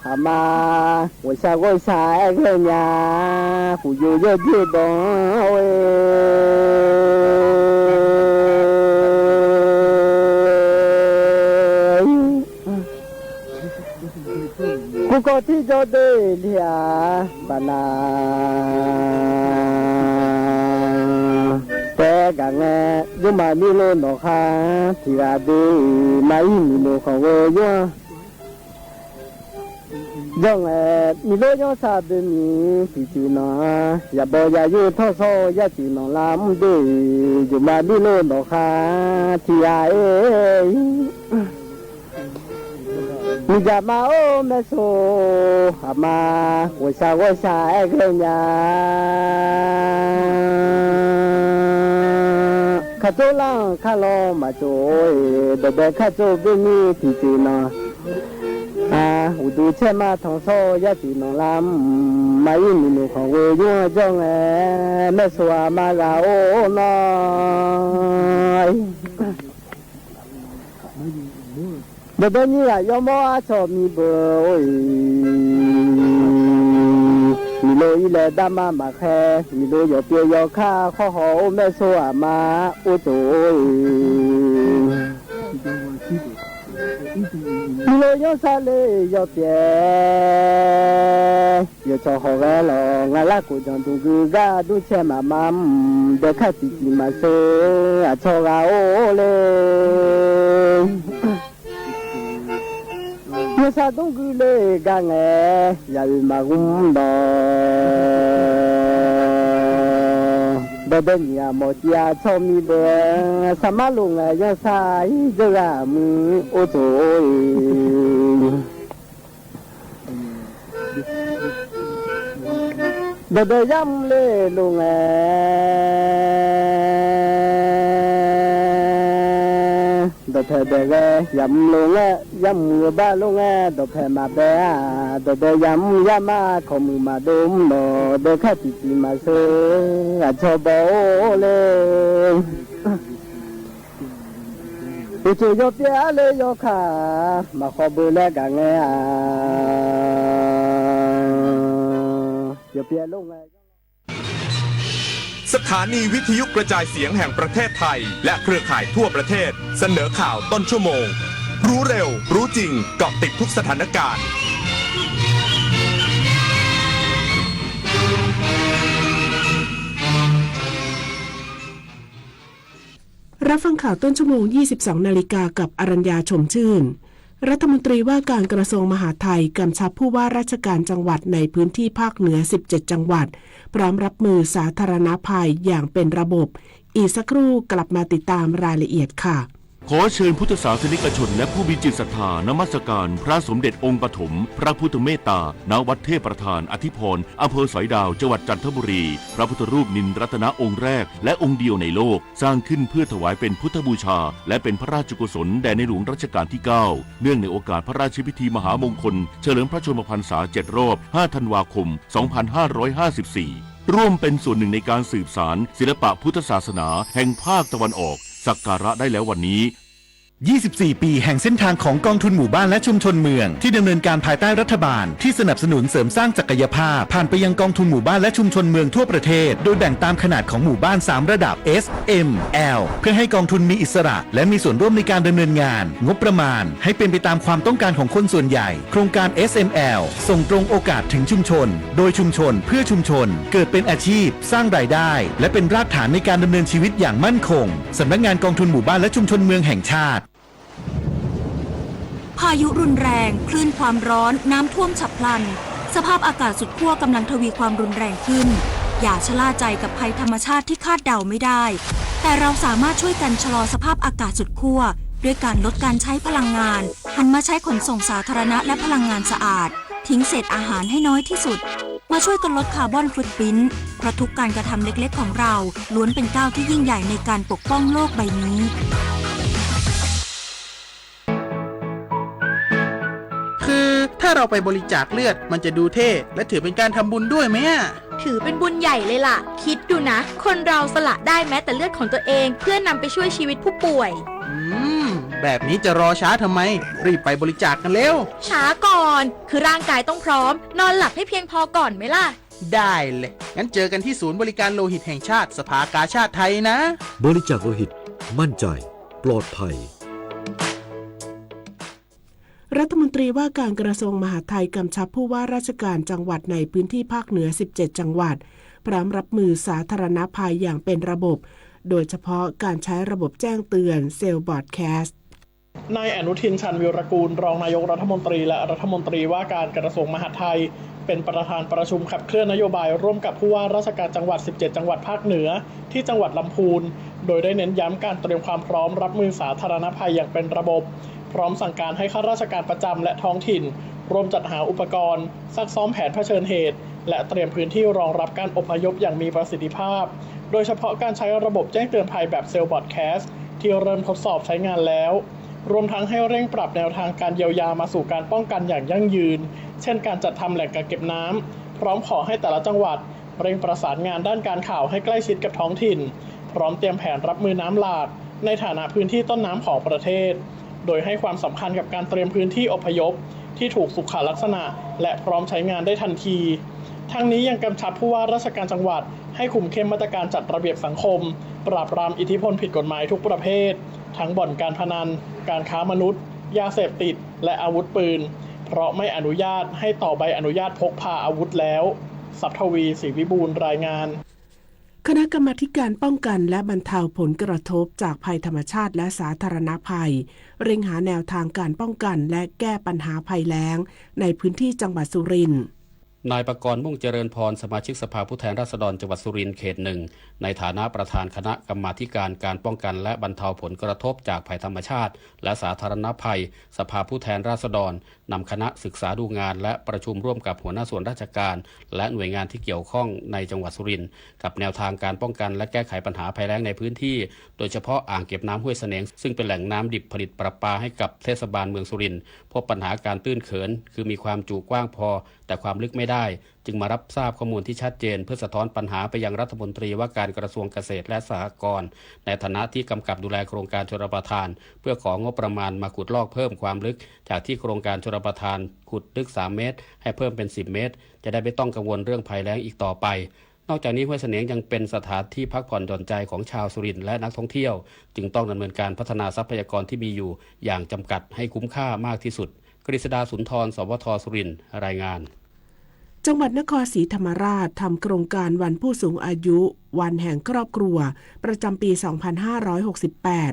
အမါ ဝဲဆှးဂီၢ်ဆှးအဲၣ်ဂဲၤညါ ဃူယိယိၣ်ဒ့ၣ်ဘီဝဲ ကိးကီၢ်ထံကီၢ်ဒ်လၢအါ ဘၣ်နၤ တဲဂၤငဲ ယိၣ်မၤမံလိနီၢ်ဃါ ထံဂၤဒ်အံၤ မၤအံၤမံၤနိၣ်ဃီဝဲယွၤ ယီၢ်ငဲ မံၤလိယီၢ်ဆၣ်ဘၣ်မံၤ ထံၣ်စုနီၤ ယၤဘီယၤယိၣ်ထီၣ်ဆီ ယၢ်စုနီၤလၢမုၢ်ဒ်အံၤ ယိၣ်မၤမံလိနီၢ်ဃါ ထံဂၤအ့ၣ် မံၤယၤမါအိၣ်မဲၣ်ဆိ အမါ ဝဲဆှးဂီၢ်ဆှးအဲၣ်ဂဲၤညါ ခးကၠိလၢခးလီၤမၤကၠိအ့ၣ် ဒီးဘဲခးကၠိဘၣ်မံၤထံၣ်စုနီၤ အါ အိၣ်ဒုးဆဲးမၤထီၣ်ဆီ ယၢ်စုနီၤလၢ မၤအံၤမံၤနိၣ်ဃီဝဲယွၤကၠီငဲ မဲၣ်ဆိအမါဂၤအိၣ်နီၤ ဒီးဒဲနံၣ်ဂၤယီၢ်မီၢ်အါဆီၣ်မံၤဘၣ်အိၣ်အံၤ မီၤလိၢ်အီၤလၢတၢ်မၤမၤခဲ, မီၤလိၢ်ယီၤပျဲယီၤခၣ် ခီၣ်ဟီၣ်အိၣ်မဲၢ်ဆိအမါ အိၣ်ကၠိအီၤအံၤ. မီၤလိၢ်ယီၤဆၣ်လၢယီၤပျဲ, ယီၤဆီဟီၣ်ဂဲၤလီၤ ငါလၢ်ကိးကၠီၣ်ဒူၣ်ဂုၤဂၤ ဒူၣ်ဆဲးမးမး ဒၢးခၣ်တံၢ်တံၢ်မၤစၢၤ အဆီဂၤအိၣ်လၢ ယီၤဆၣ်ဒူၣ်ဂုၤလၢဂၤငဲၤ ယၤအုၣ်မၤဂုၢ်ဒီး ဒီးဒဲနံၣ်အမီၢ်ကံအဆီမံၤဘၢ ဆၣ်မါလိာ်ငဲၤယီၤဆၣ်အံၤ ဒၢးဂၤမုၢ်အိၣ်ကၠိအီၤအံၤ. ဒီးဒဲယၤမုၢ်လၢလိာ်ငဲၤ ဒီးဖဲဒဲးဂဲၤ ယၤမုၢ်လိာ်ငဲၤ ယၤမုၢ်ဂီၤဘၣ်လိာ်ငဲၤ ဒီးဖဲမၤဘဲဧါ ဒီးဒဲယၤမုၢ်ယၤမး ခီမုၢ်မၤဒိၣ်မုၢ်ဒီး ဒၢးခၣ်တံၢ်တံၢ်မၤစၢၤ အဆီဘီအိၣ်လၢ အိၣ်ကၠိယီၤပျဲအါလၢယီၤခၣ် မၤဃီဘၢလၢဂၤငဲၤဧါ ယီၤပျဲလိာ်ငဲၤ สถานีวิทยุกระจายเสียงแห่งประเทศไทย และเครือข่ายทั่วประเทศ เสนอข่าวต้นชั่วโมง รู้เร็ว รู้จริง เกาะติดทุกสถานการณ์ รับฟังข่าวต้นชั่วโมง ยี่สิบสองนาฬิกา กับอรัญญา ชมชื่น รัฐมนตรีว่าการกระทรวงมหาดไทยกำชับผู้ว่าราชการจังหวัดในพื้นที่ภาคเหนือ สิบเจ็ด จังหวัด พร้อมรับมือสาธารณภัยอย่างเป็นระบบ อีกสักครู่กลับมาติดตามรายละเอียดค่ะ ขอเชิญพุทธศาสนิกชนและผู้มีจิตศรัทธานมัสการพระสมเด็จองค์ปฐมพระพุทธเมตตา ณ วัดเทพประธานอธิพร อำเภอสอยดาว จังหวัดจันทบุรี พระพุทธรูปนินรัตนะองค์แรกและองค์เดียวในโลก สร้างขึ้นเพื่อถวายเป็นพุทธบูชา และเป็นพระราชกุศลแด่ในหลวงรัชกาลที่ เก้า เนื่องในโอกาสพระราชพิธีมหามงคล เฉลิมพระชนมพรรษา เจ็ด รอบ ห้า ธันวาคม สองพันห้าร้อยห้าสิบสี่ ร่วมเป็นส่วนหนึ่งในการสืบสานศิลปะพุทธศาสนาแห่งภาคตะวันออก สักการะได้แล้ววันนี้ ยี่สิบสี่ ปีแห่งเส้นทางของกองทุนหมู่บ้านและชุมชนเมือง ที่ดำเนินการภายใต้รัฐบาลที่สนับสนุนเสริมสร้างศักยภาพ ผ่านไปยังกองทุนหมู่บ้านและชุมชนเมืองทั่วประเทศ โดยแบ่งตามขนาดของหมู่บ้าน สาม ระดับ S M L เพื่อให้กองทุนมีอิสระ และมีส่วนร่วมในการดำเนินงาน งบประมาณให้เป็นไปตามความต้องการของคนส่วนใหญ่ โครงการ S M L ส่งตรงโอกาสถึงชุมชน โดยชุมชน เพื่อชุมชน เกิดเป็นอาชีพ สร้างรายได้ และเป็นรากฐานในการดำเนินชีวิตอย่างมั่นคง สำนักงานกองทุนหมู่บ้านและชุมชนเมืองแห่งชาติ พายุรุนแรง คลื่นความร้อน น้ำท่วมฉับพลัน สภาพอากาศสุดขั้วกำลังทวีความรุนแรงขึ้น อย่าชะล่าใจกับภัยธรรมชาติที่คาดเดาไม่ได้ แต่เราสามารถช่วยกันชะลอสภาพอากาศสุดขั้ว ด้วยการลดการใช้พลังงาน หันมาใช้ขนส่งสาธารณะและพลังงานสะอาด ทิ้งเศษอาหารให้น้อยที่สุด มาช่วยกันลดคาร์บอนฟุตพริ้นท์ เพราะทุกการกระทำเล็กๆของเรา ล้วนเป็นก้าวที่ยิ่งใหญ่ในการปกป้องโลกใบนี้ คือถ้าเราไปบริจาคเลือด มันจะดูเท่ และถือเป็นการทำบุญด้วยไหมอะ ถือเป็นบุญใหญ่เลยล่ะ คิดดูนะ คนเราสละได้แม้แต่เลือดของตัวเอง เพื่อนำไปช่วยชีวิตผู้ป่วย อืม แบบนี้จะรอช้าทำไม รีบไปบริจาคกันเร็ว ช้าก่อน คือร่างกายต้องพร้อม นอนหลับให้เพียงพอก่อนไหมล่ะ ได้เลย งั้นเจอกันที่ศูนย์บริการโลหิตแห่งชาติ สภากาชาดไทยนะ บริจาคโลหิต มั่นใจ ปลอดภัย รัฐมนตรีว่าการกระทรวงมหาดไทยกำชับผู้ว่าราชการจังหวัดในพื้นที่ภาคเหนือ สิบเจ็ด จังหวัด พร้อมรับมือสาธารณภัยอย่างเป็นระบบ โดยเฉพาะการใช้ระบบแจ้งเตือน เซลล์บรอดแคสต์ นายอนุทิน ชาญวีรกูล รองนายกรัฐมนตรี และรัฐมนตรีว่าการกระทรวงมหาดไทย เป็นประธานประชุมขับเคลื่อนนโยบายร่วมกับผู้ว่าราชการจังหวัด สิบเจ็ด จังหวัดภาคเหนือ ที่จังหวัดลำพูน โดยได้เน้นย้ำการเตรียมความพร้อมรับมือสาธารณภัยอย่างเป็นระบบ พร้อมสั่งการให้ข้าราชการประจำและท้องถิ่น ร่วมจัดหาอุปกรณ์ ซักซ้อมแผนเผชิญเหตุ และเตรียมพื้นที่รองรับการอพยพอย่างมีประสิทธิภาพ โดยเฉพาะการใช้ระบบแจ้งเตือนภัยแบบเซลล์บรอดแคสต์ ที่เริ่มทดสอบใช้งานแล้ว รวมทั้งให้เร่งปรับแนวทางการเยียวยามาสู่การป้องกันอย่างยั่งยืน เช่นการจัดทำแหล่งกักเก็บน้ำ พร้อมขอให้แต่ละจังหวัดเร่งประสานงานด้านการข่าวให้ใกล้ชิดกับท้องถิ่น พร้อมเตรียมแผนรับมือน้ำหลากในฐานะพื้นที่ต้นน้ำของประเทศ โดยให้ความสำคัญกับการเตรียมพื้นที่อพยพที่ถูกสุขลักษณะ และพร้อมใช้งานได้ทันที ทั้งนี้ยังกำชับผู้ว่าราชการจังหวัดให้คุมเข้มมาตรการจัดระเบียบสังคม ปราบปรามอิทธิพลผิดกฎหมายทุกประเภท ทั้งบ่อนการพนัน การค้ามนุษย์ ยาเสพติด และอาวุธปืน เพราะไม่อนุญาตให้ต่อใบอนุญาตพกพาอาวุธแล้ว ทรัพย์ทวี ศรีวิบูลย์ รายงาน คณะกรรมาธิการป้องกันและบรรเทาผลกระทบจากภัยธรรมชาติและสาธารณภัย เร่งหาแนวทางการป้องกันและแก้ปัญหาภัยแล้งในพื้นที่จังหวัดสุรินทร์ นายประกรณ์ มุ่งเจริญพร สมาชิกสภาผู้แทนราษฎรจังหวัดสุรินทร์เขตหนึ่ง ในฐานะประธานคณะกรรมาธิการการป้องกันและบรรเทาผลกระทบจากภัยธรรมชาติและสาธารณภัย สภาผู้แทนราษฎร นำคณะศึกษาดูงานและประชุมร่วมกับหัวหน้าส่วนราชการ และหน่วยงานที่เกี่ยวข้องในจังหวัดสุรินทร์ กับแนวทางการป้องกันและแก้ไขปัญหาภัยแล้งในพื้นที่ โดยเฉพาะอ่างเก็บน้ำห้วยเสนง ซึ่งเป็นแหล่งน้ำดิบผลิตประปาให้กับเทศบาลเมืองสุรินทร์ พบปัญหาการตื้นเขิน คือมีความจุกว้างพอ แต่ความลึกไม่ได้ จึงมารับทราบข้อมูลที่ชัดเจน เพื่อสะท้อนปัญหาไปยังรัฐมนตรีว่าการกระทรวงเกษตรและสหกรณ์ ในฐานะที่กำกับดูแลโครงการชลประทาน เพื่อของงบประมาณมาขุดลอกเพิ่มความลึก จากที่โครงการชลประทานขุดลึกสามเมตร ให้เพิ่มเป็นสิบเมตร จะได้ไม่ต้องกังวลเรื่องภัยแล้งอีกต่อไป นอกจากนี้ห้วยเสนงยังเป็นสถานที่พักผ่อนหย่อนใจของชาวสุรินทร์และนักท่องเที่ยว จึงต้องดำเนินการพัฒนาทรัพยากรที่มีอยู่อย่างจำกัดให้คุ้มค่ามากที่สุด กฤษดา สุนทร สวท สุรินทร์ รายงาน จังหวัดนครศรีธรรมราชทำโครงการวันผู้สูงอายุ วันแห่งครอบครัว ประจำปี สองพันห้าร้อยหกสิบแปด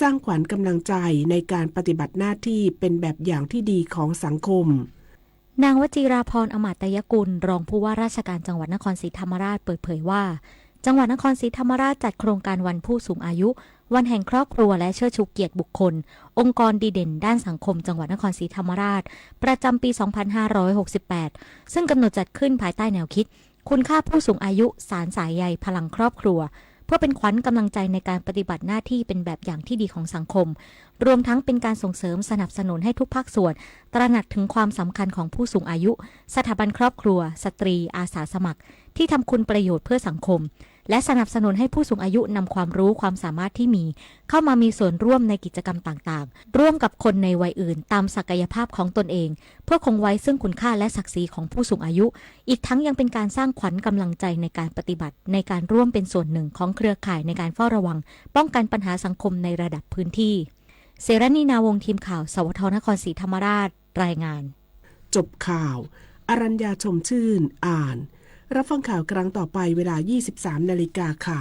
สร้างขวัญกำลังใจในการปฏิบัติหน้าที่เป็นแบบอย่างที่ดีของสังคม นางวจีราพร อมาตยกุล รองผู้ว่าราชการจังหวัดนครศรีธรรมราช เปิดเผยว่า จังหวัดนครศรีธรรมราชจัดโครงการวันผู้สูงอายุ วันแห่งครอบครัว และเชิดชูเกียรติบุคคล องค์กรดีเด่นด้านสังคมจังหวัดนครศรีธรรมราช ประจำปี สองพันห้าร้อยหกสิบแปด ซึ่งกำหนดจัดขึ้นภายใต้แนวคิด คุณค่าผู้สูงอายุ สานสายใยพลังครอบครัว เพื่อเป็นขวัญกำลังใจในการปฏิบัติหน้าที่เป็นแบบอย่างที่ดีของสังคม รวมทั้งเป็นการส่งเสริมสนับสนุนให้ทุกภาคส่วน ตระหนักถึงความสำคัญของผู้สูงอายุ สถาบันครอบครัว สตรี อาสาสมัคร ที่ทำคุณประโยชน์เพื่อสังคม และสนับสนุนให้ผู้สูงอายุนำความรู้ความสามารถที่มี เข้ามามีส่วนร่วมในกิจกรรมต่างๆ ร่วมกับคนในวัยอื่นตามศักยภาพของตนเอง เพื่อคงไว้ซึ่งคุณค่าและศักดิ์ศรีของผู้สูงอายุ อีกทั้งยังเป็นการสร้างขวัญกำลังใจในการปฏิบัติ ในการร่วมเป็นส่วนหนึ่งของเครือข่ายในการเฝ้าระวัง ป้องกันปัญหาสังคมในระดับพื้นที่ เสรณี นาวงศ์ ทีมข่าว สวท นครศรีธรรมราช รายงาน จบข่าว อรัญญา ชมชื่น อ่าน รับฟังข่าวครั้งต่อไปเวลา ยี่สิบสามนาฬิกาค่ะ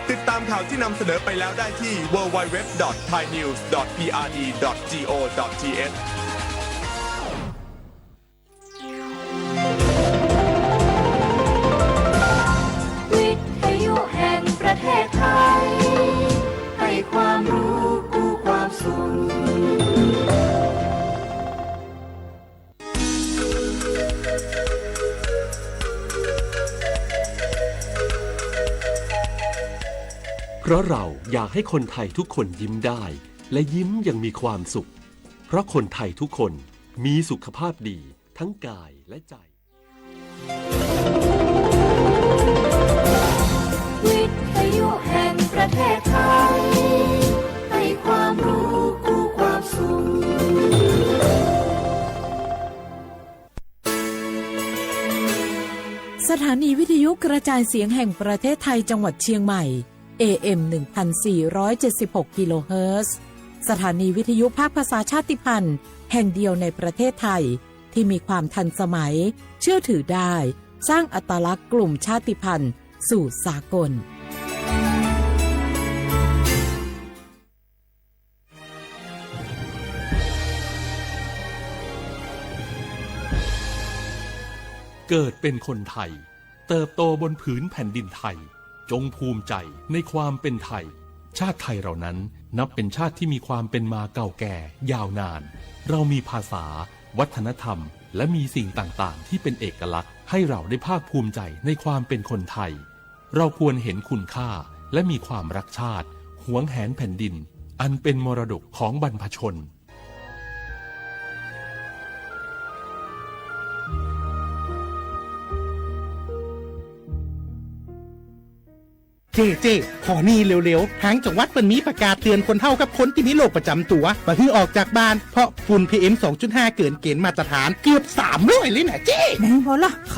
ติดตามข่าวที่นำเสนอไปแล้วได้ที่ ดับเบิลยู ดับเบิลยู ดับเบิลยู ดอท ไทยนิวส์ ดอท พี อาร์ ดี ดอท จี โอ ดอท ที เอช วิทยุแห่งประเทศไทย ให้ความรู้คู่ความสุข เพราะเราอยากให้คนไทยทุกคนยิ้มได้ และยิ้มอย่างมีความสุข เพราะคนไทยทุกคนมีสุขภาพดีทั้งกายและใจ วิทยุแห่งประเทศไทย ให้ความรู้คู่ความสุข สถานีวิทยุกระจายเสียงแห่งประเทศไทยจังหวัดเชียงใหม่ เอ เอ็ม หนึ่งพันสี่ร้อยเจ็ดสิบหก กิโลเฮิรตซ์ สถานีวิทยุภาคภาษาชาติพันธุ์แห่งเดียวในประเทศไทย ที่มีความทันสมัย เชื่อถือได้ สร้างอัตลักษณ์กลุ่มชาติพันธุ์สู่สากล เกิดเป็นคนไทย เติบโตบนผืนแผ่นดินไทย จงภูมิใจในความเป็นไทย ชาติไทยเรานั้นนับเป็นชาติที่มีความเป็นมาเก่าแก่ยาวนาน เรามีภาษา วัฒนธรรม และมีสิ่งต่างๆ ที่เป็นเอกลักษณ์ ให้เราได้ภาคภูมิใจในความเป็นคนไทย เราควรเห็นคุณค่า และมีความรักชาติ หวงแหนแผ่นดิน อันเป็นมรดกของบรรพชน เจ้ เจ้ ขอนี้เร็วๆ ตางจังหวัดเปิ้นมีประกาศเตื๋อนคนเฒ่ากับคนตี้มีโรคประจ๋ำตั๋ว บ่หื้อออกจากบ้าน เพราะฝุ่น พีเอ็ม สองจุดห้า เกินเกณฑ์มาตรฐานเกือบสามร้อยเลยน่ะเจ้ แดงผ่อละ เอ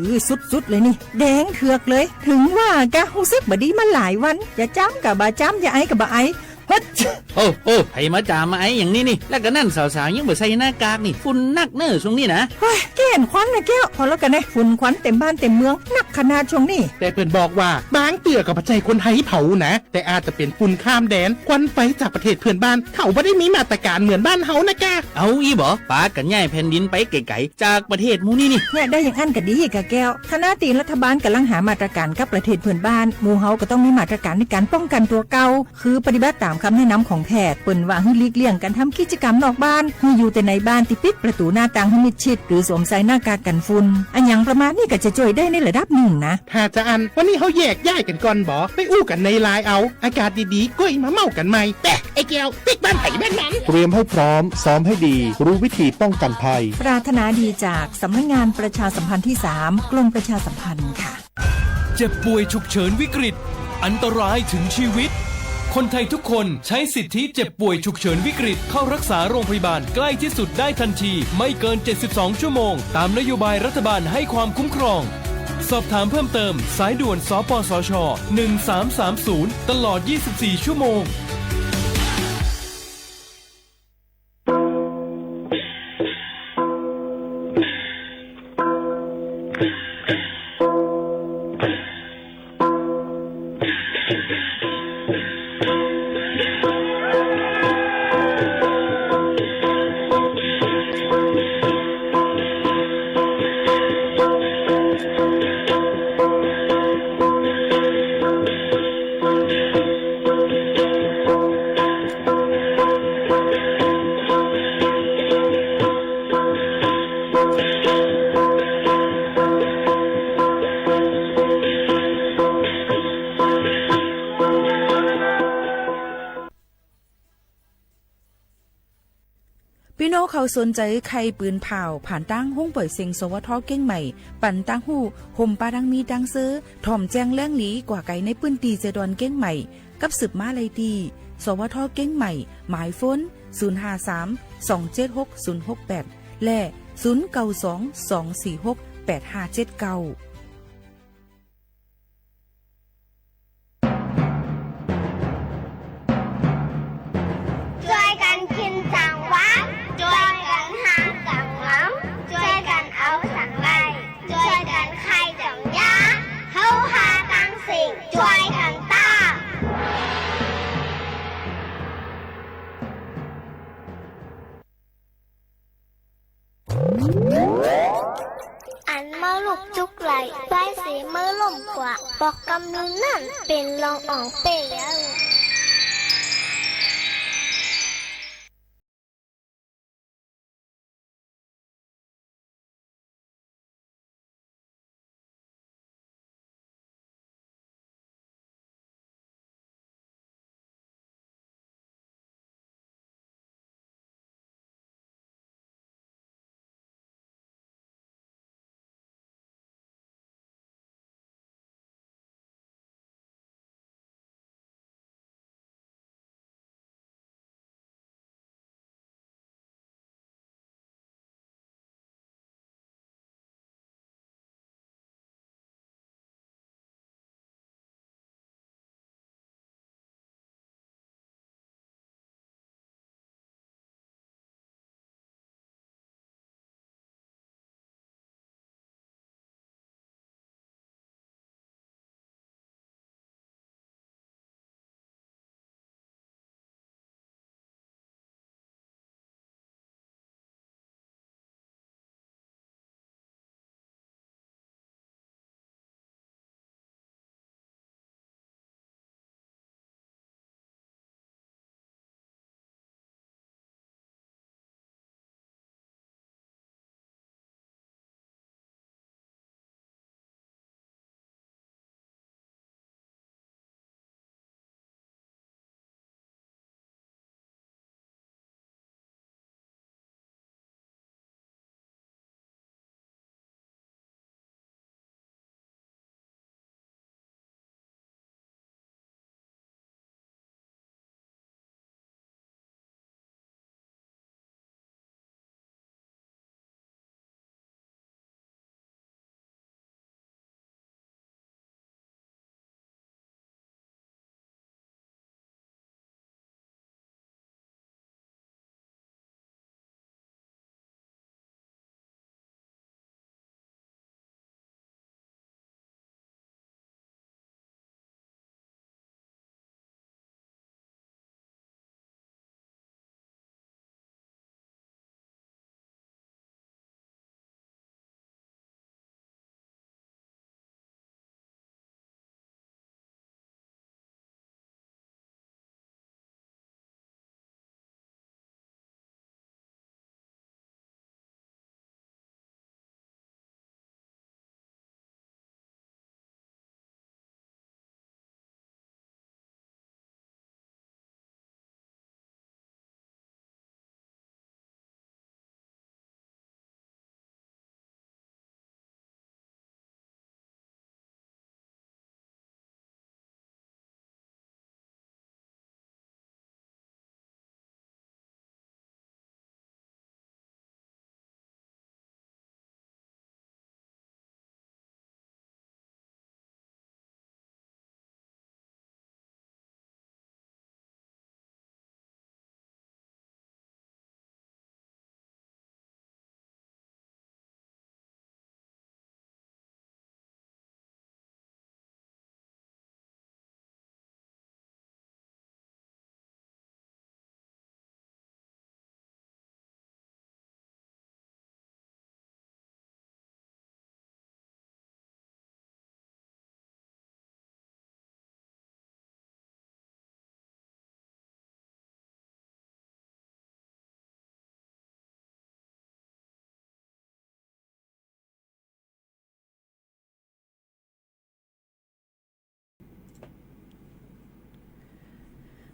อ สุดๆ เลยนี่ แดงเถือกเลย เถิงว่ากะ ฮู้สึกบ่ดีมาหลายวัน จะจามกะบ่จาม จะไอก็บ่ไอ เฮ้ย โอ้ โอ้ ใผมาจ๋ามาไออย่างนี้นี่ แล้วก็นั่นสาวๆ ยังบ่ใส่หน้ากากนี่ ฝุ่นนักเน่อช่วงนี้นะ เฮ้ย เก้นควันนะแก้ว ผ่อละกั๋นแน่ ฝุ่นควันเต็มบ้านเต็มเมือง นักขนาดช่วงนี้ แต่เปิ้นบอกว่า บางเตื้อก็บ่ใจ้คนไทยเผานะ แต่อาจจะเป๋นฝุ่นข้ามแดน ควันไฟจากประเทศเพื่อนบ้าน เขาบ่ได้มีมาตรการเหมือนบ้านเฮานะกะ เอาอี้บ่ ปากั๋นย้ายแผ่นดินไปไก๋ๆ จากประเทศหมู่นี้นี่ เนี่ย ได้อย่างอั้นก็ดีกะแก้ว ขณะตี้รัฐบาลก่ำลังหามาตรการกับประเทศเพื่อนบ้าน หมู่เฮาก็ต้องมีมาตรการในก๋านป้องกั๋นตั๋วเก่า คือปฏิบัติต๋ามกำแนะนำของแพทย์ เปิ้นว่าหื้อหลีกเลี่ยงก๋านทำกิจกรรมนอกบ้าน หื้ออยู่แต่ในบ้านตี้ปิดประตู๋หน้าต่างหื้อมิดชิด หรือสวมใส่หน้ากากกั๋นฝุ่น อะหยังประมาณนี้ก็จะจ้วยได้ในระดับนึ่งนะ ถ้าจาอั้น วันนี้เฮาแยกย้ายกั๋นก่อนบ่ ไปอู้กั๋นในไลน์เอา อากาศดีๆ ก้อยมาเม้ากั๋นใหม่ แปะ ไอ้แก้ว ปิ๊กบ้านไผบ้านมัน เตรียมให้พร้อม ซ้อมให้ดี รู้วิธีป้องกันภัย ปรารถนาดีจากสำนักงานประชาสัมพันธ์ที่สาม กรมประชาสัมพันธ์ค่ะ เจ็บป่วยฉุกเฉินวิกฤต อันตรายถึงชีวิต คนไทยทุกคนใช้สิทธิเจ็บป่วยฉุกเฉินวิกฤต เข้ารักษาโรงพยาบาลใกล้ที่สุดได้ทันที ไม่เกิน เจ็ดสิบสอง ชั่วโมง ตามนโยบายรัฐบาลให้ความคุ้มครอง สอบถามเพิ่มเติม สายด่วน สปสช หนึ่งสามสามศูนย์ ตลอด ยี่สิบสี่ ชั่วโมง ปี้น้องเขาสนใจ๋ใค่ปืนผ่าว ผ่านตางห้องป่วยเซ็ง สวท เกียงใหม่ ปั๋นตางฮู้ ห่มปาดังมีตางเซอ ถ่อมแจ้งแหล่งหลีกว่าไก๋ในปื้นตี้เซดอนเกียงใหม่ กับสืบมาไล่ตี้ สวท เกียงใหม่ หมายโฟน ศูนย์ห้าสาม สองเจ็ดหก ศูนย์หกแปด และ ศูนย์เก้าสอง สองสี่หก แปดห้าเจ็ดเก้า จ้วยกั๋นกิ๋นสังวาง จ้วยกั๋นหาสังหวัง จ้วยกั๋นเอาสังได้ จ้วยกั๋นใค่สังยา เฮาฮาตังสิ่ง จ้วยกั๋นต้าน อันเมาลุกจุกไหล่ ไว้เสเมาล้มกว่า ปอกกำลืนนั้น เป๋นรองอ่องเป้เย้า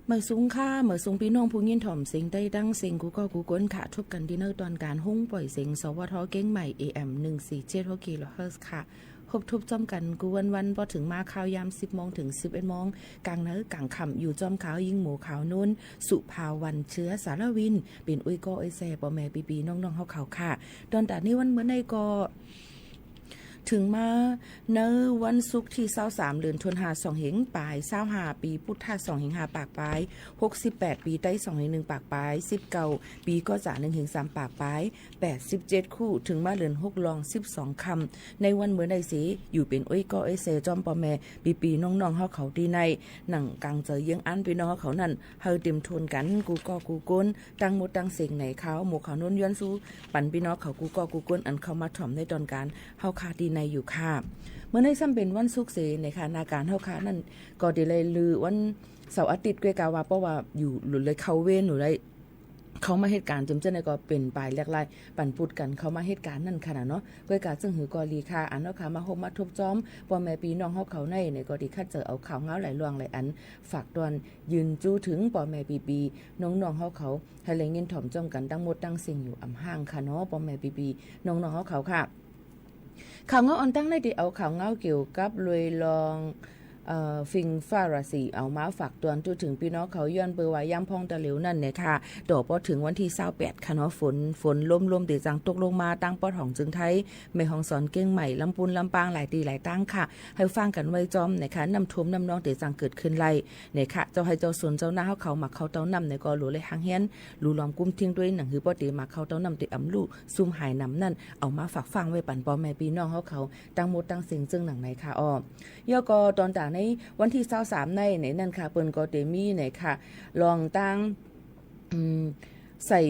หมายสูงค่ะ หมายสูงปี้น้องผู้ยินถ่อมเสียงใต้ตั้งเสียงกู้ก้อกู้ก้นค่ะ ทบกั๋นตี้ในตอนก๋านห้องป่อยเสียง สวท เกียงใหม่ เอเอ็ม หนึ่งสี่เจ็ดหก กิโลเฮิรตซ์ค่ะ ฮบทบจ้อมกั๋นกู้วันๆ ปอเถิงมาข่าวยามสิบโมงเถิงสิบเอ็ดโมง ก๋างในก๋างค่ำ อยู่จ้อมข้า หญิงหมูขาวนุ่น สุภาวัน เชื้อสารวิน เป๋นอุ้ยก้อเอ้ยแซ่ ป้อแม่ปี้ๆ น้องๆ เฮาเขาค่ะ ตอนต๋าในวันเมื่อในก็ เถิงมาในวันศุกร์ตี้ซาวสาม เดือนธันวา สองเฮงปายซาวห้า ปี๋พุทธะ สองเฮงห้าปากปาย หกสิบแปด ปี๋ไต้ สองเฮงหนึ่งปากปาย สิบเก้า ปี๋ก็จะ หนึ่งเฮงสามปากปาย แปดสิบเจ็ดคู่ เถิงมาเดือนหกล่องสิบสองค่ำ ในวันเมื่อในเส อยู่เป๋นอุ้ยก้อเอ้ยแซ่ จ้อมป้อแม่ปี้ๆ น้องๆ เฮาเขาตี้ใน หนังก๋างเจิงเยียงอั้นปี้น้องเฮาเขานั้น หื้อเตรียมทนกั๋น กู้ก้อกู้ก้น ตังหมดตังเสียงในข่าว หมูขาวนุ่นย้อนสู้ ปันปี้น้องเขากู้ก้อกู้ก้น อันเข้ามาถ่อมในตอนก๋าน เฮาค่ะตี้ในอยู่ค่ะ เมื่อในซ้ำเป๋นวันศุกร์เส ในค่ะ นาก๋านเฮาค่ะนั้น ก็ได้ไล่ลือวันเสาร์อาทิตย์ ก้วยกาว่า เพราะว่าอยู่หลุดเลยเข้าเวรอยู่เลย เข้ามาเหตุก๋ารณ์ เจิมเจ้าในก็เป๋นปายแหลกลาย ปันปุดกั๋นเข้ามาเหตุก๋ารณ์นั่นค่ะนะเนาะ ก้วยกาซึ่งหือก็ดีค่ะ อันเนาะค่ะ มาฮบมาทบจ้อม ป้อแม่ปี้น้องเฮาเขาใน ในก็ดีคัดเจิงเอาข่าวเงาหลายเรื่องหลายอัน ฝากตอน ยืนจู้เถิงป้อแม่ปี้ๆ น้องๆ เฮาเขา หื้อได้ยินถ่อมจ้อมกั๋นตังหมดตังเสียงอยู่อำห้างค่ะเนาะ ป้อแม่ปี้ๆ น้องๆ เฮาเขาค่ะ ข่าวเงาอ่อนตั้งในตี้เอาข่าวเงาเกี่ยวกับลุยลอง เอ่อ ฝิ่งฟ้าราศี เอามาฝากตอนจู้เถิงปี้น้องเขา ย้อนเปื้อว่าย่ำพ่องตะเหลียวนั่นเนี่ยค่ะ ต่อปอเถิงวันตี้ซาวแปดค่ะเนาะ ฝน ฝนลมๆ เต๋จังตกลงมา ตังปอดของเจิงไทย แม่ฮ่องสอน เกียงใหม่ ลำปูน ลำปาง หลายตี้หลายตังค่ะ หื้อฟังกั๋นไว้จ้อมนะคะ น้ำท่วมน้ำนองเต๋จังเกิดขึ้นไล่ เนี่ยค่ะ เจ้าไฮ่เจ้าสวนเจ้านาเฮาเขา หมากเข้าเต้าน้ำเนี่ยก็หลัวเลยห่างเฮี้ยน หลูหลอมกุ้มทิ้งตวย หนังหื้อป้อเต๋หมากเข้าเต้าน้ำเต๋อ่ำลู่ สูญหายนำนั่น เอามาฝากฟังไว้ปันป้อแม่ปี้น้องเฮาเขา ตังหมดตังเสียงเจิงหนังในค่ะอ้อ แล้วก็ตอนต๋าในวันตี้ซาวสามใน ในนั่นค่ะ เปิ้นก็เต๋มีเนี่ยค่ะ ลองตั้ง อืม ใส่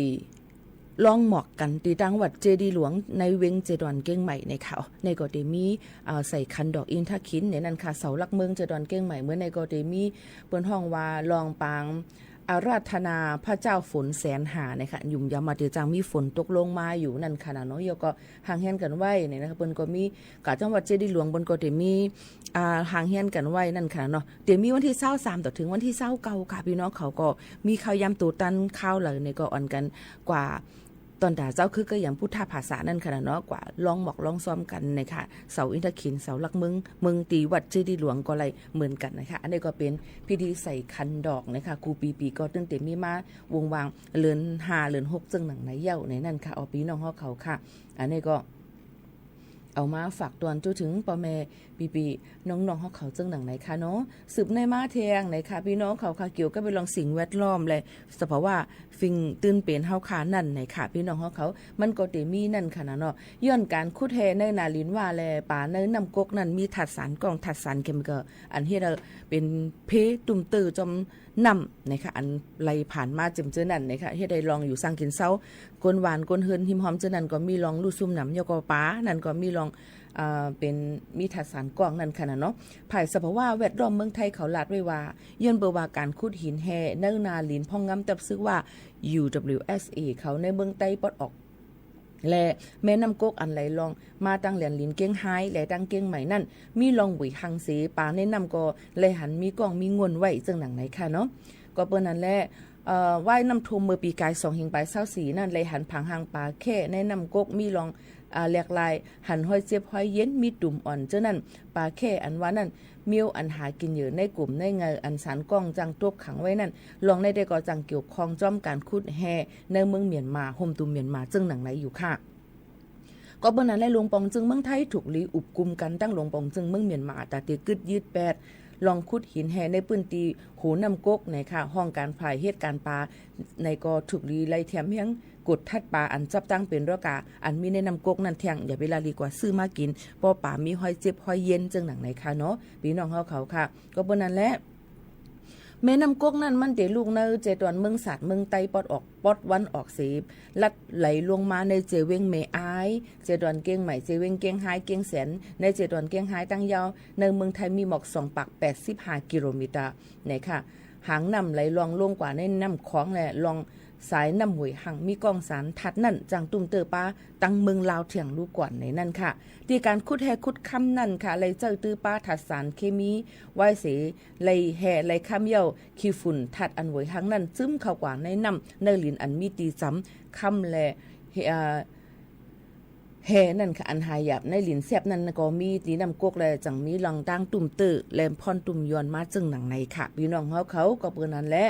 ลองหมอกกั๋นตี้ตังวัดเจดีย์หลวงในเวียงเจดอนเกียงใหม่เนี่ยค่ะ ในก็เต๋มี อ่า ใส่ขันดอกอินทขิลในนั่นค่ะ เสาหลักเมืองเจดอนเกียงใหม่ เมื่อในก็เต๋มี เปิ้นฮ้องว่าลองปางอาราธนาพระเจ้าฝนแสนหาเนี่ยค่ะ หยุมยำมาเต๋จังมีฝนตกลงมาอยู่นั่นค่ะนะเนาะ แล้วก็ห่างเฮี้ยนกั๋นไว้เนี่ยนะคะ เปิ้นก็มี กาจังวัดเจดีย์หลวงเปิ้นก็เต๋มี อ่า ห่างเฮี้ยนกั๋นไว้นั่นค่ะเนาะ เต๋มีวันตี้ซาวสามต่อเถิงวันตี้ซาวเก้าค่ะ ปี้น้องเขาก็มีข่าวย้ำตั๋วตันข่าวเหล่าในก็อ่อนกั๋นกว่า ตอนต๋าเจ๊าคือก็ยังพุทธภาษานั่นค่ะเนาะ กว่าลองหมอกลองซ้อมกั๋นนะคะ เสาอินทขิล เสาหลักเมือง เมืองตี้วัดเจดีย์หลวงก็ไล่เหมือนกั๋นนะคะ อันนี้ก็เป๋นพิธีใส่ขันดอกนะคะ กู้ปี๋ๆ ก็ตึงเต๋มีมาวงวาง เดือนห้า เดือนหก เจิงหนังในเย้าในนั่นค่ะ อ้อ ปี้น้องเฮาเขาค่ะ อันนี้ก็ เอามาฝากตอนจู้เถิงป้อแม่ปี้ๆ น้องๆ เฮาเขาเจิงหนังในค่ะเนาะ สืบในมาแทงในค่ะ ปี้น้องเขาค่ะ เกี่ยวกับเรื่องสิ่งแวดล้อมและสภาวะฝิ่งตื้นเป๋นเฮาค่ะนั่นในค่ะ ปี้น้องเฮาเขา มันก็เต๋มีนั่นค่ะนะเนาะ ย้อนก๋านขุดแฮ่ในนาหลินว่าแล ป๋าในน้ำก๊กนั่นมีธาตุสารก้อง ธาตุสารเคมีคอล อันเฮ็ดหื้อเป๋นเพตุ้มเตื้อจอมน้ำในค่ะ อันไหลผ่านมาเจิมเจ้อนั่นในค่ะ เฮ็ดหื้อลองอยู่สร้างกิ๋นเซ้า คนบ้านคนเฮือนฮิมฮอมเจ้อนั่นก็มีลองลู่ซุ่มหนำ แล้วก็ป๋านั่นก็มีลอง เอ่อ เป๋นมีธาตุสารก้องนั่นค่ะนะเนาะ ฝ่ายสภาวะแวดล้อมเมืองไทยเขาลาดไว้ว่า ย้อนเปื้อว่าก๋านขุดหินแฮ่ในนาหลินพ่องงำตับซึ่กว่า ยูดับเบิลยูเอสเอ เขาในเมืองใต้ปอดออก และแม่น้ำก๊กอันไหลลองมาตังแหลนหลินเกียงฮายและตังเกียงใหม่นั่น มีลองบุ๋ยหังเส ป๋าในน้ำก็ไหลหันมีก้องมีง่วนไว้เจิงหนังในค่ะเนาะ ก็เปิ้นนั่นแหละ เอ่อ ว่ายน้ำท่วมเมื่อปี๋ก๋ายสองเฮงป๋ายซาวสี่นั่น ไหลหันผางฮางป๋าแข้ในน้ำก๊กมีลอง อ่า แหลกลาย หันฮอยเจ็บฮอยเย็น มีตุ่มอ่อนเจ้อนั่น ป๋าแข้อันว่านั่น เมี้ยวอันหากิ๋นเหยื่อในกุ่มในเงาอันสารก้องจังตกขังไว้นั่น ลองในได้ก็จังเกี่ยวข้องจ้อมก๋านขุดแฮ่ในเมืองเมียนมา โฮมตุ่มเมียนมาเจิงหนังในอยู่ค่ะ ก็เปิ้นนั่นแหละ หลวงป๋องจึงเมืองไทยถูกหลีอุบกุมกั๋นตังหลวงป๋องจึงเมืองเมียนมา ต๋าเต๋กึ๊ดยืดแปด ลองขุดหินแฮ่ในปื้นตี้โฮน้ำก๊กในค่ะ ห้องก๋านฝ่ายเหตุก๋ารณ์ป๋าในก็ถูกหลีไล่แถมเฮียง กวดทัดป๋าอันจับตั้งเป๋นเร้อก๋า อันมีในน้ำก๊กนั่นแทง อย่าไปละลีกว่าซื้อมากิ๋น ป้อป๋ามีฮอยเจ็บฮอยเย็นเจิงหนังในค่ะเนาะ ปี้น้องเฮาเขาค่ะ ก็เปิ้นนั่นแหละ แม่น้ำก๊กนั่นมันเต๋ลุ่งในเจตวนเมืองสาดเมืองใต้ปอดออก ปอดวันออกเส ลัดไหลลงมาในเจเวียงแม่อาย เจตวนเกียงใหม่ เจเวียงเกียงฮาย เกียงแสน ในเจตวนเกียงฮายตังยาว ในเมืองไทยมีหมอกสองปากแปดสิบห้ากิโลเมตรในค่ะ หางน้ำไหลลองลงกว่าในน้ำขวางและลอง สายน้ำห้วยฮัง มีก้องสารธาตุนั้น จางตุ้มเต๊อะปาตั้งเมืองลาวเถียงลูกก่อนในนั้นค่ะ ตี้ก๋านขุดแฮ่ขุดคำนั้นค่ะ ไล่ใจ๊ตื้อปาธาตุสารเคมีไว้เส ไล่แฮ่ไล่คำเย้า ขี้ฝุ่นธาตุอันห้วยฮังนั้น ซึมเข้ากว่าในน้ำในลินอันมีตี้จ๋ำ คำและ เอ่อ แฮ่นั้นค่ะ อันหายากในลินแซบนั้นก็มีตี้น้ำก๊ก และจังมีล่องตางตุ้มเต๊อะ และพ่อนตุ้มยอนมาเจิ่งหนังในค่ะ ปี้น้องเฮาเขา ก็เปื้อนั้นแหละ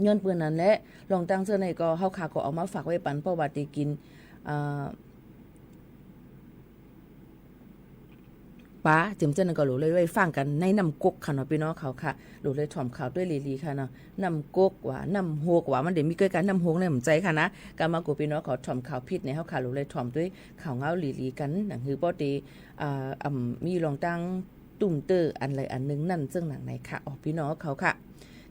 ย้อนเปื้อนั้นแหละ ล่องตางเจ้าในก็เฮาข้าก็เอามาฝากไว้ปัน เพราะว่าตี้กิ๋น อ่า ป๋า เจิ่มเจ้านั้นก็หลูเลยไว้ฟังกั๋นในน้ำก๊กค่ะเนาะ ปี้น้องเขาค่ะ หลูเลยถ่อมข่าวตวยหลีๆ ค่ะเนาะ น้ำก๊กว่า น้ำโฮกว่า มันเดมีก้อยกั๋น น้ำโฮกเนี่ย บ่ใจ้ค่ะนะ กามากั๋วปี้น้องเขาถ่อมข่าวผิดใน เฮาข้าหลูเลยถ่อมตวยข่าวเงาหลีๆ กั๋น หนังหื้อป้อเต อ่า อ่ำ มีล่องตางตุ้มเต๊อะอันใดอันนึ่งนั้น เจิ่งหนังในค่ะ ออกปี้น้องเขาค่ะ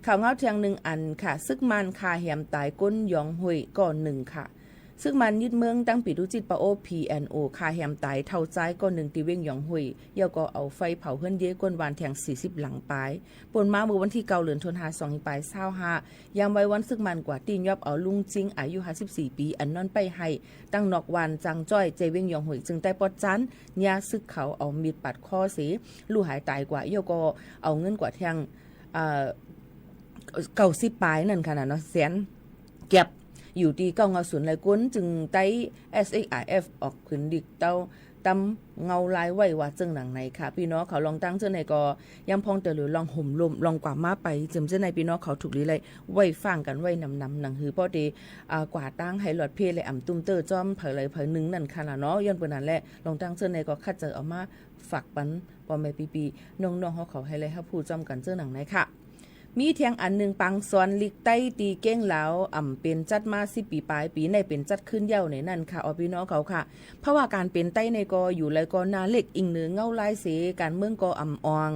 ข่าวเงาเถียงนึ่งอันค่ะ ศึกมารฆ่าแหมต๋ายก้นหยองห้วยก้อนึ่งค่ะ ศึกมารยึดเมืองตั้งปี๋ดูจิตปะโอ้ พีเอ็นโอ ฆ่าแหมต๋ายเฒ่าจายก้อนึ่งตี้เว้งหยองห้วย เย้าก็เอาไฟเผาเฮือนเย้ยก้นบ้านแถงสี่สิบหลังปาย ป่นมาเมื่อวันตี้เก้า เดือนธันวา สองพันห้าร้อยซาวห้า ยามไววันศึกมารกวาดตี้ยอบเอาลุงจิง อายุห้าสิบสี่ปี๋ อันนอนใบ้ไห้ ตังนอกบ้านจางจ้อย เจ้าเว้งหยองห้วย เจิงใต้ปอดจ๊าน เยียะศึกเขาเอามีดปาดคอเส ลู่หายต๋ายกว่า เย้าก็เอาเงินกวาดแถง เอ่อ เก้าสิบปายนั้นค่ะนะเนาะ แสนแก็บ อยู่ตี้เก้าเงาศูนย์ไล่ก้น เจิงใต้ เอสเออาร์เอฟ ออกขึ้นหลีกเต้า ต๋ำเงาลายไว้ว่าเจิ่งหนังในค่ะ ปี้น้องเขา ล่องตางเจ้าในก็ ยามพ่องเต๋อหลูล่องห่มลม ล่องกว่ามาไป เจิ่มเจ้าในปี้น้องเขาถูกหลีไล่ไว้ฟังกั๋นไว้นำๆ หนังหื้อป้อเต อ่า กวาดตางหื้อหลอดเพ่ และอ่ำตุ้มเต๊อะจ้อมใผใดใผนึ่งนั้นค่ะนะเนาะ ย้อนเปื้อนั้นแหละ ล่องตางเจ้าในก็คัดเจิ่อเอามาฝากปันป้อแม่ปี้ๆ น้องๆ เฮาเขาหื้อได้ฮับฮู้จ้อมกั๋นเจิ่งหนังในค่ะ มีแถงอันนึ่ง ปางสอนลิกใต้ตี้เก้งลาว อ่ำเป๋นจัดมาสิบปี๋ปาย ปี๋ในเป๋นจัดขึ้นเย้าในนั้นค่ะ ออ ปี้น้องเขาค่ะ เพราะว่าก๋านเป๋นใต้ในก็อยู่ไหนก็หน้าเล็ก อิงเนืองเงาลายเส ก๋านเมืองก็อ่ำอ่อง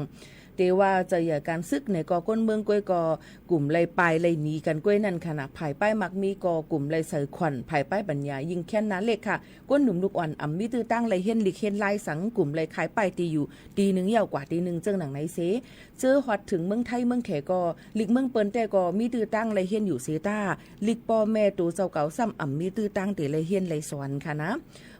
แต่ว่าจะเยียะก๋านศึกในก็ก้นเมืองก้วยก็กุ่มไล่ปายไล่หนีกั๋นก้วยนั้นค่ะนะ ผายป้ายมักมีก็กุ่มไล่ใส่ขวัญ ผายป้ายปั๋ญญายิ่งแค้นหน้าเล็กค่ะ ก้นหนุ่มลูกอ่อนอ่ำมีตื้อตางไล่เฮียนลิกเฮียนลายสัง กุ่มไล่ขายป้ายตี้อยู่ตี้นึ่งเย้ากว่าตี้นึ่งเจิ่งหนังในเส เจ้อฮอดเถิงเมืองไทยเมืองแขก็ ลิกเมืองเปิ้นแต๊ก็มีตื้อตางไล่เฮียนอยู่เสต้า ลิกป้อแม่ตั๋วเจ้าเก่าซ้ำอ่ำมีตื้อตางตี้ไล่เฮียนไล่สอนค่ะนะ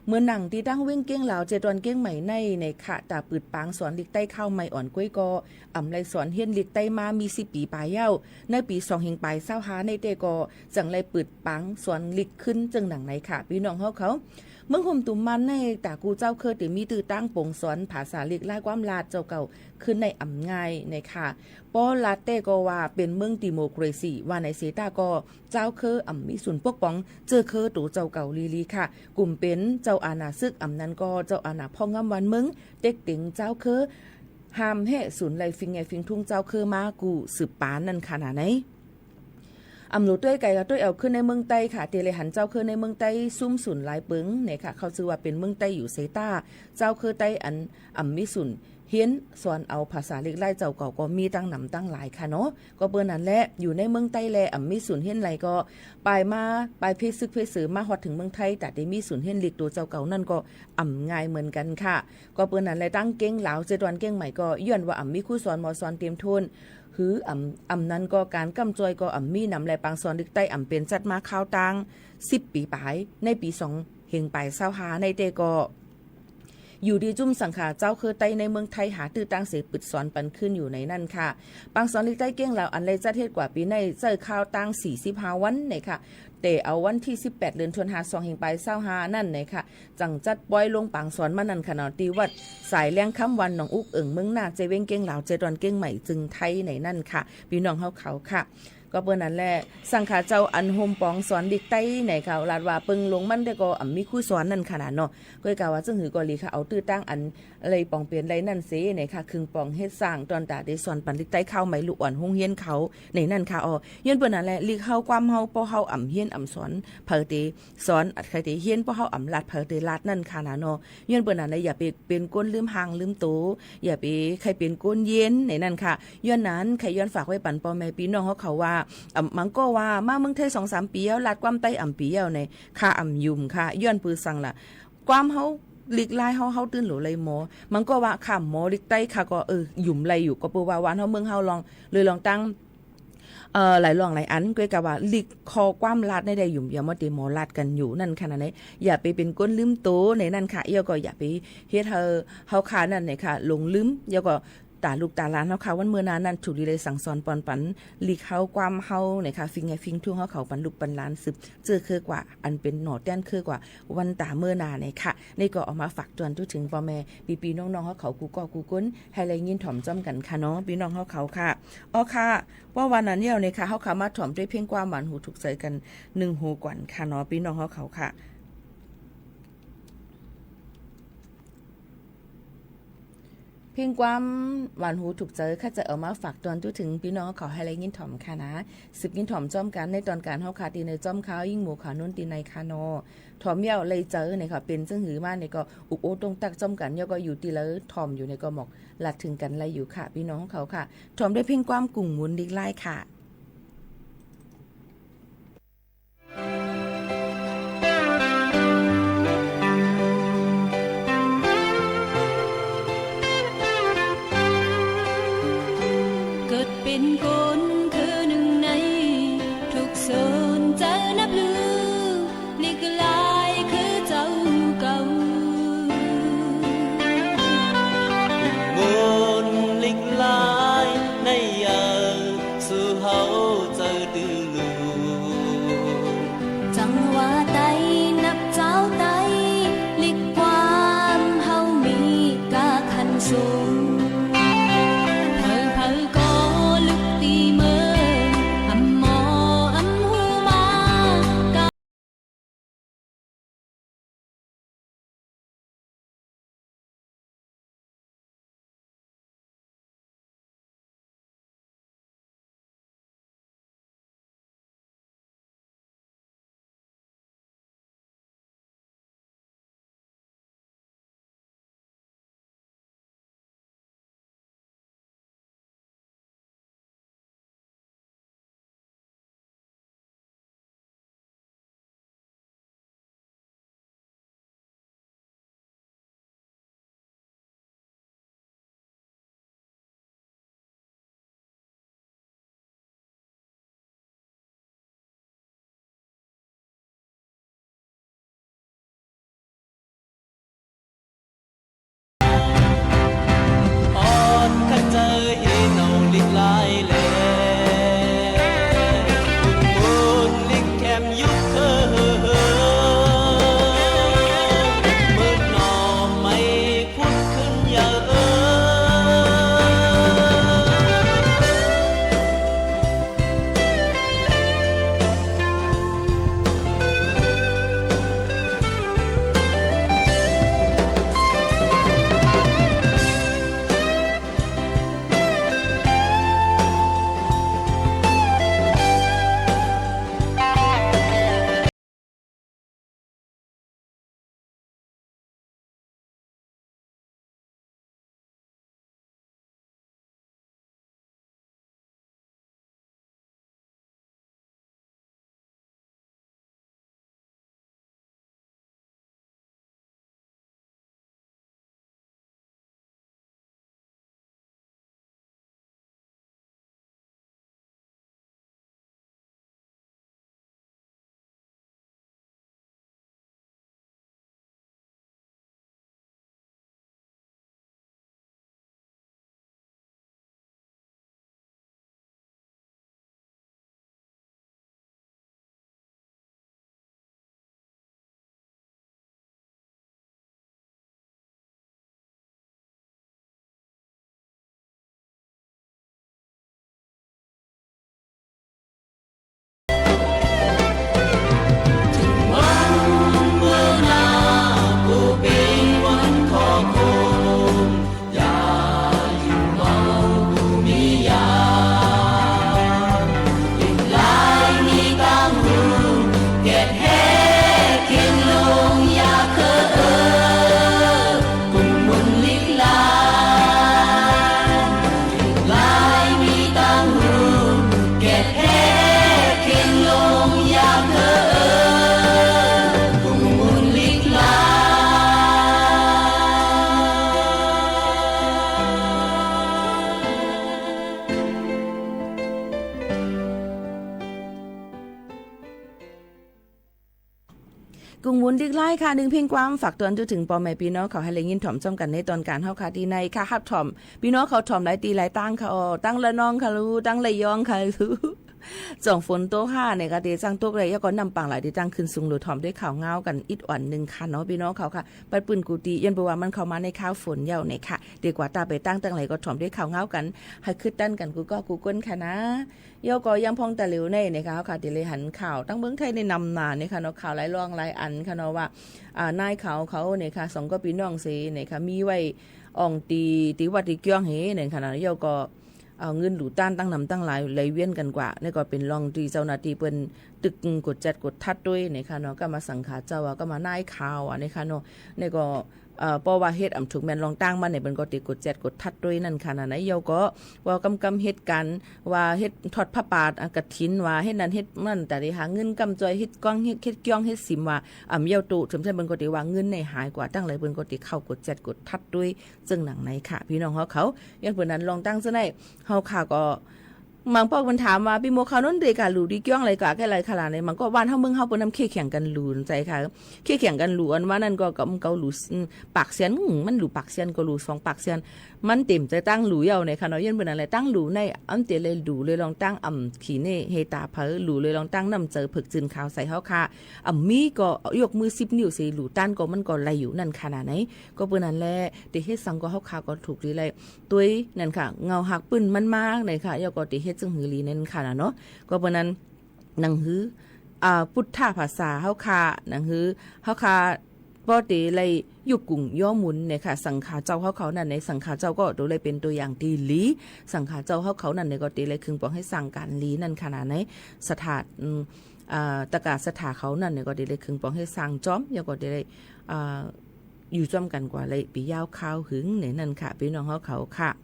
เหมือนหนังตี้ตางเว้งเก้งลาว เจดวันเก้งใหม่ในในค่ะ ต๋าปืดปางสอนลิกใต้ข้าวใหม่อ่อนก้วยก็ อ่ำไล่สอนเฮียนลิกใต้มามีสิบปี๋ปายเย้า ในปี๋สองเฮงปายซาวห้าในแต๊ก็ จังไล่ปืดปางสอนลิกขึ้นเจิ่งหนังในค่ะ ปี้น้องเฮาเขา เมืองโฮมตุ่มมานใน ต๋ากู้เจ้าเค้อตี้มีตื้อตางป๋งสอนภาษาลิกลายความลาดเจ้าเก่า ขึ้นในอ่ำง่ายในค่ะ ป้อลาดแต๊ก็ว่าเป๋นเมืองดิโมเครซี ว่าในเสต้าก็ เจ้าเค้ออ่ำมีสุนปกป้อง เจ้อเค้อตั๋วเจ้าเก่าลีๆ ค่ะ กุ่มเป๋นเจ้าอาณาศึก อ่ำนั้นก็เจ้าอาณาพ่องงำวันเมือง เต็กเต็งเจ้าเค้อ ห้ามแห่สุนไล่ฟิงแง่ฟิงทุ่งเจ้าเค้อมากู้สืบปานนั้นค่ะนะใน อ่ำหลูต้วยไก่ก็ต้วยเอาขึ้นในเมืองใต้ค่ะ ตี้ไล่หันเจ้าเค้อในเมืองใต้ซุ่มสุนหลายเปิงในค่ะ เขาจื้อว่าเป๋นเมืองใต้อยู่เสต้า เจ้าเค้อใต้อันอ่ำมีสุน เฮียนสอนเอาภาษาลิกลายเจ้าเก่าก็มีตังหนำตังหลายค่ะเนาะ ก็เปื้อนั้นแหละ อยู่ในเมืองใต้แลอ่ำมีสุนเฮียนไล่ก็ ปายมา ปายเพศศึกเพศเสือมาฮอดเถิงเมืองไทย ต๋าตี้มีสุนเฮียนลิกตั๋วเจ้าเก่านั้นก็อ่ำง่ายเหมือนกั๋นค่ะ ก็เปื้อนั้นแหละ ตางเก้งลาว เจดวันเก้งใหม่ก็ ย้อนว่าอ่ำมีครูสอนหมอสอนเตรียมโทน หื้ออ่ำ อ่ำนั้นก็ก๋านก้ำจ้อยก็อ่ำมีนำ และปางสอนลิกใต้อ่ำเป๋นจัดมาคาวตางสิบปี๋ปาย ในปี๋สองเฮงปายซาวห้าในแต๊ก็ อยู่ตี้จุ้มสังขาเจ้าเค้อใต้ในเมืองไทยหาตื้อตางเสปืดสอนปันขึ้นอยู่ในนั้นค่ะ ปางสอนลิกใต้เก้งลาวอันไล่จัดเฮ็ดกว่าปี๋ในใจ๊คาวตางสี่สิบห้าวันในค่ะ แต่เอาวันตี้สิบแปด เดือนธันวา สองเฮงปายซาวห้านั้นในค่ะ จังจัดป้อยลงปางสอนมานั้นค่ะเนาะ ตี้วัดสายแรงคำ วันหนองอุกเอิ่ง เมืองนา เจเว้งเก้งลาว เจดวันเก้งใหม่ จึงไทยในนั้นค่ะ ปี้น้องเฮาเขาค่ะ ก็เปิ้นนั้นแหละ สังขาเจ้าอันโฮมปองสอนลิกใต้ในค่ะ ลาดว่าเปิ้งลงมันแต่ก็อ่ำมีครูสอนนั้นค่ะนะเนาะ ก้อยกาว่าจึ่งหื้อก็หลีค่ะ เอาตื้อตางอันไล่ปองเป๋นไล่นั้นเสในค่ะ คึงปองเฮ็ดสร้าง ตอนต๋าได้สอนปันลิกใต้คาวใหม่ลูกอ่อนโฮงเฮียนเขา ในนั้นค่ะ อ้อ ย้อนเปิ้นนั้นแหละ ลิกเฮาความเฮา ป้อเฮาอ่ำเฮียนอ่ำสอน ใผเต๋สอน อัดใค่เต๋เฮียน ป้อเฮาอ่ำลาด ใผเต๋ลาดนั้นค่ะนะเนาะ ย้อนเปิ้นนั้นแหละ อย่าไปเป๋นคนลืมห่างลืมโต อย่าไปใค่เป๋นคนเย็นในนั้นค่ะ ย้อนนั้น ใค่ย้อนฝากไว้ปันป้อแม่ปี้น้องเฮาเขาว่า อ่ำ บางก็ว่ามาเมืองไทยสองสามปี๋แล้ว ลาดความใต้อ่ำเปียวใน ข้าอ่ำยุ่มค่ะ ย้อนปื้อสังล่ะ ความเฮาลิกลายเฮา เฮาตื่นหลูไหลหมอ บางก็ว่าข้าหมอลิกใต้ ข้าก็ เออ ยุ่มไหลอยู่ ก็เปื้อว่าหวานเฮาเมืองเฮาลอง เลยลองตั้ง เอ่อ หลายล่องหลายอัน ก้วยกาว่า ลิกข้อความลาดในได้หยุ่ม อย่ามัวแต่หมอลาดกั๋นอยู่นั่นค่ะนะ เนี่ย อย่าไปเป๋นคนลืมตั๋วในนั้นค่ะ แล้วก็อย่าไปเฮ็ดหื้อเฮาข้านั้นเนี่ยค่ะ หลงลืม แล้วก็ต๋าลูกต๋าหลานเฮาข้า วันเมื่อหน้านั้น ถูกดีเลยสั่งสอนปอนปัน ลิกเฮาความเฮาเนี่ยค่ะ ฟิงไง ฟิงทุ่งเฮาเขาปันลูกปันหลานสืบ เจื้อเคือกว่า อันเป๋นหน่อแต๊นเคือกว่า วันต๋าเมื่อหน้าเนี่ยค่ะ นี่ก็เอามาฝากตวนตุ๊เถิงป้อแม่ ปี้ๆ น้องๆ เฮาเขากู้ก้อกู้คน หื้อได้ยินถ่อมจ้อมกั๋นค่ะเนาะ ปี้น้องเฮาเขาค่ะ อ๋อค่ะ ว่าวันนั้นแล้วเนี่ยค่ะ เฮาข้ามาถ่อมด้วยเพลงความหวานหูถูกใจ๋กั๋น นึ่งหูก่อนค่ะเนาะ ปี้น้องเฮาเขาค่ะ เพลงความหวานหูถูกใจ๋ข้าจะเอามาฝากตวนตุ๊เถิงปี้น้องเฮาเขาหื้อได้ยินถ่อมค่ะนะ สืบยินถ่อมจ้อมกั๋นในตอนก๋านเฮาข้า ตี้ในจ้อมข่าวยิ่งหมู่ข่าวนุ่นตี้ในค่ะเนาะ ถ่อมแล้วได้ใจ๋เนี่ยค่ะ เป๋นเซิ่งหื้อมาเนี่ยก็ อุกโอ้ต้องตักจ้อมกั๋น แล้วก็อยู่ตี้เลิวถ่อมอยู่เนี่ยก็หมอกลาดเถิงกั๋นได้อยู่ค่ะ ปี้น้องเฮาเขาค่ะ ถ่อมด้วยเพลงความกุ่งหมุนลิกลายค่ะ เกิดเป๋นคนเทื่อนึ่งใน ถูกสนใจ๋นับลือ ลิกลายคือเจ้าเก่า มนต์ลิกลายในเยาว์สู่เฮา กุ้งหมุนติ๊กไลน์ค่ะ นึ่งเพลงความฝากตวนจุ๊ถึงป้อแม่ปี้น้องเขา หื้อได้ยินถ่อมจ้อมกั๋นในตอนก๋างเฮาค่ะ ตี้ไหนค่ะ ฮับถ่อมปี้น้องเขาถ่อมหลายตี้หลายตางค่ะ อ้อ ตังระนองค่ะลู ตังระยองค่ะลู จ่องฝนตกค่ะ เนี่ยค่ะ ตี้จั้งตกเลย แล้วก็น้ำปางไหลตี้จั้งขึ้นสูง หลูถ่อมตวยข่าวเหงากั๋นอิดอ่อนนึ่งค่ะเนาะ ปี้น้องเขาค่ะ ปัดปื้นกู้ตี้ ย้อนเปื้อว่ามันเข้ามาในคาวฝนเย้าเนี่ยค่ะ ตี้กว่าต้าไปตางตังไหลก็ถ่อมตวยข่าวเหงากั๋น หื้อคึดตั้นกั๋นกู้ก้อกู้ก้นค่ะนะ แล้วก็ยังพ่องตะหลิวในเนี่ยค่ะ เฮาค่ะ ตี้เลยหันข่าวตังเมืองไทยในนำหน้าเนี่ยค่ะเนาะ ข่าวหลายร่องหลายอันค่ะเนาะ ว่า อ่า นายขาวเขาเนี่ยค่ะ สองก้อปี้น้องเสเนี่ยค่ะ มีไว้อ่องตี้ ตี้วัดตี้เกี้ยงเฮเนี่ยค่ะนะ แล้วก็ เอาเงินหลู่ต้านตังนำตังหลายไหลเวียนกั๋นกว่า เนี่ยก็เป๋นร่องตี้เจ้าหน้าตี้เปิ้นตึกกวดจัดกวดทัดตวยเนี่ยค่ะเนาะ ก้ามาสังขาเจ้าอะ ก้ามานายขาวอะเนี่ยค่ะเนาะ เนี่ยก็ เอ่อ เพราะว่าเฮ็ดอ่ำถูกแม่นร่องตางมันเนี่ย เปิ้นก็ตี้กวดจัดกวดทัดตวยนั่นค่ะนะ แล้วก็ว่าก้ำๆ เฮ็ดก๋าน ว่าเฮ็ดทอดผ้าป่า อ่ะ กฐิน ว่าเฮ็ดนั่นเฮ็ดนั่น ตาตี้หาเงินก้ำจ้อย เฮ็ดก้อง เฮ็ด เฮ็ดเกี้ยง เฮ็ดสิม ว่าอ่ำเย้าตู้ เถิมเส้น เปิ้นก็ตี้ว่าเงินในหายกว่า ตังไหลเปิ้นก็ตี้เข้ากวดจัดกวดทัดตวย เจิ่งหนังในค่ะ ปี้น้องเฮาเขา ย้อนเปื้อนั้นร่องตางเจ้าไหน เฮาค่ะก็ บางปอกเปิ้นถามว่า ปี้หมวกขาวนั้นเดกะหลู่ตี้เกี้ยงไหลกะแก้ไหลค่ะล่ะเนี่ย บางก็บ้านเฮาเมืองเฮาเปิ้นนำเข้มแข็งกั๋นหลู่ใจ้ค่ะ เข้มแข็งกั๋นหลู่ อันว่านั่นก็ ก็ ก็หลู่ อืม ปากเซียน อืม มันหลู่ปากเซียนก็หลู่สองปากเซียน มันเต๋มใจ้ตังหลู่เย้าเนี่ยค่ะเนาะ ย้อนเปื้อนั้นแหละ ตังหลู่ใน อันตี้เลยหลู่เลยร่องตางอ่ำขี้เหน่เฮต๋าเผลอ หลู่เลยร่องตางน้ำใจ๋เผิกจืนขาวใสเฮาค่ะ อ่ำมีก็ยกมือสิบนิ้วเสหลู่ต้านก็มันก็ไหลอยู่นั่นค่ะนะ ไหน ก็เปื้อนั้นแหละ ตี้เฮ็ดสังก็เฮาค่ะก็ถูกดีเลย ตวยนั่นค่ะ เงาหักปื้นมันมาเนี่ยค่ะ แล้วก็ตี้เฮ็ดเจิ่งหื้อหลีนั่นค่ะนะเนาะ ก็เปื้อนั้น หนังหื้อ อ่า พุทธภาษาเฮาค่ะ หนังหื้อ เฮาค่ะ ป้อตี้เลยยุคกุ้งย้อหมุนเนี่ยค่ะ สังขาเจ้าเฮาเขานั่น ในสังขาเจ้าก็โตเลยเป๋นตั๋วอย่างตี้หลี สังขาเจ้าเฮาเขานั่นเนี่ยก็ตี้เลยเคืองปองหื้อสร้างก๋านหลีนั่นค่ะนะ ในศรัทธา อืม อ่า ตะกาศรัทธาเขานั่นเนี่ยก็ตี้เลยเคืองปองหื้อสร้างจ้อม แล้วก็ตี้เลย อ่า อยู่จ้อมกั๋นกว่าเลยปี๋ยาวคาวหึงเนี่ยนั่นค่ะ ปี้น้องเฮาเขาค่ะ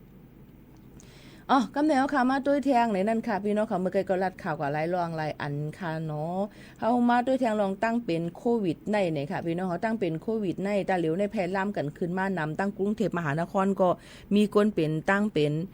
อ๋อ กำเนิดเฮาค่ะ มาตวยแทงเนี่ยนั่นค่ะ ปี้น้องเขา เมื่อกี้ก็ลัดข่าวกว่าหลายร่องหลายอันค่ะเนาะ เฮามาตวยแทงร่องตังเป๋นโควิดในเนี่ยค่ะ ปี้น้องเขา ตังเป๋นโควิดใน ตะหลิวในแพร่ลามกั๋นขึ้นมานำ ตังกรุงเทพมหานครก็มีคนเป๋น ตังเป๋น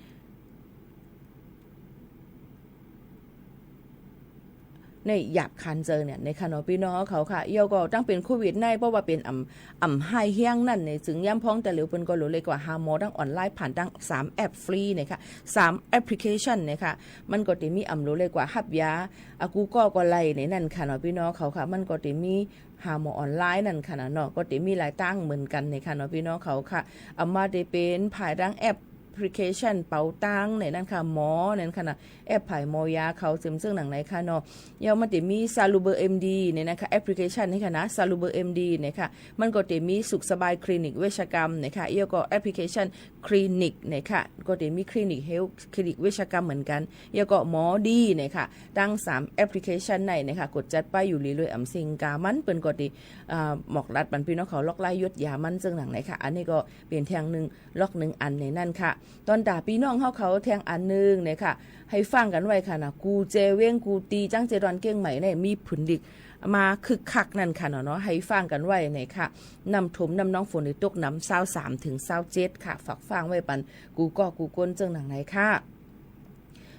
ในหยาบคานเจิงเนี่ย ในค่ะเนาะ ปี้น้องเขาค่ะ แล้วก็ตังเป๋นโควิดใน เพราะว่าเป๋นอ่ำ อ่ำฮ้ายแฮงนั่นเนี่ย จึงย้ำพ่องตะหลิวเปิ้นก็หลูเลยกว่าหาหมอตังออนไลน์ ผ่านตังสามแอปฟรีเนี่ยค่ะ สามแอปพลิเคชันเนี่ยค่ะ มันก็ตี้มีอ่ำหลูเลยกว่าฮับยา อ่ะ กู้ก้อก็ไหลเนี่ยนั่นค่ะเนาะ ปี้น้องเขาค่ะ มันก็ตี้มีหาหมอออนไลน์นั่นค่ะนะเนาะ ก็ตี้มีหลายตางเหมือนกั๋นเนี่ยค่ะเนาะ ปี้น้องเขาค่ะ อ่ำมาตี้เป๋นผ่านตังแอป พลิเคชันเป๋าตังเนี่ยนั่นค่ะ หมอนั่นค่ะนะ แอปผ่ายหมอยาเขา เจิ่งเจิ่งหนังในค่ะเนาะ แล้วมันตี้มีซาลูเบอร์เอ็มดีเนี่ยนะคะ แอปพลิเคชันนี่ค่ะนะ ซาลูเบอร์เอ็มดีเนี่ยค่ะ มันก็ตี้มีสุขสบายคลินิกเวชกรรมเนี่ยค่ะ แล้วก็แอปพลิเคชันคลินิกเนี่ยค่ะ ก็ตี้มีคลินิกเฮลท์ คลินิกเวชกรรมเหมือนกั๋น แล้วก็หมอดีเนี่ยค่ะ ตังสามแอปพลิเคชันในเนี่ยค่ะ กดจัดไปอยู่หลีเลย อ่ำเซ็งกามัน เปิ้นก็ตี้ อ่า หมอกลัดปันปี้น้องเขา ลอกไล่ยดยามัน เจิ่งหนังในค่ะ อันนี้ก็เป๋นแทงนึ่ง ล็อกนึ่งอันเนี่ยนั่นค่ะ ตอนตาปี้น้องเฮาเขาแทงอันนึ่งเนี่ยค่ะ หื้อฟังกั๋นไว้ค่ะนะ กู้เจเว้งกู้ตี้ จั้งเจดอนเก้งใหม่เนี่ย มีผลผลิตมาคึกคักนั่นค่ะเนาะ เนาะ หื้อฟังกั๋นไว้เนี่ยค่ะ น้ำท่วมน้ำนองฝนตี้ตกหนำ ซาวสามถึงซาวเจ็ดค่ะ ฝากฟังไว้ปันกู้ก้อกู้ก้น เจิ่งหนังในค่ะ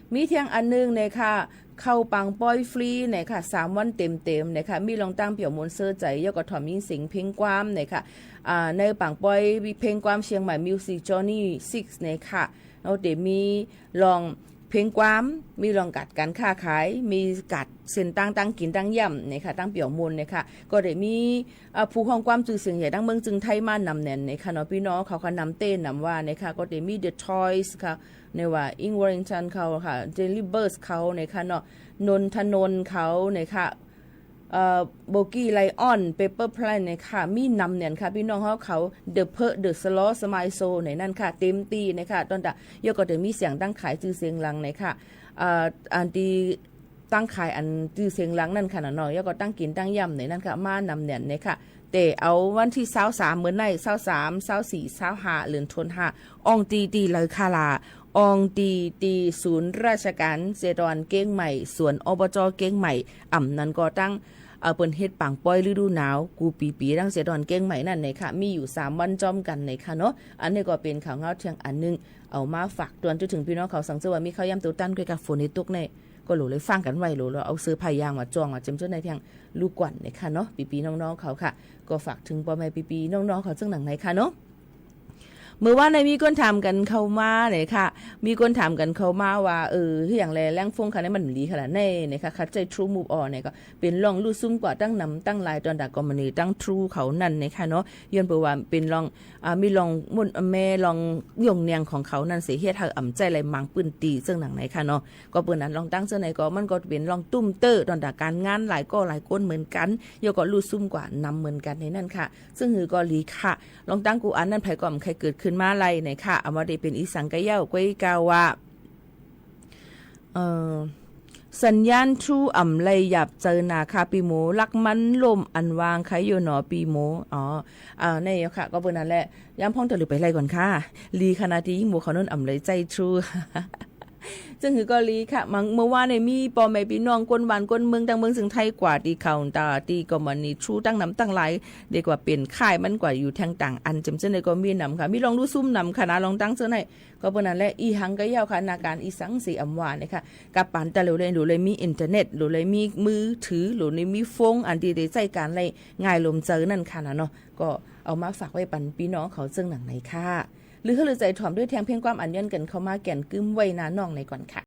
มีแทงอันนึ่งเนี่ยค่ะ เข้าปางป้อยฟรีเนี่ยค่ะ สามวันเต็มๆเนี่ยค่ะ มีร่องตางเปี่ยวมวลเซอร์ใจ๋ แล้วก็ถ่อมยินเสียงเพลงความเนี่ยค่ะ อ่า ในปางป้อยเพลงความเชียงใหม่มิวสิกจอร์นี่ซิกเนี่ยค่ะ แล้วตี้มีร่องเพลงความ มีร่องก๋านก๋านค้าขาย มีก๋านเส้นตางตางกิ๋นตางเยี่ยมเนี่ยค่ะ ตางเปี่ยวมวลเนี่ยค่ะ ก็ตี้มี อ่า ผู้ฮ้องความจื้อเสียงใหญ่ตางเมืองเจียงไฮ้มานำแน่นเนี่ยค่ะเนาะ ปี้น้องเขาค่ะ นำเต้นนำว่าเนี่ยค่ะ ก็ตี้มีเดอะทอยส์ค่ะ ในว่าอิงวอลลิงตันเขาค่ะ เจลลี่เบิร์ดเขาเนี่ยค่ะเนาะ นนทนนท์เขาเนี่ยค่ะ เอ่อ โบกี้ไลออน เปเปอร์แพลนเนี่ยค่ะ มีนำแน่นค่ะ ปี้น้องเฮาเขา เดอะเพิร์ด เดอะสลอว์ สมายโซว์เนี่ยนั่นค่ะ เต็มตี้เนี่ยค่ะ ตอนตา แล้วก็ตี้มีเสียงตางขายจื้อเสียงหลังเนี่ยค่ะ เอ่อ อันตี้ตางขายอันจื้อเสียงหลังนั่นค่ะนะเนาะ แล้วก็ตางกิ๋นตางเยี่ยมเนี่ยนั่นค่ะ มานำแน่นเนี่ยค่ะ แต่เอาวันตี้ซาวสาม เมื่อใน ซาวสาม ซาวสี่ ซาวห้า เดือนธันวา อ่องตี้ตี้เลยค่ะล่ะ อ่องตี้ตี้ศูนย์ราชก๋านเจดอนเก้งใหม่ สวน อบจ เก้งใหม่ อ่ำนั้นก็ตัง เอ่อ เปิ้นเฮ็ดปางป้อยฤดูหนาว กู้ปี๋ๆ ตังเจดอนเก้งใหม่นั่นเนี่ยค่ะ มีอยู่สามวันจ้อมกั๋นเนี่ยค่ะเนาะ อันนี้ก็เป๋นข่าวเหงาแทงอันนึ่ง เอามาฝากตวนจุ๊ถึงปี้น้องเขา สังเจ้าว่ามีข้าวย่ำเต้าตันก้วยกา ฝนตี้ตกเนี่ย ก็หลูเลยฟั่งกั๋นไว้ หลูเลยเอาเสื้อผ้ายางมาจ้อง มาเจียมเจ้าในแท่งลูกกวั้นเนี่ยค่ะเนาะ ปี้ๆ น้องๆ เขาค่ะ ก็ฝากเถิงป้อแม่ปี้ๆ น้องๆ เขาเซิ่งหนังในค่ะเนาะ เมื่อวานนี้มีคนถามกั๋นเข้ามาเนี่ยค่ะ มีคนถามกั๋นเข้ามาว่า เออ คืออย่างแล แรงฟงค่ะเนี่ยมันหลีขนาดไหนเนี่ยค่ะ ขัดใจ๊ True Move On เนี่ยก็เป๋นร่องลู่ซุ่มกว่าตังน้ำตังหลาย ตอนตะกอมมะนีตัง True เขานั่นเนี่ยค่ะเนาะ ย้อนเปื้อว่าเป๋นร่อง อ่า มีร่องมนต์แม่ ร่องหย่งเนียงของเขานั่นเสีย เฮ็ดหื้ออ่ำใจ๊ไหลหมางปื้นตี้เซิ่งหนังในค่ะเนาะ ก็เปื้อนั้นร่องตังเซิ่งในก็มันก็เป๋นร่องตุ้มเต๊อะ ตอนตะก๋านงานหลายก่อหลายคนเหมือนกั๋น ย้อนก็ลู่ซุ่มกว่านำเหมือนกั๋นในนั้นค่ะ ซึ่งหื้อก็หลีค่ะ ร่องตังกู้อันนั้นใผก็บ่ใค่เกิดขึ้นมาไล่เนี่ยค่ะ อำว่าได้เป๋นอีสังกะเย้า ก้อยกาว่า เอ่อ สัญญาณ True อ่ำไหลหยาบเจินนาค่ะปี้หมู ลักมันล่มอันวางใค่อยู่หนอปี้หมู อ๋อ อ่า นี่ค่ะ ก็เปื้อนั้นแหละ ย้ำพ่องตะลึงไปไล่ก่อนค่ะ หลีขนาดตี้ยิ่งหมู่เขานั่นอ่ำไหลใจ๊ True ซึ่งหื้อก็หลีค่ะ มัง เมื่อวานเนี่ยมีป้อแม่ปี้น้องคนบ้านคนเมืองตังเมืองเซิงไทยกว่าตี้เขาน์เตอร์ตี้กอมมะนี True ตังน้ำตังหลาย เรียกว่าเป๋นค่ายมันกว่าอยู่แท่งต่างอัน เจียมเจ้าในก็มีนำค่ะ มีร่องลู่ซุ่มนำค่ะนะ ร่องตังเซิ่งใน ก็เปื้อนั้นแหละ อี่หังกะเย้าค่ะ นาก๋านอี่สังเสียอำว่าเนี่ยค่ะ กับปานตะหลูเลย หลูเลยมีอินเทอร์เน็ต หลูเลยมีมือถือ หลูเลยมีฟง อันตี้ได้ใจ๊ก๋านได้ง่ายลมเจินนั่นค่ะนะเนาะ ก็เอามาฝากไว้ปันปี้น้องเขาเซิ่งหนังในค่ะ หรือหื้อลือใจ๋ถ่อมด้วยแท่งเพลงความอันย้อนกั๋นเข้ามาแก่นกึ๊มไว้หน้าน้องในก่อนค่ะ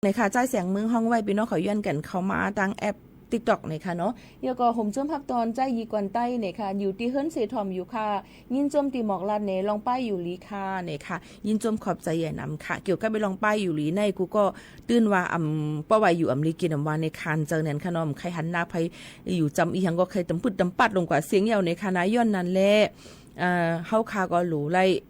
เน่อค่ะ จ้ายแสงเมืองฮ้องไหว้ ปี้น้องเขาย้อนกั๋นเข้ามาตางแอปติ๊กต็อกเน่อค่ะเนาะ แล้วก็โหมโจมฮับตอนจ้ายยีกวนใต้เน่อค่ะ อยู่ตี้เฮือนเสถ่อมอยู่ค่ะ ยินจมตี้หมอกลาดแหน่ ลองป้ายอยู่หลีค่ะเน่อค่ะ ยินจมขอบใจ๋ใหญ่นำค่ะ เกี่ยวกับเรื่องป้ายอยู่หลีใน กูก็ตื้นว่า อำ ป้อว่าอยู่อำลีกิ๋นอำวาในคานเจิงนั้นค่ะเนาะ ใค่หันหน้าใผ อยู่จำอีหยังก็ใค่ตำปึ๊ดตำปั๊ดลงกว่าเสี้ยงเยี่ยวเน่อค่ะนะ ย้อนนั้นแหละ เอ่อ เฮาข้าก็หลูไล่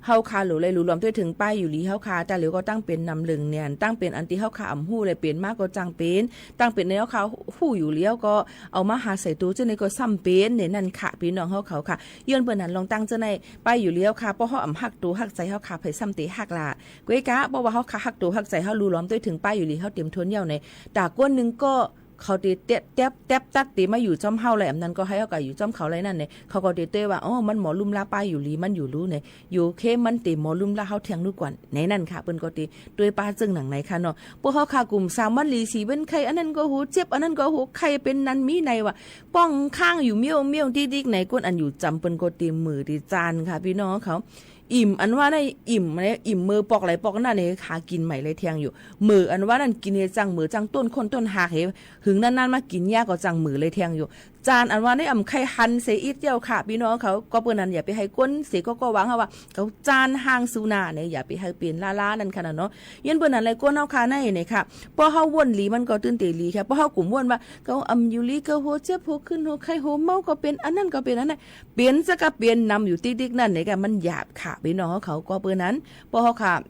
เฮาข้าหลูไล่หลูหลวมตวยเถิงป้ายอยู่หลีเฮาข้า แต่เหลียวก็ตั้งเป๋นนำเลิงเนียน ตั้งเป๋นอันตี้เฮาข้าอำฮู้แลเป๋นมาก็จั้งเป๋น ตั้งเป๋นในเฮาข้าฮู้อยู่แล้วก็เอามาหาใส่ตั๋วเจ้าในก็ซ้ำเป๋นเน่อนั่นค่ะ ปี้น้องเฮาเขาค่ะ ย้อนเปิ้นหันลองตั้งเจ้าในป้ายอยู่หลีเฮาข้า ป้อเฮาอำฮักตั๋วฮักใจ๋เฮาข้า ใผซ้ำเต๋ฮักล่ะ ก้วยกา ป้อว่าเฮาข้าฮักตั๋วฮักใจ๋เฮา หลูหลวมตวยเถิงป้ายอยู่หลีเฮาเต๋มทนเยี่ยวเน่อ ต๋าก้นนึ่งก็ เขาเต๋แต๊บแต๊บแต๊บตัดเต๋มาอยู่จ้อมเฮาไล่ อำนั้นก็ให้เฮาก็อยู่จ้อมเขาไล่นั่นเน่อ เขาก็เต๋ตวยว่า อ๋อ มันหมอลุ่มล้าป้ายอยู่หลี มันอยู่หลูเน่อ อยู่เข้มมันเต๋หมอลุ่มล้าเฮาแทงลูกก่อน ในนั้นค่ะ เปิ้นก็เต๋ตวยป้าเจิงหนังในค่ะเนาะ ป้อเฮาข้ากุ่มสามวันหลีสี่วันไข้ อันนั้นก็หัวเจ็บ อันนั้นก็หัวไข้ เป๋นนั้นมีในว่า ป้องค้างอยู่เมี้ยวเมี้ยวติ๊กติ๊กใน ก้นอันอยู่จำเปิ้นก็เต๋เหม่อเต๋จานค่ะ ปี้น้องเขา อิ่มอันว่าได้อิ่มเน่อ อิ่มเมอปอกไหลปอกนั่นเน่อ หากิ๋นใหม่ไล่แทงอยู่ เหม่ออันว่านั่นกิ๋นเฮจั้งเหม่อจั้งต้นโค่นต้นหากเฮ หึงนั้นๆ มากิ๋นยาก็จั้งเหม่อไล่แทงอยู่ จานอันว่าในอำใค่หันเสียอิดเดียวค่ะ ปี้น้องเขา ก็เปิ้นนั้นอย่าไปใหื้อก้นเสียก็ ก็วางเฮาว่า เขาจานห่างสูนาเน่อ อย่าไปใหื้อเป๋นล้าๆ นั่นค่ะนะเนาะ ย้อนเปิ้นนั้นไล่ก้นเฮาข้าในเน่อค่ะ ป้อเฮาว่นหลีมันก็ตื้นเต๋หลีค่ะ ป้อเฮากุ่มว่นว่า เขาอำอยู่หลี เขาหัวเจ็บหัวขึ้นหัวไข้หัวเมาก็เป๋น อันนั้นก็เป๋นอันนั้น เป๋นซะก็เป๋นนำอยู่ติ๊กติ๊กนั่นเน่อค่ะ มันหยาบค่ะ ปี้น้องเขา ก็เปิ้นนั้น ป้อเฮาข้า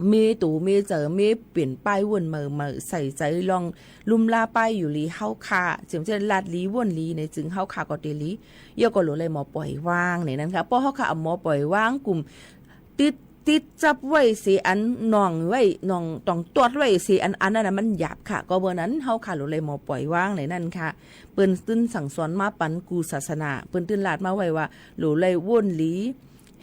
เมตั๋วเมเจ๋อ เมเป๋นป้ายว่นใหม่ๆ ใส่ใจ๋ลองลุ่มล้าป้ายอยู่หลีเฮาข้า เจียมเจ้นลาดหลีว่นหลีเน่อ จึงเฮาข้าก็เต๋หลี เยี่ยวก็หลูไล่หมอป่อยวางเน่อนั่นค่ะ ป้อเฮาข้าอำหมอป่อยวางกุ่ม ติด ติดจับไว้เสียอัน หน่องไว้ หน่องต้องตวดไว้เสียอัน อันนั้นน่ะมันหยาบค่ะ ก็เปิ้นนั้นเฮาข้าหลูไล่หมอป่อยวางเน่อนั่นค่ะ เปิ้นตื้นสั่งสอนมาปั๋นกู้ศาสนา เปิ้นตื้นลาดมาไว้ว่า หลูไล่ว่นหลี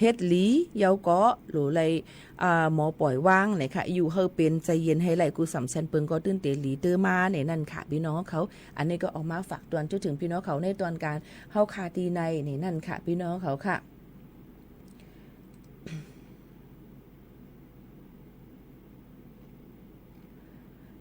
เฮ็ดหลี เยี่ยวก็หลูไล่ อ่า หมอป่อยวางเน่อค่ะ อยู่หื้อเป๋นใจ๋เย็นหื้อไล่ กู้สามแสนเปิ้นก็ตื้นเต๋หลีเต๊อะมาเน่อนั่นค่ะ ปี้น้องเขา อันนี้ก็ออกมาฝากตวนจุดเถิงปี้น้องเขาในตอนก๋าง เฮาข้าตี้ในเน่อนั่นค่ะ ปี้น้องเขาค่ะ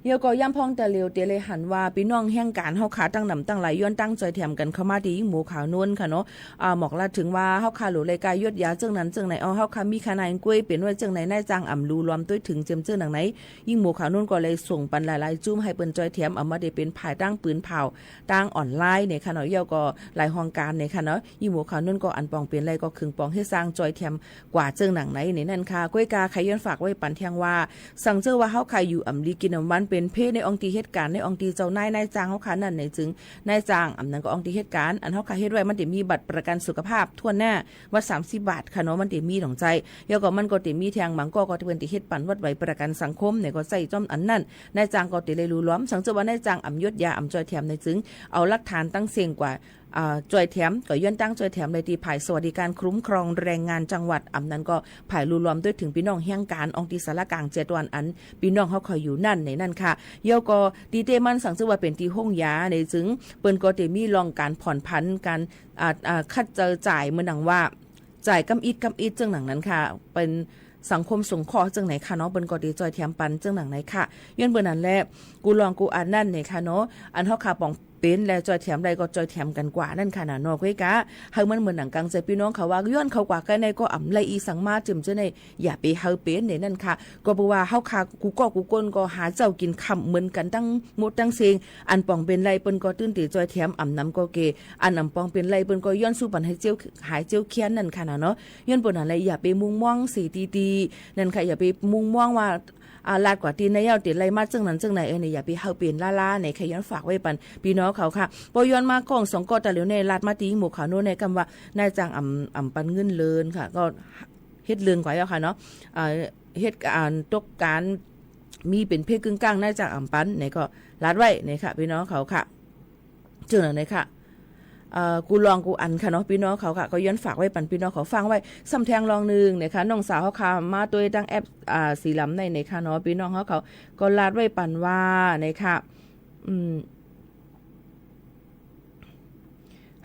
เยี่ยวก็ย่ำพ่องตะเหลียวเต๋เลยหันว่า ปี้น้องแห่งก๋านเฮาข้าตั้งหนำตั้งหลาย ย้อนตั้งจ้อยแถมกั๋นเข้ามาตี้ยิ่งหมูขาวนวลค่ะเนาะ อ่า หมอกลาดเถิงว่า เฮาข้าหลูไล่ก้าหยดยาเจิงนั้นเจิงไหน เอา เฮาข้ามีค่าในก้วยเป๋นไว้เจิงไหน นายจ้างอำหลูหลวมตวยเถิงเจียมเจินหนังไหน ยิ่งหมูขาวนวลก็เลยส่งปั๋นหลายๆ จุ้มหื้อเปิ้นจ้อยแถม อำมาเต๋เป๋นผ่ายตางปืนเผา ตางออนไลน์เน่อค่ะเนาะ เยี่ยวก็หลายห้องก๋านเน่อค่ะเนาะ ยิ่งหมูขาวนวลก็อันปองเป๋นไล่ก็เคิงปองเฮ็ดซ่างจ้อยแถม กว่าเจิงหนังไหนเน่อนั่นค่ะ ก้วยกาใค่ย้อนฝากไว้ปั๋นแทงว่า สังเจ้าว่าเฮาข้าอยู่อำลีกิ๋นอำวันเป๋นเภทในอองตี้เฮ็ดก๋าน ในอองตี้เจ้านายนายจ้างเฮาข้านั่นเน่อ จึงนายจ้าง อำนั้นก็อองตี้เฮ็ดก๋าน อันเฮาข้าเฮ็ดไว้มันเต๋มีบัตรประกัญสุขภาพถ้วนหน้า วัดสามสิบบาทค่ะเนาะ มันเต๋มีหนองใจ๋ เยี่ยวก็มันก็เต๋มีแทงบางก้อก็เปิ้นเต๋เฮ็ดปั๋นวัดใบประกัญสังคมเน่อ ก็ใจ๊จ้อมอันนั้น นายจ้างก็เต๋เลยหลูหลวม สังเจ้าว่านายจ้างอำหยดยาอำจ้อยแถมเน่อ จึงเอาหลักฐานตังเส้งกว่า อ่า จ้อยแถม ก็ย้อนตั้งจ้อยแถมไล่ตี้ฝ่ายสวัสดิการคุ้มครองแรงงานจังหวัด อำนั้นก็ฝ่ายหลูหลวมตวยเถิงปี้น้องแห่งก๋านอองตี้สารก๋างเจ็ดวัน อันปี้น้องเฮาข้าอยู่นั่นเน่อนั่นค่ะ เยี่ยวก็ตี้เต๊มันสังเจ้าว่าเป๋นตี้ห้องยาเน่อ จึงเปิ้นก็เต๋มีร่องก๋านผ่อนผันก๋าน อ่า อ่า คัดเจอจ่าย เหมือนดังว่า จ่ายกำอิดกำอิดเจิงหนังนั้นค่ะ เป๋นสังคมสงเคราะห์เจิงไหนค่ะเนาะ เปิ้นก็เต๋จ้อยแถมปั๋นเจิงหนังไหนค่ะ ย้อนเปิ้นนั้นแหละ กู้รองกู้อันนั้นเน่อค่ะเนาะ อันเฮาข้าปอง เป๋นและจ้อยแถมได้ก็จ้อยแถมกั๋นกว่านั่นค่ะนะเนาะ ก้วยกา หื้อมันเหมือนหนังก๋างใจ๋ปี้น้องเขาว่า ย้อนเขากว่าใก้ในก็อำไล่อีสังมาเจิมเจ้าใน อย่าไปหื้อเป๋นเน่อนั่นค่ะ ก็เปิ้นว่าเฮาข้ากู้ก้อกู้ก้นก็หาเจ๊ากิ๋นค่ำเหมือนกั๋นตังหมดตังเส้ง อันปองเป๋นไล่เปิ้นก็ตื้นเต๋จ้อยแถม อำนำก็เก อันอำปองเป๋นไล่เปิ้นก็ย้อนสู้ปั๋นหื้อเจียว หายเจียวเคียนนั่นค่ะนะเนาะ ย้อนเปิ้นนั้นแหละ อย่าไปมุ่งมองเสียตี้ๆ นั่นค่ะ อย่าไปมุ่งมองว่า อ่า ลาดกว่าตี้ในเย้าเต๋ไล่มาเจิงนั้นเจิงไหน เออ เน่อ อย่าไปหื้อเป๋นล้าๆ เน่อ ใค่ย้อนฝากไว้ปั๋นปี้น้องเขาค่ะ ป้อย้อนมาก้องสองก้อตะเหลียวเน่อ ลาดมาตี้หมูขาวนวลเน่อ กำว่านายจ้างอำ อำปั๋นเงินเลินค่ะ ก็เฮ็ดเลินกว่าเย้าค่ะเนาะ อ่า เฮ็ดก๋านตกก๋าน มีเป๋นเภทกึ่งก้าง นายจ้างอำปั๋นเน่อ ก็ลาดไว้เน่อค่ะ ปี้น้องเขาค่ะ เจิงหนังไหนค่ะ เอ่อ กู้รองกู้อันค่ะเนาะ ปี้น้องเขาค่ะ ก็ย้อนฝากไว้ปั๋นปี้น้องเขาฟังไว้ ซ้ำแทงรองนึ่งเน่อค่ะ น้องสาวเฮาข้ามาตวยตางแอป อ่า สีลำในเน่อค่ะเนาะ ปี้น้องเฮาเขาก็ลาดไว้ปั๋นว่าเน่อค่ะ อืม เ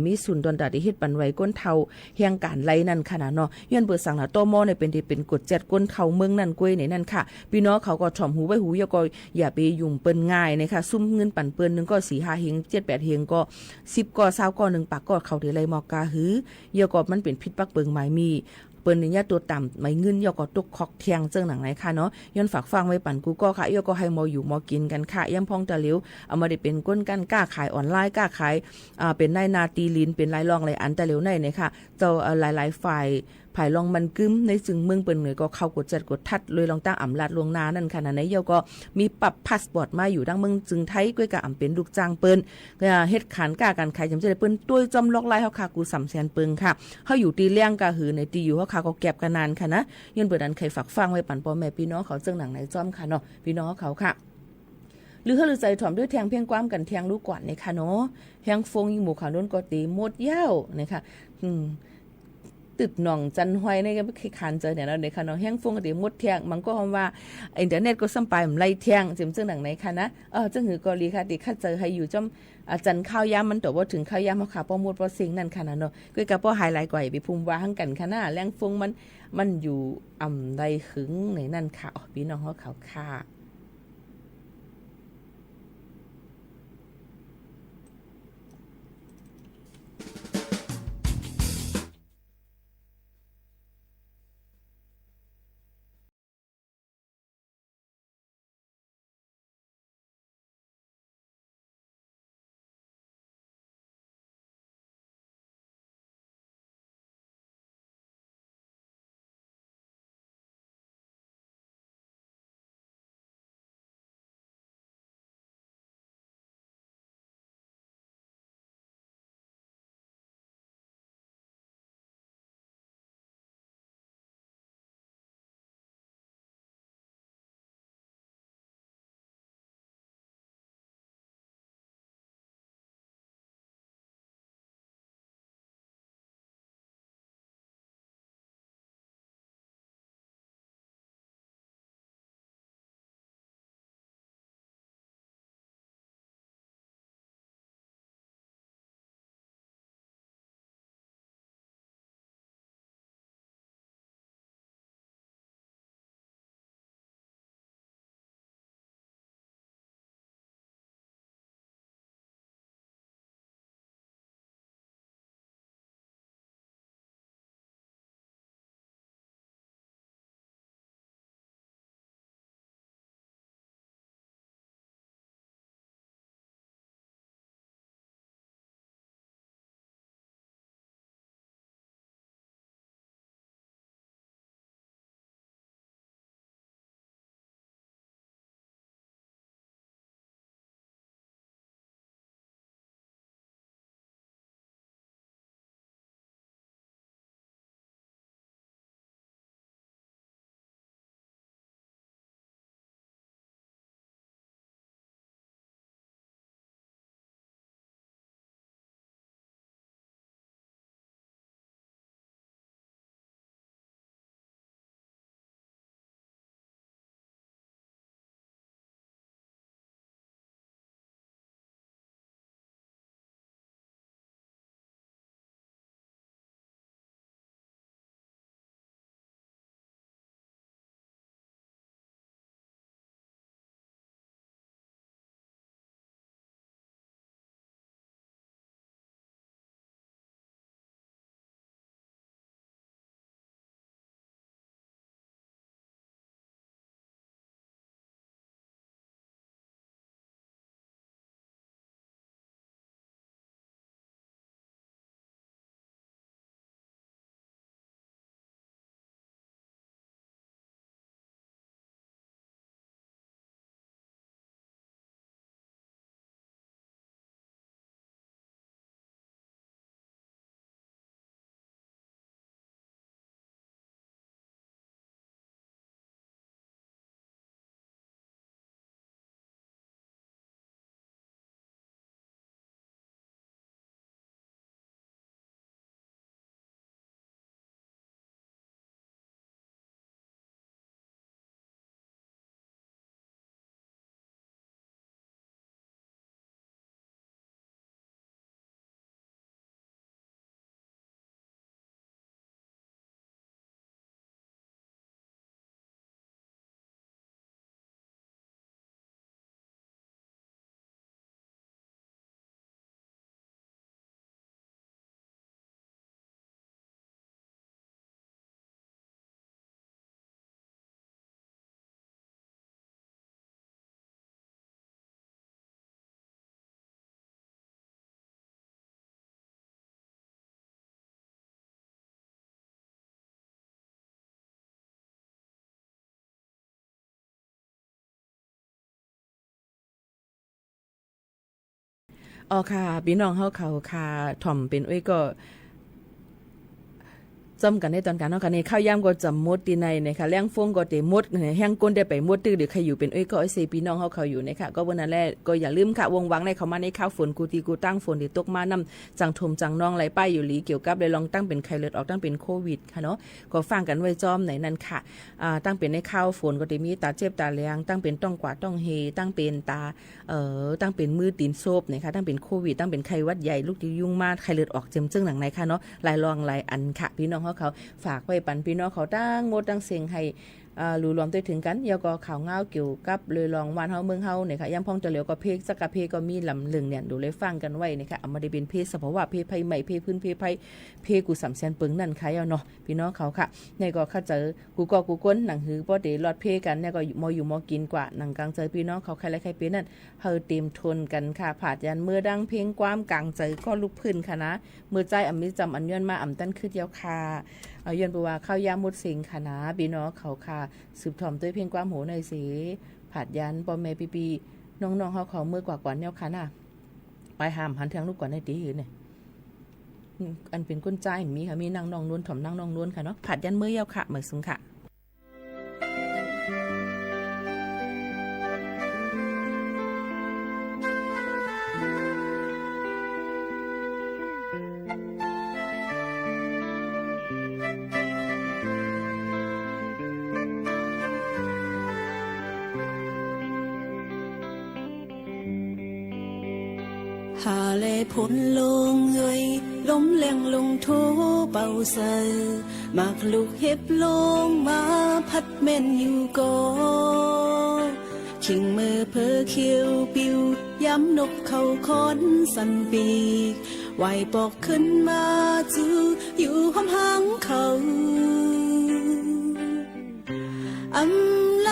ำมีสุนย์ตอนตาตี้เฮ็ดปันไหวก้นเฒ่า แฮงก๋านไล่นั่นค่ะนะเนาะ ย้อนเปื้อสังนะ ตม. เนี่ยเป๋นตี้เป๋นกวดแจ็ดก้นเข้าเมืองนั่นก้วยในนั้นค่ะ ปี้น้องเขาก็ถ่อมหูไว้หู แล้วก็อย่าไปยุ่งเปิ้นง่ายนะคะ ซุมเงินปันเปิ้นหนึ่งก็สี่ห้าเฮง เจ็ดแปดเฮงก็ สิบก็ ซาวก็ หนึ่งปากก็ เขาตี้ไล่มอกกาหือ แล้วก็มันเป๋นผิดปักเปิงหมายมี เปิ้นเนี่ยตั๋วต่ำหมายเงิน แล้วก็ตกคอกแทงเจิ่งหนังไหนค่ะเนาะ ย้อนฝากฟังไว้ปันกู้ก็ค่ะ แล้วก็หื้อหมออยู่หมอกิ๋นกั๋นค่ะ ย้ำพ่องตะเหลียว เอามาได้เป๋นก้นกั้นก้าขายออนไลน์ ก้าขาย อ่า เป๋นนายหน้าตี้ลิน เป๋นหลายรองหลายอันตะเหลียวในเนี่ยค่ะ เจ้า เอ่อ หลายๆ ฝ่าย ภายลองมันกึ้มในจึงเมืองเปิ้นเนี่ยก็เข้ากวดแจ็ดกวดทัด โดยลองตั้งอำนาจล่วงหน้านั่นค่ะนะ ในเยี่ยวก็มีปรับพาสปอร์ตมาอยู่ดั้งเมืองจึงไทย ก้วยกาอำเป๋นลูกจ้างเปิ้น ก็เฮ็ดก๋านก้าก๋านขายจ๋ำเจ้าใด เปิ้นตวยจ้อมลอกไล่เฮาค่ะ กู้สามแสนเปิงค่ะ เฮาอยู่ตี้แล้งกาหือในตี้อยู่เฮาค่ะก็แก็บกั๋นนานค่ะนะ ย้อนเปื้อนั้นใค่ฝากฟังไว้ปันป้อแม่ปี้น้องเขาเจิ่งหนังไหนจ้อมค่ะเนาะ ปี้น้องเขาค่ะ หรือหื้อลือใจ๋ถ่อมด้วยแทงเพียงความกั๋นแทงรู้ก่อนเนี่ยค่ะเนาะ แฮงฟงยิงหมู่เขาโน้นก็เต๋หมดเย้าเนี่ยค่ะ อืม ตึกหนองจันห้อยนี่ก็ขี้ขานเจอเนี่ยแล้วเนี่ยค่ะเนาะ แฮงฟงก็เต๋หมดแทง มันก็ว่าอินเทอร์เน็ตก็ซ้ำไปบ่ไล่แทง เจิ่งเจิ่งหนังไหนค่ะนะ เออ เจิ่งหื้อก็ดีค่ะ ตี้ขัดเจอหื้ออยู่จ้อม อ่า จันข้าวยามมันตั๋วบ่เถิงข้าวยามเฮาค่ะ ป้อหมดป้อเซ็งนั่นค่ะนะเนาะ ก้วยกาป้อหายหลายกว่า อย่าไปภูมิว่าหั้งกั๋นค่ะนะ แลงฟงมัน มันอยู่อ่ำใดหึงในนั่นค่ะ อ๋อ ปี้น้องเฮาเขาค่ะ อ๋อค่ะ ปี้น้องเฮาเขาค่ะ ถ่อมเป๋นเอ้ยก็ จ้อมกั๋นในตอนกลางเนาะค่ะ นี่ข้าวยามก็จะหมดตี้ไหนเนี่ยค่ะ แหล่งฟงก็เต๋หมดเนี่ย แฮงก้นได้ไปหมดตึก เดี๋ยวใค่อยู่เป๋นเอ้ยก็เอ้ยเซ ปี้น้องเฮาเขาอยู่เนี่ยค่ะ ก็เปิ้นนั้นแหละ ก็อย่าลืมค่ะ วงหว่างในเข้ามาในคาวฝน กู้ตี้กู้ตัง ฝนตี้ตกมา น้ำจั่งท่วมจั่งนองไหลไปอยู่หลี เกี่ยวกับเรื่องตั้งเป๋นไข้เลือดออก ตั้งเป๋นโควิดค่ะเนาะ ก็ฟังกั๋นไว้จ้อมในนั้นค่ะ อ่า ตั้งเป๋นในคาวฝนก็เต๋มีต๋าเจ็บต๋าแหลง ตั้งเป๋นต๊องกวาดต๊องเฮ ตั้งเป๋นต๋า เอ่อ ตั้งเป๋นมือตี๋นโซบเนี่ยค่ะ ตั้งเป๋นโควิด ตั้งเป๋นไข้หวัดใหญ่ ลูกตี้ยุงมา ไข้เลือดออก เจียมเจิ้งหนังในค่ะเนาะ หลายรองหลายอันค่ะ ปี้น้องเฮาเขา ฝากไว้ปันปี้น้องเขาตังหมดตังเสี้ยง หื้อ อ่า ฮู้รวมตวยเถิงกั๋น แล้วก็ข่าวงาวเกี่ยวกับเรื่องบ้านเฮาเมืองเฮาเนี่ยค่ะ ยามพ่องจะเหลียวก็เพลงสักกะเพลงก็มีลำลึงเนี่ย ดูได้ฟังกั๋นไว้เนี่ยค่ะ อ่ะ บ่ได้เป๋นเพลงสภาวะ เพลงภัยใหม่ เพลงพื้น เพลงภัย เพลงกู้สามแสนเปิงนั่นค่ะ เอาเนาะ ปี้น้องเขาค่ะ เนี่ยก็เข้าใจ๋ กู้ก่อกู้ก้น หนังหื้อป้อเต๋รอดเพ้กั๋นเนี่ย ก็มออยู่มอกิ๋นกว่า หนังกั๋งใจ๋ปี้น้องเขา ใค่ไร้ใค่เป๋นนั้น หื้อเต๋มถ้วนกั๋นค่ะ ผาดยันเมื่อดังเพลงความกั๋งใจ๋ก็ลุกพื้นค่ะนะ เมื่อใจ๊อ่ำมีจำ อันย้อนมาอ่ำตันขึ้นเย้าค่ะ เอ่อ ย้อนเปื้อว่าข้าวยามหมดเสี้ยงค่ะนะ ปี้น้องเขาค่ะ สืบถ่อมตวยเพลงความโหหน่อยเส ผาดยันป้อแม่ปี้ๆ น้องๆ เฮาเขาเมื่อกว่าก่อนเย้าค่ะนะ ไปหามหันเทืองลูกก่อนในตี้หื้อเนี่ย อืม อันเป๋นก้นใจ๊มีค่ะ มีนั่งน้องนวล ถ่อมนั่งน้องนวลค่ะเนาะ ผาดยันเมื่อเย้าค่ะ หมายสุงค่ะ หาแลพ่นลงเอย ลมแล่งลงโทเป่าใส่ หมากลูกเห็บลงมาพัดแม่นอยู่ก่อ คิงเมื่อเผลอเขียวปิว ยามนกเขาค้อนสั่นปีก ไหว้ปอกขึ้นมาจื้อ อยู่ห้อมหางเขา อำไล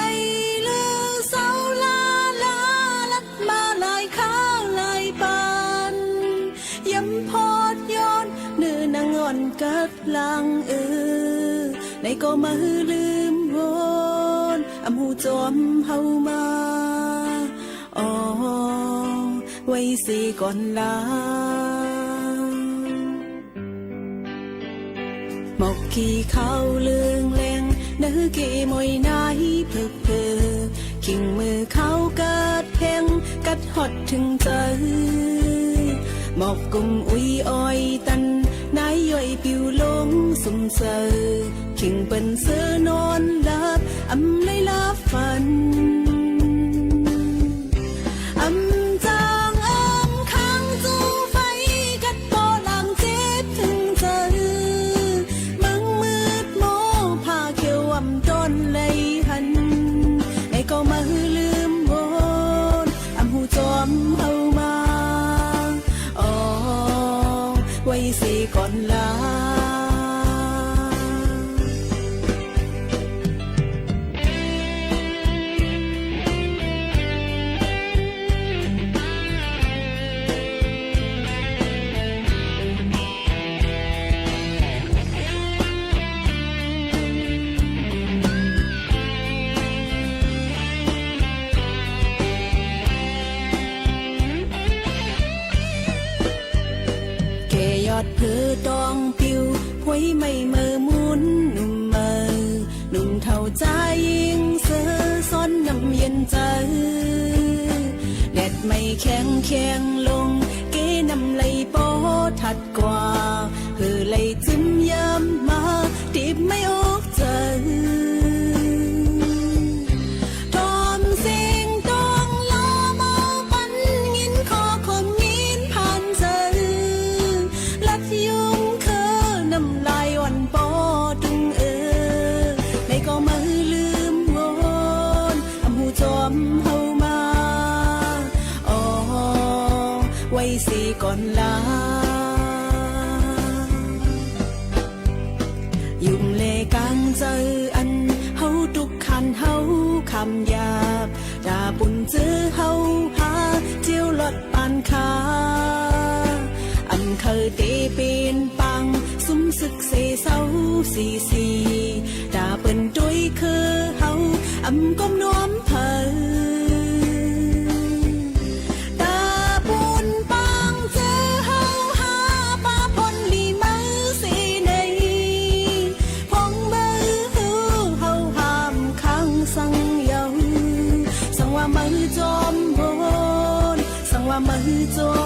ลือเศร้าลาลา ลัดมาหลายคาวหลายปาน ย้ำพอดย้อน เนื้อนางอ่อนกัดหลัง เออ ไหนก็มาหื้อลืมวน อำฮู้จอมเฮามา อ๋อ ไว้เสียก่อนลา หมอกขี้ขาวเลืองแลง เนื้อเกมอยนายเผิกเผิก คิงมือขาวกัดแพง กัดฮอดเถิงใจ๋ หมอกกุมอุยอ้อยตัน นายย่อยปิวลงสุมใส่ คิงเปิ้นเซอนอนหลับ อำไลหลับฝัน อำจางอำค้างจูไฟ กัดป้อลางเจ็บเถิงใจ๋ เมืองมืดมองผ้าเขียวอำต้อนไลหัน ไหนก็มาหื้อลืมวน อำฮู้จอมเฮามา อ๋อ ไว้เสียก่อนลา แก่ยอดเผอตองปิว พวยไหม้เมอหมุนหนุ่มเมอ หนุ่มเฒ่าจายิ่งเซอ ซ้อนน้ำเย็นใจ๋ แดดไหม้แข็งแข็งลง เกน้ำไหลป้อทัดกว่า หื้อไหลจึมยามมา ตีบไหม้อกใจ๋ ถ่อมเสียงตองลอมาปัน งิ้นคอคมงิ้นผ่านใจ๋ ลัดยุงเคือน้ำลายอ่อนป้อตึงเออ ไหนก็มาหื้อลืมวน อำฮู้จอมเฮามา อ๋อ ไว้เสียก่อนลา ยุมแลกางใจ๋อัน เฮาตุ๊กข์ขันเฮาคำหยาบ ต๋าปุ้นเจอเฮาหา เจียวหลอดปานคา อำเคยเตเป๋นปาง สุมศึกเสเศร้าสีสี ต๋าเปิ้นตวยคือเฮา อำก้มน้อมเผา ต๋าปูนปาง จง